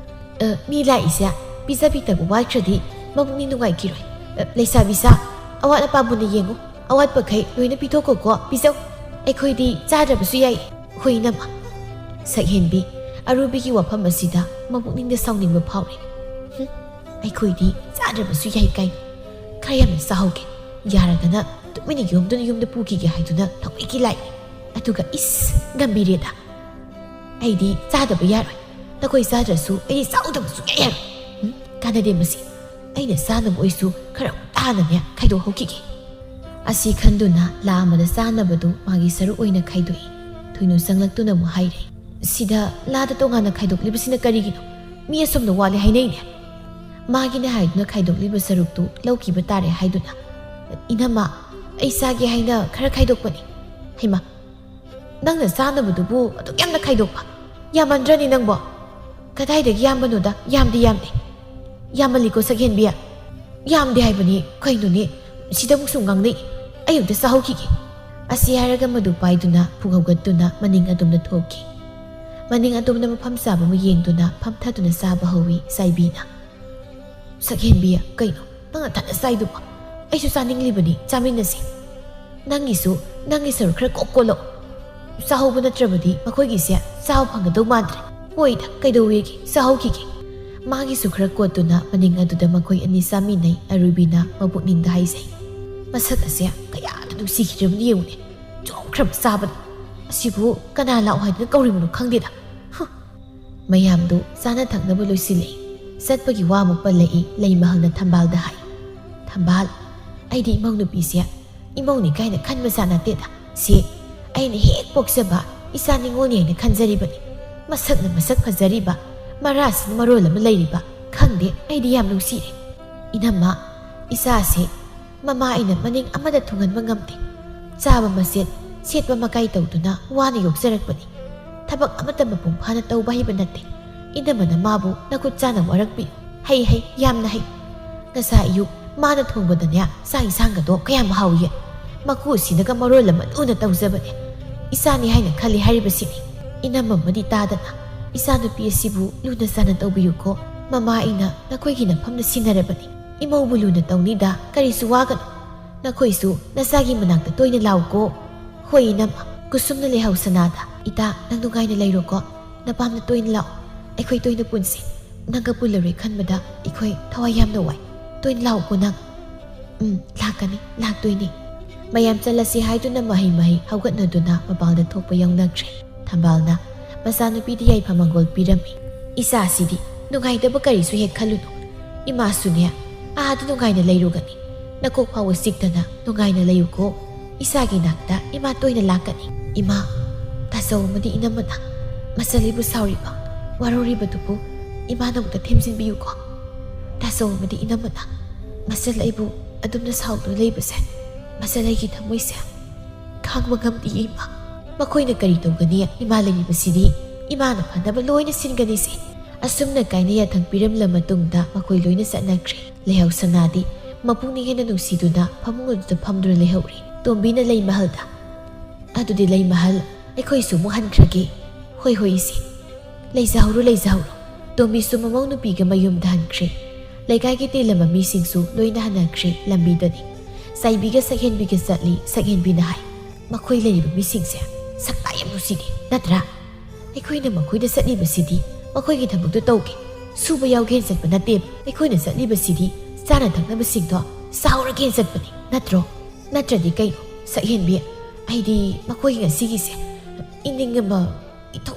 "ꯑ, ꯃꯤ ꯂꯥꯛꯏꯁꯦ ꯄꯤꯖꯕꯤꯗꯕ ꯋꯥꯠꯈ꯭ꯔꯗꯤ ꯃꯕꯨꯛꯅꯤꯡ ꯅꯨꯡꯉꯥꯏꯈꯤꯔꯣꯏ꯫ ꯑ, ꯂꯩꯁꯥꯕꯤ ꯁꯥ, ꯑꯋꯥꯠ ꯑꯄꯥ ꯃꯨꯟꯅ ꯌꯦꯡꯉꯨ, ꯑꯋꯥꯠꯄꯈꯩ ꯂꯣꯏꯅ ꯄꯤꯊꯣꯛꯈꯣꯀꯣ, ꯄꯤꯖꯧ꯫ ꯑꯩꯈꯣꯏꯗꯤ ꯆꯥꯗ꯭ꯔꯕꯁꯨ ꯌꯥꯏ"꯫ "ꯍꯣꯏ ꯏꯅꯝꯃ"꯫ ꯁꯛꯍꯦꯟꯕꯤ ꯑꯔꯨꯕꯤꯒꯤ ꯋꯥꯐꯝ ꯑꯁꯤꯗ ꯃꯕꯨꯛꯅꯤꯡꯗ ꯁꯥꯎꯅꯤꯡꯕ ꯐꯥꯎꯔꯦ꯫ "ꯍꯨꯝ, ꯑꯩꯈꯣꯏꯗꯤ ꯆꯥꯗ꯭ꯔꯕꯁꯨ ꯌꯥꯏ ꯀꯥꯏꯅ꯫ ꯈꯔ ꯌꯥꯝꯅ ꯆꯥꯍꯧꯒꯦ꯫ ꯌꯥꯔꯒꯅ ꯇꯨꯃꯤꯟꯅ ꯌꯣꯝꯗꯨꯅ ꯌꯨꯝꯗ ꯄꯨꯈꯤꯒꯦ ꯍꯥꯏꯗꯨꯅ ꯊꯋꯥꯏꯒꯤ ꯂꯥꯛꯏ꯫ ꯑꯗꯨꯒ ꯏꯁ, ꯉꯝꯕꯤꯔꯦꯗ꯫ ꯑꯩꯗꯤ ꯆꯥꯗꯕ ꯌꯥꯔꯣꯏ꯫ ꯅꯈꯣꯏ ꯆꯥꯗ꯭ꯔꯁꯨ ꯑꯩꯗꯤ ꯆꯥꯍꯧꯗꯕ ꯁꯨꯡꯌꯥ ꯌꯥꯔꯣꯏ꯫ ꯍꯨꯝ, ꯀꯥꯟꯅꯗꯦ ꯃꯁꯤ꯫ ꯑꯩꯅ ꯆꯥꯅꯕ ꯑꯣꯏꯁꯨ ꯈꯔ ꯇꯥꯅꯅꯦ ꯈꯥꯏꯗꯣꯛꯍꯧꯈꯤꯒꯦ"꯫ ꯑꯁꯤ ꯈꯟꯗꯨꯅ ꯂꯥ ꯑꯃꯗ ꯆꯥꯅꯕꯗꯨ ꯃꯥꯒꯤ ꯁꯔꯨꯛ ꯑꯣꯏꯅ ꯈꯥꯏꯗꯣꯛꯏ꯫ ꯊꯣꯏꯅꯨ ꯆꯪꯂꯛꯇꯨꯅ ꯑꯃꯨꯛ ꯍꯥꯏꯔꯦ, "ꯁꯤꯗ ꯂꯥꯗ ꯇꯣꯉꯥꯟꯅ ꯈꯥꯏꯗꯣꯛꯂꯤꯕꯁꯤꯅ ꯀꯔꯤꯒꯤꯅꯣ? ꯃꯤ ꯑꯁꯣꯝꯗ ꯋꯥꯠꯂꯦ ꯍꯥꯏꯅꯩꯅꯦ"꯫ ꯃꯥꯒꯤꯅꯦ ꯍꯥꯏꯗꯨꯅ ꯈꯥꯏꯗꯣꯛꯂꯤꯕ ꯁꯔꯨꯛꯇꯨ ꯂꯧꯈꯤꯕ ꯇꯥꯔꯦ ꯍꯥꯏꯗꯨꯅ, "ꯏꯅꯝꯃ, ꯑꯩ ꯆꯥꯒꯦ ꯍꯥꯏꯅ ꯈꯔ ꯈꯥꯏꯗꯣꯛꯄꯅꯤ"꯫ "ꯍꯩꯃꯥ, ꯅꯪꯅ ꯆꯥꯅꯕꯗꯨꯕꯨ ꯑꯗꯨꯛ ꯌꯥꯝꯅ ꯈꯥꯏꯗꯣꯛꯄ? ꯌꯥꯝꯃꯟꯗ꯭ꯔꯅꯤ ꯅꯪꯕꯣ? ꯀꯗꯥꯏꯗꯒꯤ ꯌꯥꯝꯕꯅꯣꯗ, ꯌꯥꯝꯗꯦ, ꯌꯥꯝꯗꯦ"꯫ "ꯌꯥꯝꯃꯜꯂꯤꯀꯣ ꯁꯛꯍꯦꯟꯕꯤ꯫ ꯌꯥꯝꯗꯦ ꯍꯥꯏꯕꯅꯤ ꯀꯩꯅꯣꯅꯦ, ꯁꯤꯗ ꯑꯃꯨꯛꯁꯨ ꯉꯥꯡꯅꯩ꯫ ꯑꯩ ꯑꯝꯇ ꯆꯥꯍꯧꯈꯤꯒꯦ"꯫ ꯑꯁꯤ ꯍꯥꯏꯔꯒ ꯃꯗꯨ ꯄꯥꯏꯗꯨꯅ ꯐꯨꯛ ꯍꯧꯒꯠꯇꯨꯅ ꯃꯅꯤꯡ ꯑꯗꯣꯝꯗ ꯊꯣꯛꯈꯤ꯫ ꯃꯅꯤꯡ ꯑꯗꯣꯝꯗ ꯃꯐꯝ ꯆꯥꯕ ꯑꯃ ꯌꯦꯡꯗꯨꯅ ꯐꯝꯊꯗꯨꯅ ꯆꯥꯕ ꯍꯧꯏ ꯆꯥꯏꯕꯤꯅ꯫ "ꯁꯛꯍꯦꯟꯕꯤ, ꯀꯩꯅꯣ ꯅꯪꯅ ꯊꯠꯅ ꯆꯥꯏꯗꯨꯕꯣ? ꯑꯩꯁꯨ ꯆꯥꯅꯤꯡꯂꯤꯕꯅꯤ, ꯆꯥꯃꯤꯟꯅꯁꯤ꯫ ꯅꯪꯒꯤꯁꯨ ꯅꯪꯒꯤ ꯁꯔꯨꯛ ꯈꯔ ꯀꯣꯛ ꯀꯣꯜꯂꯣ꯫ ꯆꯥꯍꯧꯕ ꯅꯠꯇ꯭ꯔꯕꯗꯤ ꯃꯈꯣꯏꯒꯤꯁꯦ ꯆꯥꯕ ꯐꯪꯒꯗꯧ ꯃꯥꯟꯗ꯭ꯔꯦ꯫ ꯍꯣꯏꯗ, ꯀꯩꯗꯧꯋꯦꯒꯦ, ꯆꯥꯍꯧꯈꯤꯒꯦ꯫" ꯃꯥꯒꯤꯁꯨ ꯈꯔ ꯀꯣꯠꯇꯨꯅ ꯃꯅꯤꯡ ꯑꯗꯨꯗ ꯃꯈꯣꯏ ꯑꯅꯤ ꯆꯥꯃꯤꯟꯅꯩ꯫ ꯑꯔꯣꯏꯕꯤꯅ ꯃꯄꯨꯛꯅꯤꯡꯗ ꯍꯥꯏꯖꯩ, "ꯃꯁꯛ ꯑꯁꯦ ꯀꯌꯥꯗ ꯅꯨꯡꯁꯤꯈꯤꯗ꯭ꯔꯕꯅꯤ ꯌꯦꯡꯉꯨꯅꯦ꯫ ꯆꯣꯡꯈ꯭ꯔꯕ ꯆꯥꯕꯗ꯫ ꯑꯁꯤꯕꯨ ꯀꯅꯥ ꯂꯥꯛꯑꯣ ꯍꯥꯏꯗꯅ ꯀꯧꯔꯤꯕꯅꯣ ꯈꯪꯗꯦꯗ꯫ ꯍꯨꯝ꯫" ꯃꯌꯥꯝꯗꯨ ꯆꯥꯅ ꯊꯛꯅꯕ ꯂꯣꯏꯁꯤꯜꯂꯛꯏ꯫ ꯆꯠꯄꯒꯤ ꯋꯥ ꯑꯃꯨꯛ ꯄꯜꯂꯛꯏ ꯂꯩꯃꯍꯜꯅ ꯊꯝꯕꯥꯜꯗ ꯍꯥꯏ, "ꯊꯝꯕꯥꯜ, ꯑꯩꯗꯤ ꯏꯃꯧ ꯅꯨꯄꯤꯁꯦ ꯏꯃꯧꯅꯤ ꯀꯥꯏꯅ ꯈꯟꯕ ꯖꯥꯠ ꯅꯠꯇꯦꯗ꯫ ꯁꯤ ꯑꯩꯅ ꯍꯦꯛ ꯄꯣꯛꯆꯕ ꯏꯆꯥ ꯅꯤꯉꯣꯜꯅꯤ ꯍꯥꯏꯅ ꯈꯟꯖꯔꯤꯕꯅꯤ꯫ ꯃꯁꯛꯅ ꯃꯁꯛ ꯐꯖꯔꯤꯕ, ꯃꯔꯥꯁꯤꯅ ꯃꯔꯣꯜ ꯑꯃ ꯂꯩꯔꯤꯕ, ꯈꯪꯗꯦ, ꯑꯩꯗꯤ ꯌꯥꯝ ꯅꯨꯡꯁꯤꯔꯦ꯫ ꯏꯅꯝꯃ, ꯏꯆꯥꯁꯦ ꯃꯃꯥ ꯑꯩꯅ ꯃꯅꯤꯡ ꯑꯃꯗ ꯊꯨꯡꯍꯟꯕ ꯉꯝꯗꯦ꯫ ꯆꯥꯕ ꯃꯆꯦꯠ, ꯁꯦꯠꯄ ꯃꯀꯥꯏ ꯇꯧꯗꯨꯅ ꯋꯥꯅ ꯌꯣꯛꯆꯔꯛꯄꯅꯤ꯫ ꯊꯕꯛ ꯑꯃꯠꯇ ꯃꯄꯨꯡ ꯐꯥꯅ ꯇꯧꯕ ꯍꯩꯕ ꯅꯠꯇꯦ꯫ ꯏꯅꯝꯃꯅ ꯃꯥꯕꯨ ꯅꯈꯨꯠ ꯆꯥꯅ ꯋꯥꯔꯛꯄꯤꯌꯨ꯫ ꯍꯩ, ꯍꯩ, ꯌꯥꯝꯅ ꯍꯩ꯫ ꯉꯁꯥꯏ ꯑꯌꯨꯛ ꯃꯥꯅ ꯊꯣꯡꯕꯗꯅꯦ, ꯆꯥꯛ ꯏꯟꯁꯥꯡꯒꯗꯣ ꯀꯌꯥꯝ ꯍꯥꯎꯏ꯫ ꯃꯀꯨ ꯑꯁꯤꯅꯒ ꯃꯔꯣꯜ ꯑꯃ ꯂꯨꯅ ꯇꯧꯖꯕꯅꯦ꯫ ꯏꯆꯥꯅꯤ ꯍꯥꯏꯅ ꯈꯜꯂꯤ ꯍꯥꯏꯔꯤꯕꯁꯤꯅꯤ꯫" ꯏꯅꯝꯃ ꯑꯃꯗꯤ ꯇꯥꯗꯅ, "ꯏꯆꯥꯅꯨꯄꯤ ꯑꯁꯤꯕꯨ ꯂꯨꯅ ꯆꯥꯅ ꯇꯧꯕꯤꯌꯨꯀꯣ꯫ ꯃꯃꯥ ꯑꯩꯅ ꯅꯈꯣꯏꯒꯤ ꯅꯐꯝꯗ ꯁꯤꯟꯅꯔꯕꯅꯤ꯫ ꯏꯃꯧꯕꯨ ꯂꯨꯅ ꯇꯧꯅꯤꯗ, ꯀꯔꯤꯁꯨ ꯋꯥꯒꯅꯨ꯫ ꯅꯈꯣꯏꯁꯨ ꯅꯆꯥꯒꯤ ꯃꯅꯥꯛꯇ ꯇꯣꯏꯅ ꯂꯥꯛꯎꯀꯣ꯫" "ꯍꯣꯏ ꯏꯅꯝꯃ꯫" ꯀꯨꯁꯨꯝꯅ ꯂꯩꯍꯧ ꯁꯅꯥꯗ, "ꯏꯇꯥ, ꯅꯪ ꯅꯨꯡꯉꯥꯏꯅ ꯂꯩꯔꯣꯀꯣ꯫ ꯅꯄꯥꯝꯗ ꯇꯣꯏꯅ ꯂꯥꯛꯑꯣ꯫ ꯑꯩꯈꯣꯏ ꯇꯣꯏꯅ ꯄꯨꯟꯁꯤ꯫ ꯅꯪꯒ ꯄꯨꯜꯂꯔꯣꯏ ꯈꯟꯕꯗ ꯑꯩꯈꯣꯏ ꯊꯋꯥꯏ ꯌꯥꯝꯅ ꯋꯥꯏ꯫ ꯇꯣꯏꯅ ꯂꯥꯛꯎꯀꯣ ꯅꯪ꯫" "ꯎꯝ, ꯂꯥꯛꯀꯅꯤ, ꯂꯥꯛꯇꯣꯏꯅꯤ꯫" ꯃꯌꯥꯝ ꯆꯠꯂꯁꯤ ꯍꯥꯏꯗꯨꯅ ꯃꯍꯩ ꯃꯍꯩ ꯍꯧꯒꯠꯅꯗꯨꯅ ꯃꯄꯥꯟꯗ ꯊꯣꯛꯄ ꯌꯥꯎꯅꯈ꯭ꯔꯦ꯫ ꯊꯝꯕꯥꯜꯅ ꯃꯆꯥꯅꯨꯄꯤꯗ ꯌꯥꯏꯐ ꯃꯪꯒꯣꯜ ꯄꯤꯔꯝꯃꯤ꯫ "ꯏꯆꯥꯁꯤꯗꯤ ꯅꯨꯡꯉꯥꯏꯇꯕ ꯀꯔꯤꯁꯨ ꯍꯦꯛ ꯈꯜꯂꯨꯅꯨ꯫ ꯏꯃꯥꯁꯨꯅꯦ ꯑꯥꯗ ꯅꯨꯡꯉꯥꯏꯅ ꯂꯩꯔꯨꯒꯅꯤ꯫ ꯅꯀꯣꯛ ꯐꯥꯎꯕ ꯆꯤꯛꯇꯅ ꯅꯨꯡꯉꯥꯏꯅ ꯂꯩꯌꯨꯀꯣ꯫ ꯏꯆꯥꯒꯤ ꯅꯥꯛꯇ ꯏꯃꯥ ꯇꯣꯏꯅ ꯂꯥꯛꯀꯅꯤ꯫" "ꯏꯃꯥ, ꯇꯥꯆꯧ ꯑꯃꯗꯤ ꯏꯅꯝꯃꯅ ꯃꯆꯜ ꯑꯩꯕꯨ ꯁꯥꯎꯔꯤꯕ, ꯋꯥꯔꯧꯔꯤꯕꯗꯨꯕꯨ ꯏꯃꯥꯅ ꯑꯃꯨꯛꯇ ꯊꯦꯝꯖꯤꯟꯕꯤꯌꯨꯀꯣ꯫ ꯇꯥꯆꯧ ꯑꯃꯗꯤ ꯏꯅꯝꯃꯅ ꯃꯆꯜ ꯑꯩꯕꯨ ꯑꯗꯨꯝꯅ ꯁꯥꯎꯗꯨꯅ ꯂꯩꯕꯁꯦ, ꯃꯆꯜ ꯑꯩꯒꯤ ꯊꯃꯣꯏꯁꯦ ꯈꯥꯡꯕ ꯉꯝꯗꯤꯌꯦ ꯏꯃꯥ꯫ ꯃꯈꯣꯏꯅ ꯀꯔꯤ ꯇꯧꯒꯅꯤ? ꯏꯃꯥ ꯂꯩꯔꯤꯕꯁꯤꯗꯤ ꯏꯃꯥꯅ ꯐꯅꯕ ꯂꯣꯏꯅ ꯁꯤꯟꯒꯅꯤꯁꯦ꯫" ꯑꯁꯨꯝꯅ ꯀꯥꯏꯅ ꯌꯥꯊꯪ ꯄꯤꯔꯝꯂ ꯃꯇꯨꯡꯗ ꯃꯈꯣꯏ ꯂꯣꯏꯅ ꯆꯠꯅꯈ꯭ꯔꯦ꯫ ꯂꯩꯍꯧ ꯁꯅꯥꯗꯤ ꯃꯄꯨꯛꯅꯤꯡ ꯍꯦꯟꯅ ꯅꯨꯡꯁꯤꯗꯨꯅ ꯐꯃꯨꯡ ꯑꯗꯨꯗ ꯐꯝꯗꯨꯅ ꯂꯩꯍꯧꯔꯤ꯫ ꯇꯣꯝꯕꯤꯅ ꯂꯩꯃꯍꯜꯗ, ꯑꯗꯨꯗꯤ ꯂꯩꯃꯍꯜ, ꯑꯩꯈꯣꯏꯁꯨ ꯑꯃꯨꯛ ꯍꯟꯈ꯭ꯔꯒꯦ꯫ ꯍꯣꯏ, ꯍꯣꯏ, ꯏꯆꯦ꯫ ꯂꯩꯖꯍꯧꯔꯣ, ꯂꯩꯖꯍꯧꯔꯣ꯫ ꯇꯣꯝꯕꯤꯁꯨ ꯃꯃꯧ ꯅꯨꯄꯤꯒ ꯃꯌꯨꯝꯗ ꯍꯟꯈ꯭ꯔꯦ꯫ ꯂꯩꯀꯥꯏꯒꯤ ꯇꯦꯜꯂꯝꯕ ꯃꯤꯁꯤꯡꯁꯨ ꯂꯣꯏꯅ ꯍꯟꯅꯈ꯭ꯔꯦ꯫ ꯂꯝꯕꯤꯗꯅꯤ ꯆꯥꯏꯕꯤꯒ ꯁꯛꯍꯦꯟꯕꯤꯒ ꯆꯠꯂꯤ꯫ ꯁꯛꯍꯦꯟꯕꯤꯅ ꯍꯥꯏ, "ꯃꯈꯣꯏ ꯂꯩꯔꯤꯕ ꯃꯤꯁꯤꯡꯁꯦ ꯁꯛꯇꯥ ꯌꯥꯝ ꯅꯨꯡꯁꯤꯗꯦ, ꯅꯠꯇ꯭ꯔꯥ? ꯑꯩꯈꯣꯏꯅ ꯃꯈꯣꯏꯗ ꯆꯠꯂꯤꯕꯁꯤꯗꯤ ꯃꯈꯣꯏꯒꯤ ꯊꯕꯛꯇꯣ ꯇꯧꯒꯦ, ꯁꯨꯕ ꯌꯥꯎꯒꯦꯅ ꯆꯠꯄ ꯅꯠꯇꯦꯕ꯫ ꯑꯩꯈꯣꯏꯅ ꯆꯠꯂꯤꯕꯁꯤꯗꯤ ꯆꯥꯅ ꯊꯛꯅꯕꯁꯤꯡꯗꯣ ꯆꯥꯍꯧꯔꯒꯦꯅ ꯆꯠꯄꯅꯤ, ꯅꯠꯇ꯭ꯔꯣ? ꯅꯠꯇ꯭ꯔꯗꯤ ꯀꯩꯅꯣ? ꯁꯛꯍꯦꯟꯕꯤ, ꯑꯩꯗꯤ ꯃꯈꯣꯏꯒꯤ ꯉꯁꯤꯒꯤꯁꯦ ꯏꯅꯤꯡ ꯑꯃ ꯏꯊꯧ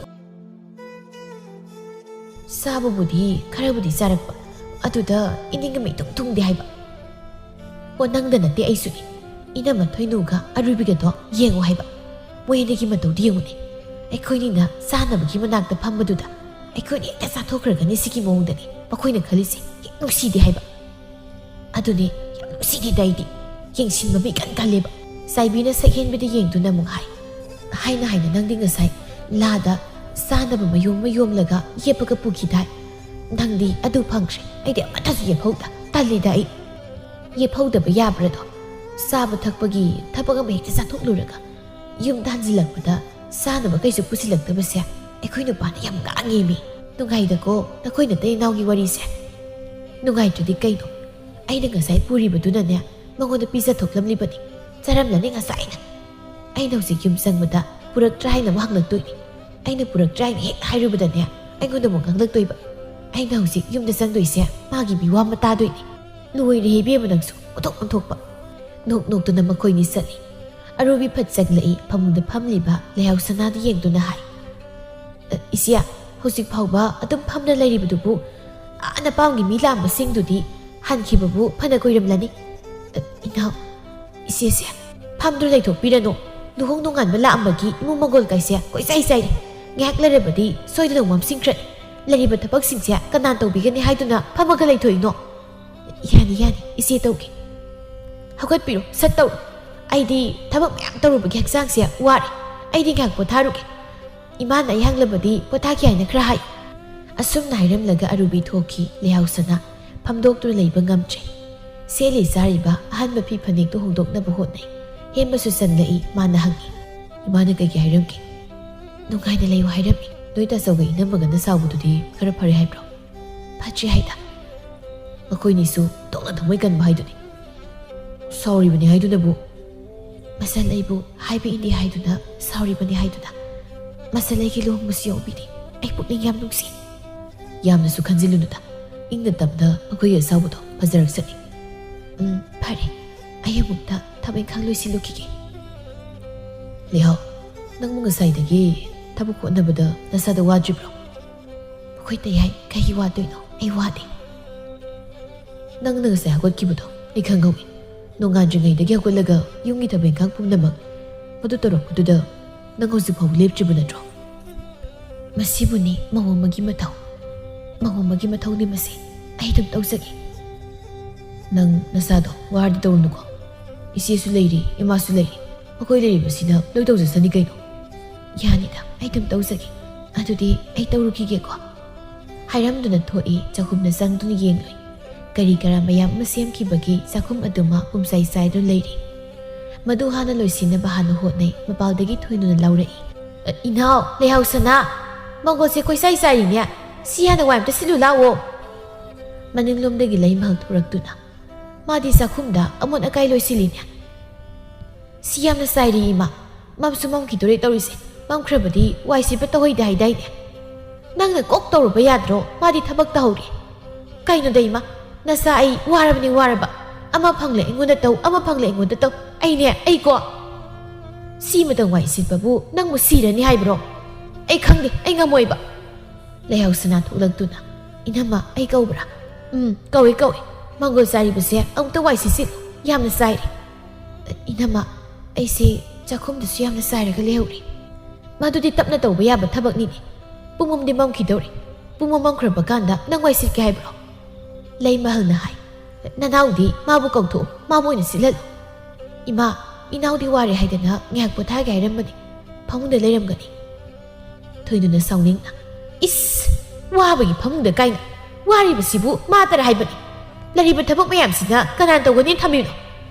ꯆꯥꯕꯕꯨꯗꯤ ꯈꯔꯕꯨꯗꯤ ꯆꯥꯔꯛꯄ, ꯑꯗꯨꯗ ꯏꯅꯤꯡ ꯑꯃ ꯏꯊꯨꯡ ꯊꯨꯡꯗꯦ ꯍꯥꯏꯕ꯫ ꯑꯣ, ꯅꯪꯗ ꯅꯠꯇꯦ, ꯑꯩꯁꯨꯅꯤ꯫ ꯏꯅꯝꯃ ꯊꯣꯏꯅꯨꯒ ꯑꯔꯨꯕꯤꯒꯗꯣ ꯌꯦꯡꯉꯣ ꯍꯥꯏꯕ꯫ ꯃꯣꯏ ꯑꯅꯤꯒꯤ ꯃꯇꯧꯗꯤ ꯌꯦꯡꯉꯨꯅꯦ꯫ ꯑꯩꯈꯣꯏꯅꯤꯅ ꯆꯥꯅꯕꯒꯤ ꯃꯅꯥꯛꯇ ꯐꯝꯕꯗꯨꯗ ꯑꯩꯈꯣꯏꯅ ꯍꯦꯛꯇ ꯆꯥꯊꯣꯛꯈ꯭ꯔꯒꯅꯤ꯫ ꯁꯤꯒꯤ ꯃꯑꯣꯡꯗꯅꯤ ꯃꯈꯣꯏꯅ ꯈꯜꯂꯤꯁꯦ꯫ ꯌꯥꯝ ꯅꯨꯡꯁꯤꯗꯦ ꯍꯥꯏꯕ꯫ ꯑꯗꯨꯅꯦ, ꯌꯥꯝ ꯅꯨꯡꯁꯤꯗꯦꯗ ꯑꯩꯗꯤ꯫ ꯌꯦꯡꯁꯤꯟꯕ ꯃꯤ ꯀꯟ ꯀꯜꯂꯦꯕ꯫ ꯆꯥꯏꯕꯤꯅ ꯁꯛꯍꯦꯟꯕꯤꯗ ꯌꯦꯡꯗꯨꯅ ꯑꯃꯨꯛ ꯍꯥꯏ, "ꯍꯥꯏꯅ ꯍꯥꯏꯅ ꯅꯪꯗꯤ ꯉꯁꯥꯏ ꯂꯥꯗ ꯆꯥꯅꯕ ꯃꯌꯣꯝ ꯑꯃ ꯌꯣꯝꯂꯒ ꯌꯦꯞꯄꯒ ꯄꯨꯈꯤꯗꯥꯏ? ꯅꯪꯗꯤ ꯑꯗꯨ ꯐꯪꯈ꯭ꯔꯦ, ꯑꯩꯗꯤ ꯑꯃꯠꯇꯁꯨ ꯌꯦꯞꯍꯧꯗ꯫ ꯇꯜꯂꯤꯗ ꯑꯩ꯫ ꯌꯦꯞꯍꯧꯗꯕ ꯌꯥꯕ꯭ꯔꯗꯣ? ꯆꯥꯕ ꯊꯛꯄꯒꯤ ꯊꯕꯛ ꯑꯃ ꯍꯦꯛꯇ ꯆꯥꯊꯣꯛꯂꯨꯔꯒ ꯌꯨꯝꯗ ꯍꯟꯖꯤꯜꯂꯛꯄꯗ ꯆꯥꯅꯕ ꯀꯩꯁꯨ ꯄꯨꯁꯤꯜꯂꯛꯇꯕꯁꯦ ꯑꯩꯈꯣꯏ ꯅꯨꯄꯥꯅ ꯌꯥꯝ ꯉꯥꯡꯉꯦꯃꯤ꯫ ꯅꯨꯡꯉꯥꯏꯗꯀꯣ ꯅꯈꯣꯏ ꯅꯇꯩ ꯏꯅꯥꯎꯒꯤ ꯋꯥꯔꯤꯁꯦ꯫ ꯅꯨꯡꯉꯥꯏꯇ꯭ꯔꯗꯤ ꯀꯩꯅꯣ? ꯑꯩꯅ ꯉꯁꯥꯏ ꯄꯨꯔꯤꯕꯗꯨꯅꯅꯦ ꯃꯉꯣꯟꯗ ꯄꯤꯖꯊꯣꯛꯂꯝꯂꯤꯕꯅꯤ꯫ ꯆꯥꯔꯝꯂꯅꯤ ꯉꯁꯥꯏꯅ꯫ ꯑꯩꯅ ꯍꯧꯖꯤꯛ ꯌꯨꯝ ꯆꯪꯕꯗ ꯄꯨꯔꯛꯇ꯭ꯔꯥ ꯍꯥꯏꯅ ꯑꯃꯨꯛ ꯍꯪꯂꯛꯇꯣꯏꯅꯤ꯫ ꯑꯩꯅ ꯄꯨꯔꯛꯇ꯭ꯔꯥ ꯍꯥꯏꯅ ꯍꯦꯛ ꯍꯥꯏꯔꯨꯕꯗꯅꯦ ꯑꯩꯉꯣꯟꯗ ꯑꯃꯨꯛ ꯉꯥꯡꯂꯛꯇꯣꯏꯕ꯫ ꯑꯩꯅ ꯍꯧꯖꯤꯛ ꯌꯨꯝꯗ ꯆꯪꯗꯣꯏꯁꯦ ꯃꯥꯒꯤ ꯃꯤꯋꯥ ꯑꯃ ꯇꯥꯗꯣꯏꯅꯤ꯫ ꯂꯣꯏꯔꯦ ꯏꯕꯦꯝꯃ ꯅꯪꯁꯨ, ꯑꯣꯟꯊꯣꯛ ꯑꯣꯟꯊꯣꯛꯄ꯫" ꯅꯣꯛ ꯅꯣꯛꯇꯨꯅ ꯃꯈꯣꯏꯅꯤ ꯆꯠꯂꯤ꯫ ꯑꯔꯨꯕꯤ ꯐꯠ ꯆꯪꯂꯛꯏ꯫ ꯐꯃꯨꯡꯗ ꯐꯝꯂꯤꯕ ꯂꯩꯍꯥꯎ ꯁꯅꯥꯗ ꯌꯦꯡꯗꯨꯅ ꯍꯥꯏ, "ꯑ, ꯏꯆꯦ, ꯍꯧꯖꯤꯛ ꯐꯥꯎꯕ ꯑꯗꯨꯝ ꯐꯝꯅ ꯂꯩꯔꯤꯕꯗꯨꯕꯨ, ꯑꯥ ꯅꯄꯥꯝꯒꯤ ꯃꯤ ꯂꯥꯛꯑꯝꯕꯁꯤꯡꯗꯨꯗꯤ ꯍꯟꯈꯤꯕꯕꯨ ꯐꯅ ꯀꯨꯏꯔꯝꯂꯅꯤ꯫" "ꯑ, ꯏꯅꯥꯎ, ꯏꯆꯦꯁꯦ ꯐꯝꯗꯨꯅ ꯂꯩꯊꯣꯛꯄꯤꯔꯅꯨ꯫ ꯂꯨꯍꯣꯡ ꯅꯣꯡꯉꯥꯟꯕ ꯂꯥꯛꯑꯝꯕꯒꯤ ꯏꯃꯨꯡ ꯃꯪꯒꯣꯜ ꯀꯥꯏꯁꯦ ꯀꯣꯏꯆꯥꯏ ꯆꯥꯏꯔꯦ꯫ ꯉꯥꯏꯍꯥꯛ ꯂꯩꯔꯕꯗꯤ ꯁꯣꯏꯗꯅ ꯃꯝꯁꯤꯟꯈ꯭ꯔꯅꯤ꯫ ꯂꯩꯔꯤꯕ ꯊꯕꯛꯁꯤꯡꯁꯦ ꯀꯅꯥꯅ ꯇꯧꯕꯤꯒꯅꯤ ꯍꯥꯏꯗꯨꯅ ꯐꯝꯃꯒ ꯂꯩꯊꯣꯛꯏꯅꯣ?" "ꯌꯥꯅꯤ, ꯌꯥꯅꯤ, ꯏꯆꯦ ꯇꯧꯒꯦ꯫ ꯍꯧꯒꯠꯄꯤꯔꯣ, ꯁꯠ ꯇꯧꯔꯣ꯫ ꯑꯩꯗꯤ ꯊꯕꯛ ꯃꯌꯥꯝ ꯇꯧꯔꯨꯕꯒꯤ ꯍꯛꯆꯥꯡꯁꯦ ꯋꯥꯔꯦ꯫ ꯑꯩꯗꯤ ꯉꯥꯏꯍꯥꯛ ꯄꯣꯊꯥꯔꯨꯒꯦ꯫ ꯏꯃꯥꯅ ꯑꯩ ꯍꯪꯂꯕꯗꯤ ꯄꯣꯊꯥꯈꯤ ꯍꯥꯏꯅ ꯈꯔ ꯍꯥꯏ꯫" ꯑꯁꯨꯝꯅ ꯍꯥꯏꯔꯝꯂꯒ ꯑꯔꯨꯕꯤ ꯊꯣꯛꯈꯤ꯫ ꯂꯩꯍꯥꯎ ꯁꯅꯥ ꯐꯝꯗꯣꯛꯇꯨꯅ ꯂꯩꯕ ꯉꯝꯗ꯭ꯔꯦ꯫ ꯁꯦꯠꯂꯤ ꯆꯥꯔꯤꯕ ꯑꯍꯟꯕ ꯐꯤ ꯐꯅꯦꯛꯇꯨ ꯍꯣꯡꯗꯣꯛꯅꯕ ꯍꯣꯠꯅꯩ꯫ ꯍꯦꯝꯕꯁꯨ ꯆꯪꯂꯛꯏ꯫ ꯃꯥꯅ ꯍꯪꯉꯤ, ꯃꯥꯅ ꯀꯩꯒꯤ ꯍꯥꯏꯔꯝꯒꯦ? ꯅꯨꯡꯉꯥꯏꯅ ꯂꯩꯌꯨ ꯍꯥꯏꯔꯝꯃꯤ꯫ ꯅꯣꯏ ꯇꯥꯆꯧꯒ ꯏꯅꯝꯃꯒꯅ ꯁꯥꯎꯕꯗꯨꯗꯤ ꯈꯔ ꯐꯔꯦ ꯍꯥꯏꯕ꯭ꯔꯣ? ꯐꯠꯇ꯭ꯔꯦ ꯍꯥꯏꯗ꯫ ꯃꯈꯣꯏꯅꯤꯁꯨ ꯇꯣꯛꯅ ꯊꯃꯣꯏ ꯀꯟꯕ ꯍꯥꯏꯗꯨꯅꯤ꯫ ꯁꯥꯎꯔꯤꯕꯅꯤ ꯍꯥꯏꯗꯨꯅꯕꯨ? ꯃꯆꯜ ꯑꯩꯕꯨ ꯍꯥꯏꯕ ꯏꯟꯗꯦ ꯍꯥꯏꯗꯨꯅ ꯁꯥꯎꯔꯤꯕꯅꯤ ꯍꯥꯏꯗꯨꯅ? ꯃꯆꯜ ꯑꯩꯒꯤ ꯂꯨꯍꯣꯡꯕꯁꯤ ꯌꯥꯎꯕꯤꯔꯤ꯫ ꯑꯩ ꯄꯨꯛꯅꯤꯡ ꯌꯥꯝ ꯅꯨꯡꯁꯤ꯫ ꯌꯥꯝꯅꯁꯨ ꯈꯟꯖꯤꯜꯂꯨꯅꯨꯗ꯫ ꯏꯪꯅ ꯇꯞꯅ ꯃꯈꯣꯏꯒꯤ ꯑꯁꯥꯎꯕꯗꯣ ꯐꯖꯔꯛꯁꯅꯤ꯫ ꯎꯝ, ꯐꯔꯦ꯫ ꯑꯩ ꯑꯃꯨꯛꯇ ꯊꯕꯛ ꯏꯪꯈꯥꯡ ꯂꯣꯏꯁꯤꯜꯂꯨꯈꯤꯒꯦ꯫ ꯂꯩꯍꯥꯎ, ꯅꯪꯕꯨ ꯉꯁꯥꯏꯗꯒꯤ ꯊꯕꯛ ꯍꯣꯠꯅꯕꯗ ꯅꯁꯥꯗ ꯋꯥꯗ꯭ꯔꯤꯕ꯭ꯔꯣ? ꯃꯈꯣꯏ ꯇꯌꯥꯏ ꯀꯩꯒꯤ ꯋꯥꯗꯣꯏꯅꯣ? ꯑꯩ ꯋꯥꯗꯦ꯫ ꯅꯪꯅ ꯉꯁꯥꯏ ꯍꯧꯒꯠꯈꯤꯕꯗꯣ ꯑꯩ ꯈꯪꯍꯧꯏ꯫ ꯅꯣꯡꯉꯥꯟꯗ꯭ꯔꯤꯉꯩꯗꯒꯤ ꯍꯧꯒꯠꯂꯒ ꯌꯨꯝꯒꯤ ꯊꯕꯛ ꯏꯪꯈꯥꯡ ꯄꯨꯝꯅꯃꯛ ꯃꯗꯨ ꯇꯧꯔꯛꯄꯗꯨꯗ ꯅꯪ ꯍꯧꯖꯤꯛ ꯐꯥꯎꯕ ꯂꯦꯞꯇ꯭ꯔꯤꯕ ꯅꯠꯇ꯭ꯔꯣ? ꯃꯁꯤꯕꯨꯅꯤ ꯃꯧ ꯑꯃꯒꯤ ꯃꯊꯧ꯫ ꯃꯧ ꯑꯃꯒꯤ ꯃꯊꯧꯅꯤ ꯃꯁꯤ꯫ ꯑꯩ ꯑꯗꯨꯝ ꯇꯧꯖꯒꯦ꯫ ꯅꯪ ꯅꯁꯥꯗꯣ ꯋꯥꯔꯗꯤ ꯇꯧꯔꯨꯅꯨꯀꯣ꯫ ꯏꯆꯦꯁꯨ ꯂꯩꯔꯤ, ꯏꯃꯥꯁꯨ ꯂꯩꯔꯤ꯫ ꯃꯈꯣꯏ ꯂꯩꯔꯤꯕꯁꯤꯅ ꯂꯣꯏ ꯇꯧꯖꯁꯅꯤ ꯀꯩꯅꯣ꯫ ꯌꯥꯅꯤꯗ, ꯑꯩ ꯑꯗꯨꯝ ꯇꯧꯖꯒꯦ꯫ ꯑꯗꯨꯗꯤ ꯑꯩ ꯇꯧꯔꯨꯈꯤꯒꯦꯀꯣ꯫ ꯍꯥꯏꯔꯝꯗꯨꯅ ꯊꯣꯛꯏ, ꯆꯥꯛꯈꯨꯝꯗ ꯆꯪꯗꯨꯅ ꯌꯦꯡꯂꯨꯏ꯫ ꯀꯔꯤ ꯀꯔꯥ ꯃꯌꯥꯝ ꯑꯃ ꯁꯦꯝꯈꯤꯕꯒꯤ ꯆꯥꯛꯈꯨꯝ ꯑꯗꯨꯃ ꯄꯨꯝꯆꯥꯏ ꯆꯥꯏꯗꯨꯅ ꯂꯩꯔꯤ꯫ ꯃꯗꯨ ꯍꯥꯟꯅ ꯂꯣꯏꯁꯤꯟꯅꯕ ꯍꯥꯟꯅ ꯍꯣꯠꯅꯩ, ꯃꯄꯥꯜꯗꯒꯤ ꯊꯣꯏꯅꯨꯅ ꯂꯥꯎꯔꯛꯏ꯫ "ꯏꯅꯥꯎ, ꯂꯩꯍꯥꯎ ꯁꯅꯥ, ꯃꯪꯒꯣꯜꯁꯦ ꯀꯣꯏꯆꯥꯏ ꯆꯥꯏꯔꯤꯅꯦ꯫ ꯁꯤ ꯍꯥꯟꯅ ꯋꯥꯏ ꯑꯝꯇ ꯁꯤꯠꯂꯨ ꯂꯥꯛꯑꯣ꯫" ꯃꯅꯤꯡꯂꯣꯝꯗꯒꯤ ꯂꯩꯃꯍꯜ ꯊꯣꯔꯛꯇꯨꯅ, "ꯃꯥꯗꯤ ꯆꯥꯛꯈꯨꯝꯗ ꯑꯃꯣꯠ ꯑꯀꯥꯏ ꯂꯣꯏꯁꯤꯜꯂꯤꯅꯦ꯫" "ꯁꯤ ꯌꯥꯝꯅ ꯆꯥꯏꯔꯤ ꯏꯃꯥ, ꯃꯝꯁꯨ ꯃꯝꯈꯤꯗꯣꯔꯦ ꯇꯧꯔꯤꯁꯦ꯫ ꯃꯝꯈ꯭ꯔꯕꯗꯤ ꯋꯥꯏ ꯁꯤꯠꯄ ꯇꯧꯍꯩꯗꯦ ꯍꯥꯏꯗꯥꯏꯅꯦ? ꯅꯪꯅ ꯀꯣꯛ ꯇꯧꯔꯨꯕ ꯌꯥꯗ꯭ꯔꯣ? ꯃꯥꯗꯤ ꯊꯕꯛ ꯇꯧꯍꯧꯔꯦ꯫" "ꯀꯩꯅꯣꯗ ꯏꯃꯥ, ꯅꯆꯥ ꯑꯩ ꯋꯥꯔꯕꯅꯤ ꯋꯥꯔꯕ꯫ ꯑꯃ ꯐꯪꯂꯦ ꯑꯩꯉꯣꯟꯗ ꯇꯧ, ꯑꯃ ꯐꯪꯂꯦ ꯑꯩꯉꯣꯟꯗ ꯇꯧ꯫ ꯑꯩꯅꯦ, ꯑꯩꯀꯣ꯫ ꯁꯤꯃꯇꯪ ꯋꯥꯏ ꯁꯤꯠꯄꯕꯨ ꯅꯪꯕꯨ ꯁꯤꯔꯅꯤ ꯍꯥꯏꯕ꯭ꯔꯣ? ꯑꯩ ꯈꯪꯗꯦ, ꯑꯩ ꯉꯝꯃꯣꯏꯕ꯫" ꯂꯩꯍꯥꯎ ꯁꯅꯥ ꯊꯣꯛꯂꯛꯇꯨꯅ, "ꯏꯅꯝꯃ, ꯑꯩ ꯀꯧꯕ꯭ꯔꯥ?" "ꯎꯝ, ꯀꯧꯏ, ꯀꯧꯏ꯫ ꯃꯪꯒꯣꯜ ꯆꯥꯏꯔꯤꯕꯁꯦ ꯑꯃꯨꯛꯇ ꯋꯥꯏ ꯁꯤꯠꯁꯤꯜꯂꯨ, ꯌꯥꯝꯅ ꯆꯥꯏꯔꯦ꯫" "ꯏꯅꯝꯃ, ꯑꯩꯁꯦ ꯆꯥꯛꯈꯨꯝꯗꯁꯨ ꯌꯥꯝꯅ ꯆꯥꯏꯔꯒ ꯂꯩꯍꯧꯔꯦ꯫" "ꯃꯗꯨꯗꯤ ꯇꯞꯅ ꯇꯧꯕ ꯌꯥꯕ ꯊꯕꯛꯅꯤꯅꯦ꯫ ꯄꯨꯡ ꯑꯃꯗꯤ ꯃꯝꯈꯤꯗꯧꯔꯦ꯫ ꯄꯨꯡ ꯑꯃ ꯃꯝꯈ꯭ꯔꯕ ꯀꯥꯟꯗ ꯅꯪ ꯋꯥꯏ ꯁꯤꯠꯀꯦ ꯍꯥꯏꯕ꯭ꯔꯣ?" ꯂꯩꯃꯍꯜꯅ ꯍꯥꯏ, "ꯅꯅꯥꯎꯗꯤ ꯃꯥꯕꯨ ꯀꯧꯊꯣꯛꯎ, ꯃꯥꯕꯨ ꯑꯣꯏꯅ ꯁꯤꯠꯍꯜꯂꯨ꯫" "ꯏꯃꯥ, ꯏꯅꯥꯎꯗꯤ ꯋꯥꯔꯦ ꯍꯥꯏꯗꯅ ꯉꯥꯏꯍꯥꯛ ꯄꯣꯊꯥꯒꯦ ꯍꯥꯏꯔꯝꯕꯅꯤ, ꯐꯃꯨꯡꯗ ꯂꯩꯔꯝꯒꯅꯤ꯫" ꯊꯣꯏꯅꯨꯅ ꯁꯥꯎꯅꯤꯡꯅ, "ꯏꯁ! ꯋꯥꯕꯒꯤ ꯐꯃꯨꯡꯗ ꯀꯥꯏꯅ? ꯋꯥꯔꯤꯕꯁꯤꯕꯨ ꯃꯥꯇꯔ ꯍꯥꯏꯕꯅꯤ꯫ ꯂꯩꯔꯤꯕ ꯊꯕꯛ ꯃꯌꯥꯝꯁꯤꯅ ꯀꯅꯥꯅ ꯇꯧꯒꯅꯤ ꯊꯝꯃꯤꯕꯅꯣ?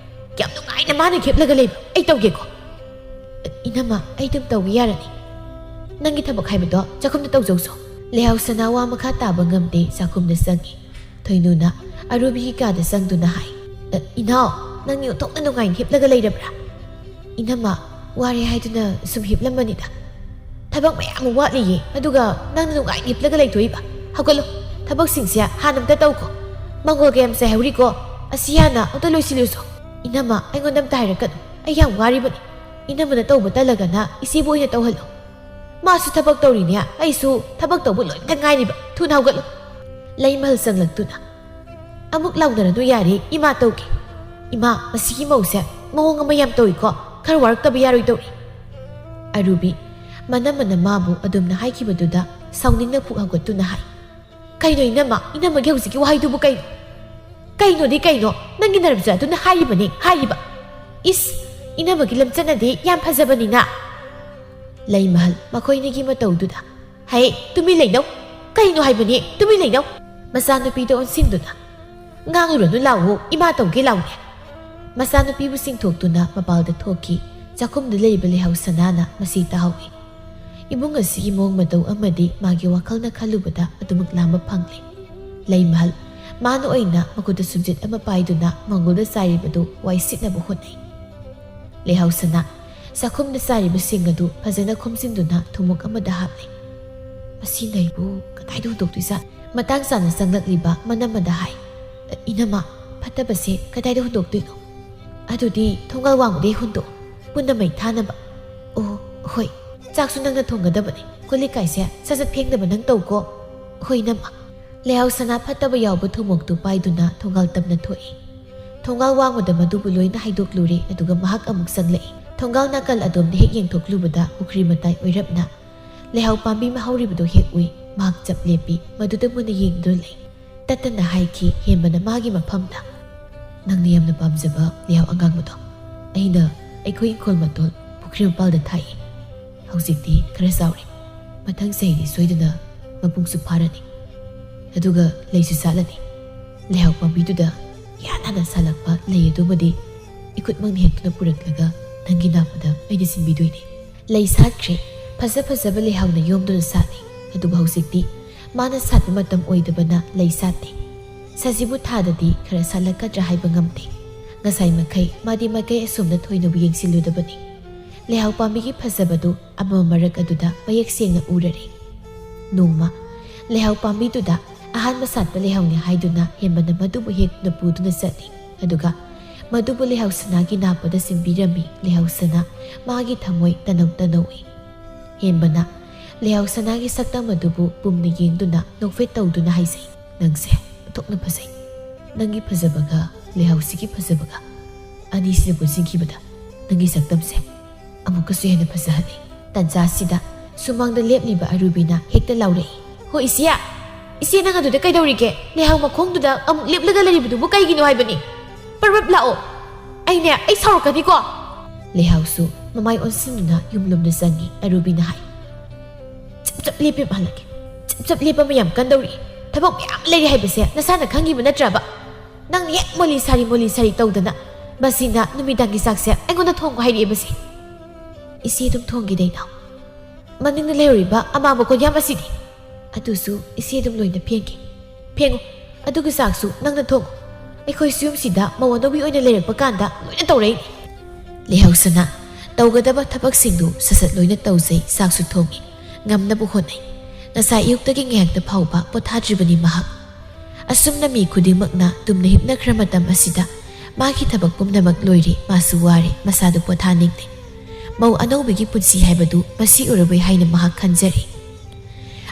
ꯀꯌꯥꯝ ꯅꯨꯡꯉꯥꯏꯅ ꯃꯥꯅ ꯍꯤꯞꯂꯒ ꯂꯩꯕ꯫ ꯑꯩ ꯇꯧꯒꯦꯀꯣ꯫" ꯏꯅꯝꯃ, ꯑꯩ ꯑꯗꯨꯝ ꯇꯧꯕ ꯌꯥꯔꯅꯤ꯫ ꯅꯪꯒꯤ ꯊꯕꯛ ꯍꯥꯏꯕꯗꯣ ꯆꯥꯛꯈꯨꯝꯗ ꯇꯧꯖꯧꯁꯣ꯫ ꯂꯩꯍꯥꯎ ꯁꯅꯥ ꯋꯥ ꯃꯈꯥ ꯇꯥꯕ ꯉꯝꯗꯦ, ꯆꯥꯛꯈꯨꯝꯗ ꯆꯪꯉꯤ꯫ ꯊꯣꯏꯅꯨꯅ ꯑꯔꯨꯕꯤꯒꯤ ꯀꯥꯗ ꯆꯪꯗꯨꯅ ꯍꯥꯏ, "ꯑ, ꯏꯅꯥꯎ, ꯅꯪ ꯑꯣꯟꯊꯣꯛꯅ ꯅꯨꯡꯉꯥꯏꯅ ꯍꯤꯞꯂꯒ ꯂꯩꯔꯕ꯭ꯔꯥ?" "ꯏꯅꯝꯃ, ꯋꯥꯔꯦ ꯍꯥꯏꯗꯨꯅ ꯁꯨꯝ ꯍꯤꯞꯂꯝꯕꯅꯤꯗ꯫ ꯊꯕꯛ ꯃꯌꯥꯝ ꯑꯃ ꯋꯥꯠꯂꯤꯌꯦ, ꯑꯗꯨꯒ ꯅꯪꯅ ꯅꯨꯡꯉꯥꯏꯅ ꯍꯤꯞꯂꯒ ꯂꯩꯊꯣꯛꯏꯕ꯫ ꯍꯧꯒꯠꯂꯣ, ꯊꯕꯛꯁꯤꯡꯁꯦ ꯍꯥꯟꯅ ꯑꯝꯇ ꯇꯧꯈꯣ꯫ ꯃꯪꯒꯣꯜ ꯀꯌꯥꯝ ꯆꯥꯏꯍꯧꯔꯤꯀꯣ? ꯑꯁꯤ ꯍꯥꯟꯅ ꯑꯝꯇ ꯂꯣꯏꯁꯤꯜꯂꯨꯁꯣ꯫ ꯏꯅꯝꯃ, ꯑꯩꯉꯣꯟꯗ ꯑꯝꯇ ꯍꯥꯏꯔꯛꯀꯅꯨ, ꯑꯩ ꯌꯥꯝ ꯋꯥꯔꯤꯕꯅꯤ꯫ ꯏꯅꯝꯃꯅ ꯇꯧꯕ ꯇꯜꯂꯒꯅ ꯏꯆꯦꯕꯨ ꯑꯣꯏꯅ ꯇꯧꯍꯜꯂꯣ꯫ ꯃꯥꯁꯨ ꯊꯕꯛ ꯇꯧꯔꯤꯅꯦ, ꯑꯩꯁꯨ ꯊꯕꯛ ꯇꯧꯕ ꯂꯣꯏꯕꯗ ꯉꯥꯏꯔꯤꯕ꯫ ꯊꯨꯅ ꯍꯧꯒꯠꯂꯨ꯫" ꯂꯩꯃꯍꯜ ꯆꯪꯂꯛꯇꯨꯅ, "ꯑꯃꯨꯛ ꯂꯥꯎꯅꯔꯅꯨ ꯌꯥꯔꯦ, ꯏꯃꯥ ꯇꯧꯒꯦ꯫" "ꯏꯃꯥ, ꯃꯁꯤꯒꯤ ꯃꯧꯁꯦ ꯃꯑꯣꯡ ꯑꯃ ꯌꯥꯝ ꯇꯧꯏꯀꯣ, ꯈꯔ ꯋꯥꯔꯛꯇꯕ ꯌꯥꯔꯣꯏ ꯇꯧꯔꯤ꯫" ꯑꯔꯨꯕꯤ, ꯃꯅꯝꯃꯅ ꯃꯥꯕꯨ ꯑꯗꯨꯝꯅ ꯍꯥꯏꯈꯤꯕꯗꯨꯗ ꯁꯥꯎꯅꯤꯡꯅ ꯐꯨꯛ ꯍꯧꯒꯠꯇꯨꯅ ꯍꯥꯏ, "ꯀꯩꯅꯣ ꯏꯅꯝꯃ? ꯏꯅꯝꯃꯒꯤ ꯍꯧꯖꯤꯛꯀꯤ ꯋꯥꯍꯩꯗꯨꯕꯨ ꯀꯩꯅꯣ?" "ꯀꯩꯅꯣꯗꯤ ꯀꯩꯅꯣ? ꯅꯪꯒꯤ ꯅꯔꯝꯆꯠ ꯑꯗꯨꯅ ꯍꯥꯏꯔꯤꯕꯅꯤ, ꯍꯥꯏꯔꯤꯕ꯫ ꯏꯁ, ꯏꯅꯝꯃꯒꯤ ꯂꯝꯆꯠꯅꯗꯤ ꯌꯥꯝ ꯐꯖꯕꯅꯤꯅ꯫" ꯂꯩꯃꯍꯜ, ꯃꯈꯣꯏꯅꯤꯒꯤ ꯃꯇꯧꯗꯨꯗ, "ꯍꯩ, ꯇꯨꯃꯤꯟ ꯂꯩꯅꯧ꯫ ꯀꯩꯅꯣ ꯍꯥꯏꯕꯅꯤ, ꯇꯨꯃꯤꯟ ꯂꯩꯅꯧ꯫" ꯃꯆꯥꯅꯨꯄꯤꯗ ꯑꯣꯟꯁꯤꯟꯗꯨꯅ, "ꯉꯥꯡꯂꯨꯔꯅꯨ ꯂꯥꯎꯋꯣ, ꯏꯃꯥ ꯇꯧꯒꯦ ꯂꯥꯎꯅꯦ꯫" ꯃꯆꯥꯅꯨꯄꯤꯕꯨ ꯆꯤꯡꯊꯣꯛꯇꯨꯅ ꯃꯄꯥꯜꯗ ꯊꯣꯛꯈꯤ꯫ ꯆꯥꯛꯈꯨꯝꯗ ꯂꯩꯔꯤꯕ ꯂꯩꯍꯥꯎ ꯁꯅꯥꯅ ꯃꯁꯤ ꯇꯥꯍꯧꯏ꯫ ꯏꯃꯨꯡ ꯑꯁꯤꯒꯤ ꯃꯑꯣꯡ ꯃꯇꯧ ꯑꯃꯗꯤ ꯃꯥꯒꯤ ꯋꯥꯈꯜꯅ ꯈꯜꯂꯨꯕꯗ ꯑꯗꯨꯃꯛ ꯂꯥꯝꯕ ꯐꯪꯂꯦ꯫ ꯂꯩꯃꯍꯜ, ꯃꯥꯅ ꯑꯣꯏꯅ ꯃꯈꯨꯠꯇ ꯁꯨꯝꯖꯤꯠ ꯑꯃ ꯄꯥꯏꯗꯨꯅ ꯃꯪꯒꯣꯜꯗ ꯆꯥꯏꯔꯤꯕꯗꯨ ꯋꯥꯏ ꯁꯤꯠꯅꯕ ꯍꯣꯠꯅꯩ꯫ ꯂꯩꯍꯥꯎ ꯁꯅꯥ, ꯆꯥꯛꯈꯨꯝꯗ ꯆꯥꯏꯔꯤꯕꯁꯤꯡ ꯑꯗꯨ ꯐꯖꯅ ꯈꯣꯝꯖꯤꯟꯗꯨꯅ ꯊꯨꯝꯃꯣꯛ ꯑꯃꯗ ꯍꯥꯞꯂꯦ꯫ "ꯃꯁꯤ ꯅꯩꯕꯨ ꯀꯗꯥꯏꯗ ꯍꯨꯟꯗꯣꯛꯇꯣꯏꯖꯥꯠ?" ꯃꯇꯥꯡ ꯆꯥꯅ ꯆꯪꯂꯛꯂꯤꯕ ꯃꯅꯝꯃꯗ ꯍꯥꯏ, "ꯏꯅꯝꯃ, ꯐꯠꯇꯕꯁꯦ ꯀꯗꯥꯏꯗ ꯍꯨꯟꯗꯣꯛꯇꯣꯏꯅꯣ?" "ꯑꯗꯨꯗꯤ ꯊꯣꯡꯒꯥꯜ ꯋꯥꯡꯃꯗꯩ ꯍꯨꯟꯗꯣꯛꯑꯣ, ꯄꯨꯟꯅ ꯃꯩ ꯊꯥꯅꯕ꯫" "ꯑꯣ, ꯍꯣꯏ꯫ ꯆꯥꯛꯁꯨ ꯅꯪꯅ ꯊꯣꯡꯒꯗꯕꯅꯦ꯫ ꯀꯣꯜ ꯂꯤꯛ ꯀꯥꯏꯁꯦ ꯁꯠ ꯁꯠ ꯐꯦꯡꯅꯕ ꯅꯪ ꯇꯧꯀꯣ꯫" "ꯍꯣꯏ, ꯏꯅꯝꯃ꯫" ꯂꯩꯍꯥꯎ ꯁꯅꯥ ꯐꯠꯇꯕ ꯌꯥꯎꯕ ꯊꯨꯝꯃꯣꯛꯇꯨ ꯄꯥꯏꯗꯨꯅ ꯊꯣꯡꯒꯥꯜ ꯇꯞꯅ ꯊꯣꯛꯏ꯫ ꯊꯣꯡꯒꯥꯜ ꯋꯥꯡꯃꯗ ꯃꯗꯨꯕꯨ ꯂꯣꯏꯅ ꯍꯥꯏꯗꯣꯛꯂꯨꯔꯦ, ꯑꯗꯨꯒ ꯃꯍꯥꯛ ꯑꯃꯨꯛ ꯆꯪꯂꯛꯏ꯫ ꯊꯣꯡꯒꯥꯜ ꯅꯥꯀꯜ ꯑꯗꯣꯝꯗ ꯍꯦꯛ ꯌꯦꯡꯊꯣꯛꯂꯨꯕꯗ ꯄꯨꯈ꯭ꯔꯤ ꯃꯇꯥꯏ ꯑꯣꯏꯔꯞꯅ ꯂꯩꯍꯥꯎ ꯄꯥꯝꯕꯤ ꯑꯃ ꯍꯧꯔꯤꯕꯗꯨ ꯍꯦꯛ ꯎꯏ꯫ ꯃꯍꯥꯛ ꯆꯞ ꯂꯦꯞꯄꯤ, ꯃꯗꯨꯗ ꯃꯨꯟꯅ ꯌꯦꯡꯗꯨꯅ ꯂꯩ꯫ ꯇꯠꯇꯅ ꯍꯥꯏꯈꯤ ꯍꯦꯝꯕꯅ ꯃꯥꯒꯤ ꯃꯐꯝꯗ, "ꯅꯪꯅ ꯌꯥꯝꯅ ꯄꯥꯝꯖꯕ ꯂꯩꯍꯥꯎ ꯑꯉꯥꯡꯕꯗꯣ ꯑꯩꯅ ꯑꯩꯈꯣꯏ ꯏꯪꯈꯣꯜ ꯃꯇꯣꯜ ꯄꯨꯈ꯭ꯔꯤ ꯃꯄꯥꯜꯗ ꯊꯥꯏ꯫ ꯍꯧꯖꯤꯛꯇꯤ ꯈꯔ ꯆꯥꯎꯔꯦ꯫ ꯃꯊꯪ ꯆꯍꯤꯗꯤ ꯁꯣꯏꯗꯅ ꯃꯄꯨꯡꯁꯨ ꯐꯥꯔꯅꯤ꯫ ꯑꯗꯨꯒ ꯂꯩꯁꯨ ꯁꯥꯠꯂꯅꯤ꯫ ꯂꯩꯍꯥꯎ ꯄꯥꯝꯕꯤꯗꯨꯗ ꯏꯍꯥꯟ ꯍꯥꯟꯅ ꯁꯥꯠꯂꯛꯄ ꯂꯩ ꯑꯗꯨꯃꯗꯤ ꯏꯈꯨꯠꯃꯛꯅ ꯍꯦꯛꯇꯨꯅ ꯄꯨꯔꯛꯂꯒ ꯅꯪꯒꯤ ꯅꯥꯛꯄꯗ ꯑꯩꯅ ꯁꯤꯟꯕꯤꯗꯣꯏꯅꯦ꯫ ꯂꯩ ꯁꯥꯠꯈ꯭ꯔꯦ꯫ ꯐꯖ ꯐꯖꯕ ꯂꯩꯍꯥꯎꯅ ꯌꯣꯝꯗꯨꯅ ꯁꯥꯠꯂꯤ꯫ ꯑꯗꯨꯕꯨ ꯍꯧꯖꯤꯛꯇꯤ ꯃꯥꯅ ꯁꯥꯠꯄ ꯃꯇꯝ ꯑꯣꯏꯗꯕꯅ ꯂꯩ ꯁꯥꯠꯇꯦ꯫ ꯁꯖꯤꯕꯨ ꯊꯥꯗꯗꯤ ꯈꯔ ꯁꯥꯠꯂꯛꯀꯗ꯭ꯔꯥ ꯍꯥꯏꯕ ꯉꯝꯗꯦ꯫ ꯉꯁꯥꯏ ꯃꯈꯩ ꯃꯥꯗꯤ ꯃꯥꯏꯀꯩ ꯑꯁꯣꯝꯗ ꯊꯣꯏꯅꯕꯨ ꯌꯦꯡꯁꯤꯜꯂꯨꯗꯕꯅꯤ꯫ ꯂꯩꯍꯥꯎ ꯄꯥꯝꯕꯤꯒꯤ ꯐꯖꯕꯗꯨ ꯑꯃꯃꯝ ꯃꯔꯛ ꯑꯗꯨꯗ ꯃꯌꯦꯛ ꯁꯦꯡꯅ ꯎꯔꯔꯦ꯫ ꯅꯣꯡꯃ ꯂꯩꯍꯥꯎ ꯄꯥꯝꯕꯤꯗꯨꯗ ꯑꯍꯥꯟꯕ ꯁꯥꯠꯄ ꯂꯩꯍꯥꯎꯅꯤ ꯍꯥꯏꯗꯨꯅ ꯍꯦꯝꯕꯅ ꯃꯗꯨꯕꯨ ꯍꯦꯛꯇꯨꯅ ꯄꯨꯗꯨꯅ ꯆꯠꯂꯤ꯫ ꯑꯗꯨꯒ ꯃꯗꯨꯕꯨ ꯂꯩꯍꯥꯎ ꯁꯅꯥꯒꯤ ꯅꯥꯞꯄꯗ ꯁꯤꯟꯕꯤꯔꯝꯃꯤ꯫ ꯂꯩꯍꯥꯎ ꯁꯅꯥ ꯃꯥꯒꯤ ꯊꯃꯣꯏ ꯇꯅꯧ ꯇꯅꯧꯏ꯫ ꯍꯦꯝꯕꯅ ꯂꯩꯍꯥꯎ ꯁꯅꯥꯒꯤ ꯁꯛꯇꯝ ꯑꯗꯨꯕꯨ ꯄꯨꯝꯅ ꯌꯦꯡꯗꯨꯅ ꯅꯣꯛꯐꯦꯠ ꯇꯧꯗꯨꯅ ꯍꯥꯏꯖꯩ, "ꯅꯪꯁꯦ ꯑꯣꯟꯊꯣꯛꯅ ꯐꯖꯩ꯫ ꯅꯪꯒꯤ ꯐꯖꯕꯒ ꯂꯩꯍꯥꯎꯁꯤꯒꯤ ꯐꯖꯕꯒ ꯑꯅꯤꯁꯤꯅ ꯄꯨꯟꯁꯤꯟꯈꯤꯕꯗ ꯅꯪꯒꯤ ꯁꯛꯇꯝꯁꯦ ꯑꯃꯨꯛꯀꯁꯨ ꯍꯦꯟꯅ ꯐꯖꯍꯜꯂꯤ꯫" ꯇꯟꯖꯥꯁꯤꯗ ꯁꯨꯃꯥꯡꯗ ꯂꯦꯞꯂꯤꯕ ꯑꯔꯨꯕꯤꯅ ꯍꯦꯛꯇ ꯂꯥꯎꯔꯛꯏ, "ꯍꯣ ꯏꯆꯦ! ꯏꯆꯦ, ꯅꯪ ꯑꯗꯨꯗ ꯀꯩꯗꯧꯔꯤꯒꯦ? ꯂꯩꯍꯥꯎ ꯃꯈꯣꯡꯗꯨꯗ ꯑꯃꯨꯛ ꯂꯦꯞꯂꯒ ꯂꯩꯔꯤꯕꯗꯨꯕꯨ ꯀꯩꯒꯤꯅꯣ ꯍꯥꯏꯕꯅꯤ? ꯄꯔꯞ ꯂꯥꯛꯑꯣ꯫ ꯑꯩꯅꯦ, ꯑꯩ ꯁꯥꯎꯔꯛꯀꯅꯤꯀꯣ!" ꯂꯩꯍꯥꯎꯁꯨ ꯃꯃꯥꯏ ꯑꯣꯟꯁꯤꯟꯗꯨꯅ ꯌꯨꯝꯂꯣꯝꯗ ꯆꯪꯉꯤ꯫ ꯑꯔꯨꯕꯤꯅ ꯍꯥꯏ, "ꯆꯞ ꯆꯞ ꯂꯦꯞꯄꯦ ꯃꯥꯜꯂꯒꯦ꯫ ꯆꯞ ꯆꯞ ꯂꯦꯞꯄ ꯃꯌꯥꯝ ꯀꯟꯗꯧꯔꯤ꯫ ꯊꯕꯛ ꯃꯌꯥꯝ ꯂꯩꯔꯤ ꯍꯥꯏꯕꯁꯦ ꯅꯁꯥꯅ ꯈꯪꯉꯤꯕ ꯅꯠꯇ꯭ꯔꯕ? ꯅꯪꯅ ꯍꯦꯛ ꯃꯣꯂꯤ ꯁꯥꯔꯤ ꯃꯣꯂꯤ ꯁꯥꯔꯤ ꯇꯧꯗꯅ ꯃꯁꯤꯅ ꯅꯨꯃꯤꯗꯥꯡꯒꯤ ꯆꯥꯛꯁꯦ ꯑꯩꯉꯣꯟꯗ ꯊꯣꯡꯉꯣ ꯍꯥꯏꯔꯛꯏꯕꯁꯦ꯫" "ꯏꯆꯦ ꯑꯗꯨꯝ ꯊꯣꯡꯒꯦ ꯗꯩꯅꯥꯎ꯫ ꯃꯅꯤꯡꯗ ꯂꯩꯍꯧꯔꯤꯕ ꯑꯃꯥꯡꯕ ꯀꯣꯟꯌꯥꯝ ꯑꯁꯤꯗꯤ꯫ ꯑꯗꯨꯁꯨ ꯏꯆꯦ ꯑꯗꯨꯝ ꯂꯣꯏꯅ ꯐꯦꯡꯒꯦ꯫ ꯐꯦꯡꯉꯨ꯫ ꯑꯗꯨꯒ ꯆꯥꯛꯁꯨ ꯅꯪꯅ ꯊꯣꯡꯉꯨ꯫ ꯑꯩꯈꯣꯏꯁꯨ ꯌꯨꯝꯁꯤꯗ ꯃꯧ ꯑꯅꯧꯕꯤ ꯑꯣꯏꯅ ꯂꯩꯔꯛꯄ ꯀꯥꯟꯗ ꯂꯣꯏꯅ ꯇꯧꯔꯛꯏꯅꯤ꯫" ꯂꯩꯍꯧꯁꯅ ꯇꯧꯒꯗꯕ ꯊꯕꯛꯁꯤꯡꯗꯨ ꯁꯠ ꯁꯠ ꯂꯣꯏꯅ ꯇꯧꯖꯩ, ꯆꯥꯛꯁꯨ ꯊꯣꯡꯉꯤ, ꯉꯝꯅꯕ ꯍꯣꯠꯅꯩ꯫ ꯉꯁꯥꯏ ꯑꯌꯨꯛꯇꯒꯤ ꯉꯥꯏꯍꯥꯛꯇ ꯐꯥꯎꯕ ꯄꯣꯊꯥꯗ꯭ꯔꯤꯕꯅꯤ ꯃꯍꯥꯛ꯫ ꯑꯁꯨꯝꯅ ꯃꯤ ꯈꯨꯗꯤꯡꯃꯛꯅ ꯇꯨꯝꯅ ꯍꯤꯞꯅꯈ꯭ꯔ ꯃꯇꯝ ꯑꯁꯤꯗ ꯃꯥꯒꯤ ꯊꯕꯛ ꯄꯨꯝꯅꯃꯛ ꯂꯣꯏꯔꯦ, ꯃꯥꯁꯨ ꯋꯥꯔꯦ, ꯃꯁꯥꯗꯨ ꯄꯣꯊꯥꯅꯤꯡꯂꯦ꯫ ꯃꯧ ꯑꯅꯧꯕꯤꯒꯤ ꯄꯨꯟꯁꯤ ꯍꯥꯏꯕꯗꯨ ꯃꯁꯤ ꯑꯣꯏꯔꯕꯣꯏ ꯍꯥꯏꯅ ꯃꯍꯥꯛ ꯈꯟꯖꯔꯤ꯫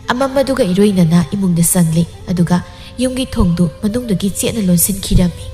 ꯑꯃꯝꯕꯗꯨꯒ ꯏꯔꯣꯏꯅꯅ ꯏꯃꯨꯡꯗ ꯆꯪꯂꯦ, ꯑꯗꯨꯒ ꯌꯨꯝꯒꯤ ꯊꯣꯡꯗꯨ ꯃꯅꯨꯡꯗꯒꯤ ꯆꯦꯠꯅ ꯂꯣꯟꯁꯤꯟꯈꯤꯔꯝꯃꯤ꯫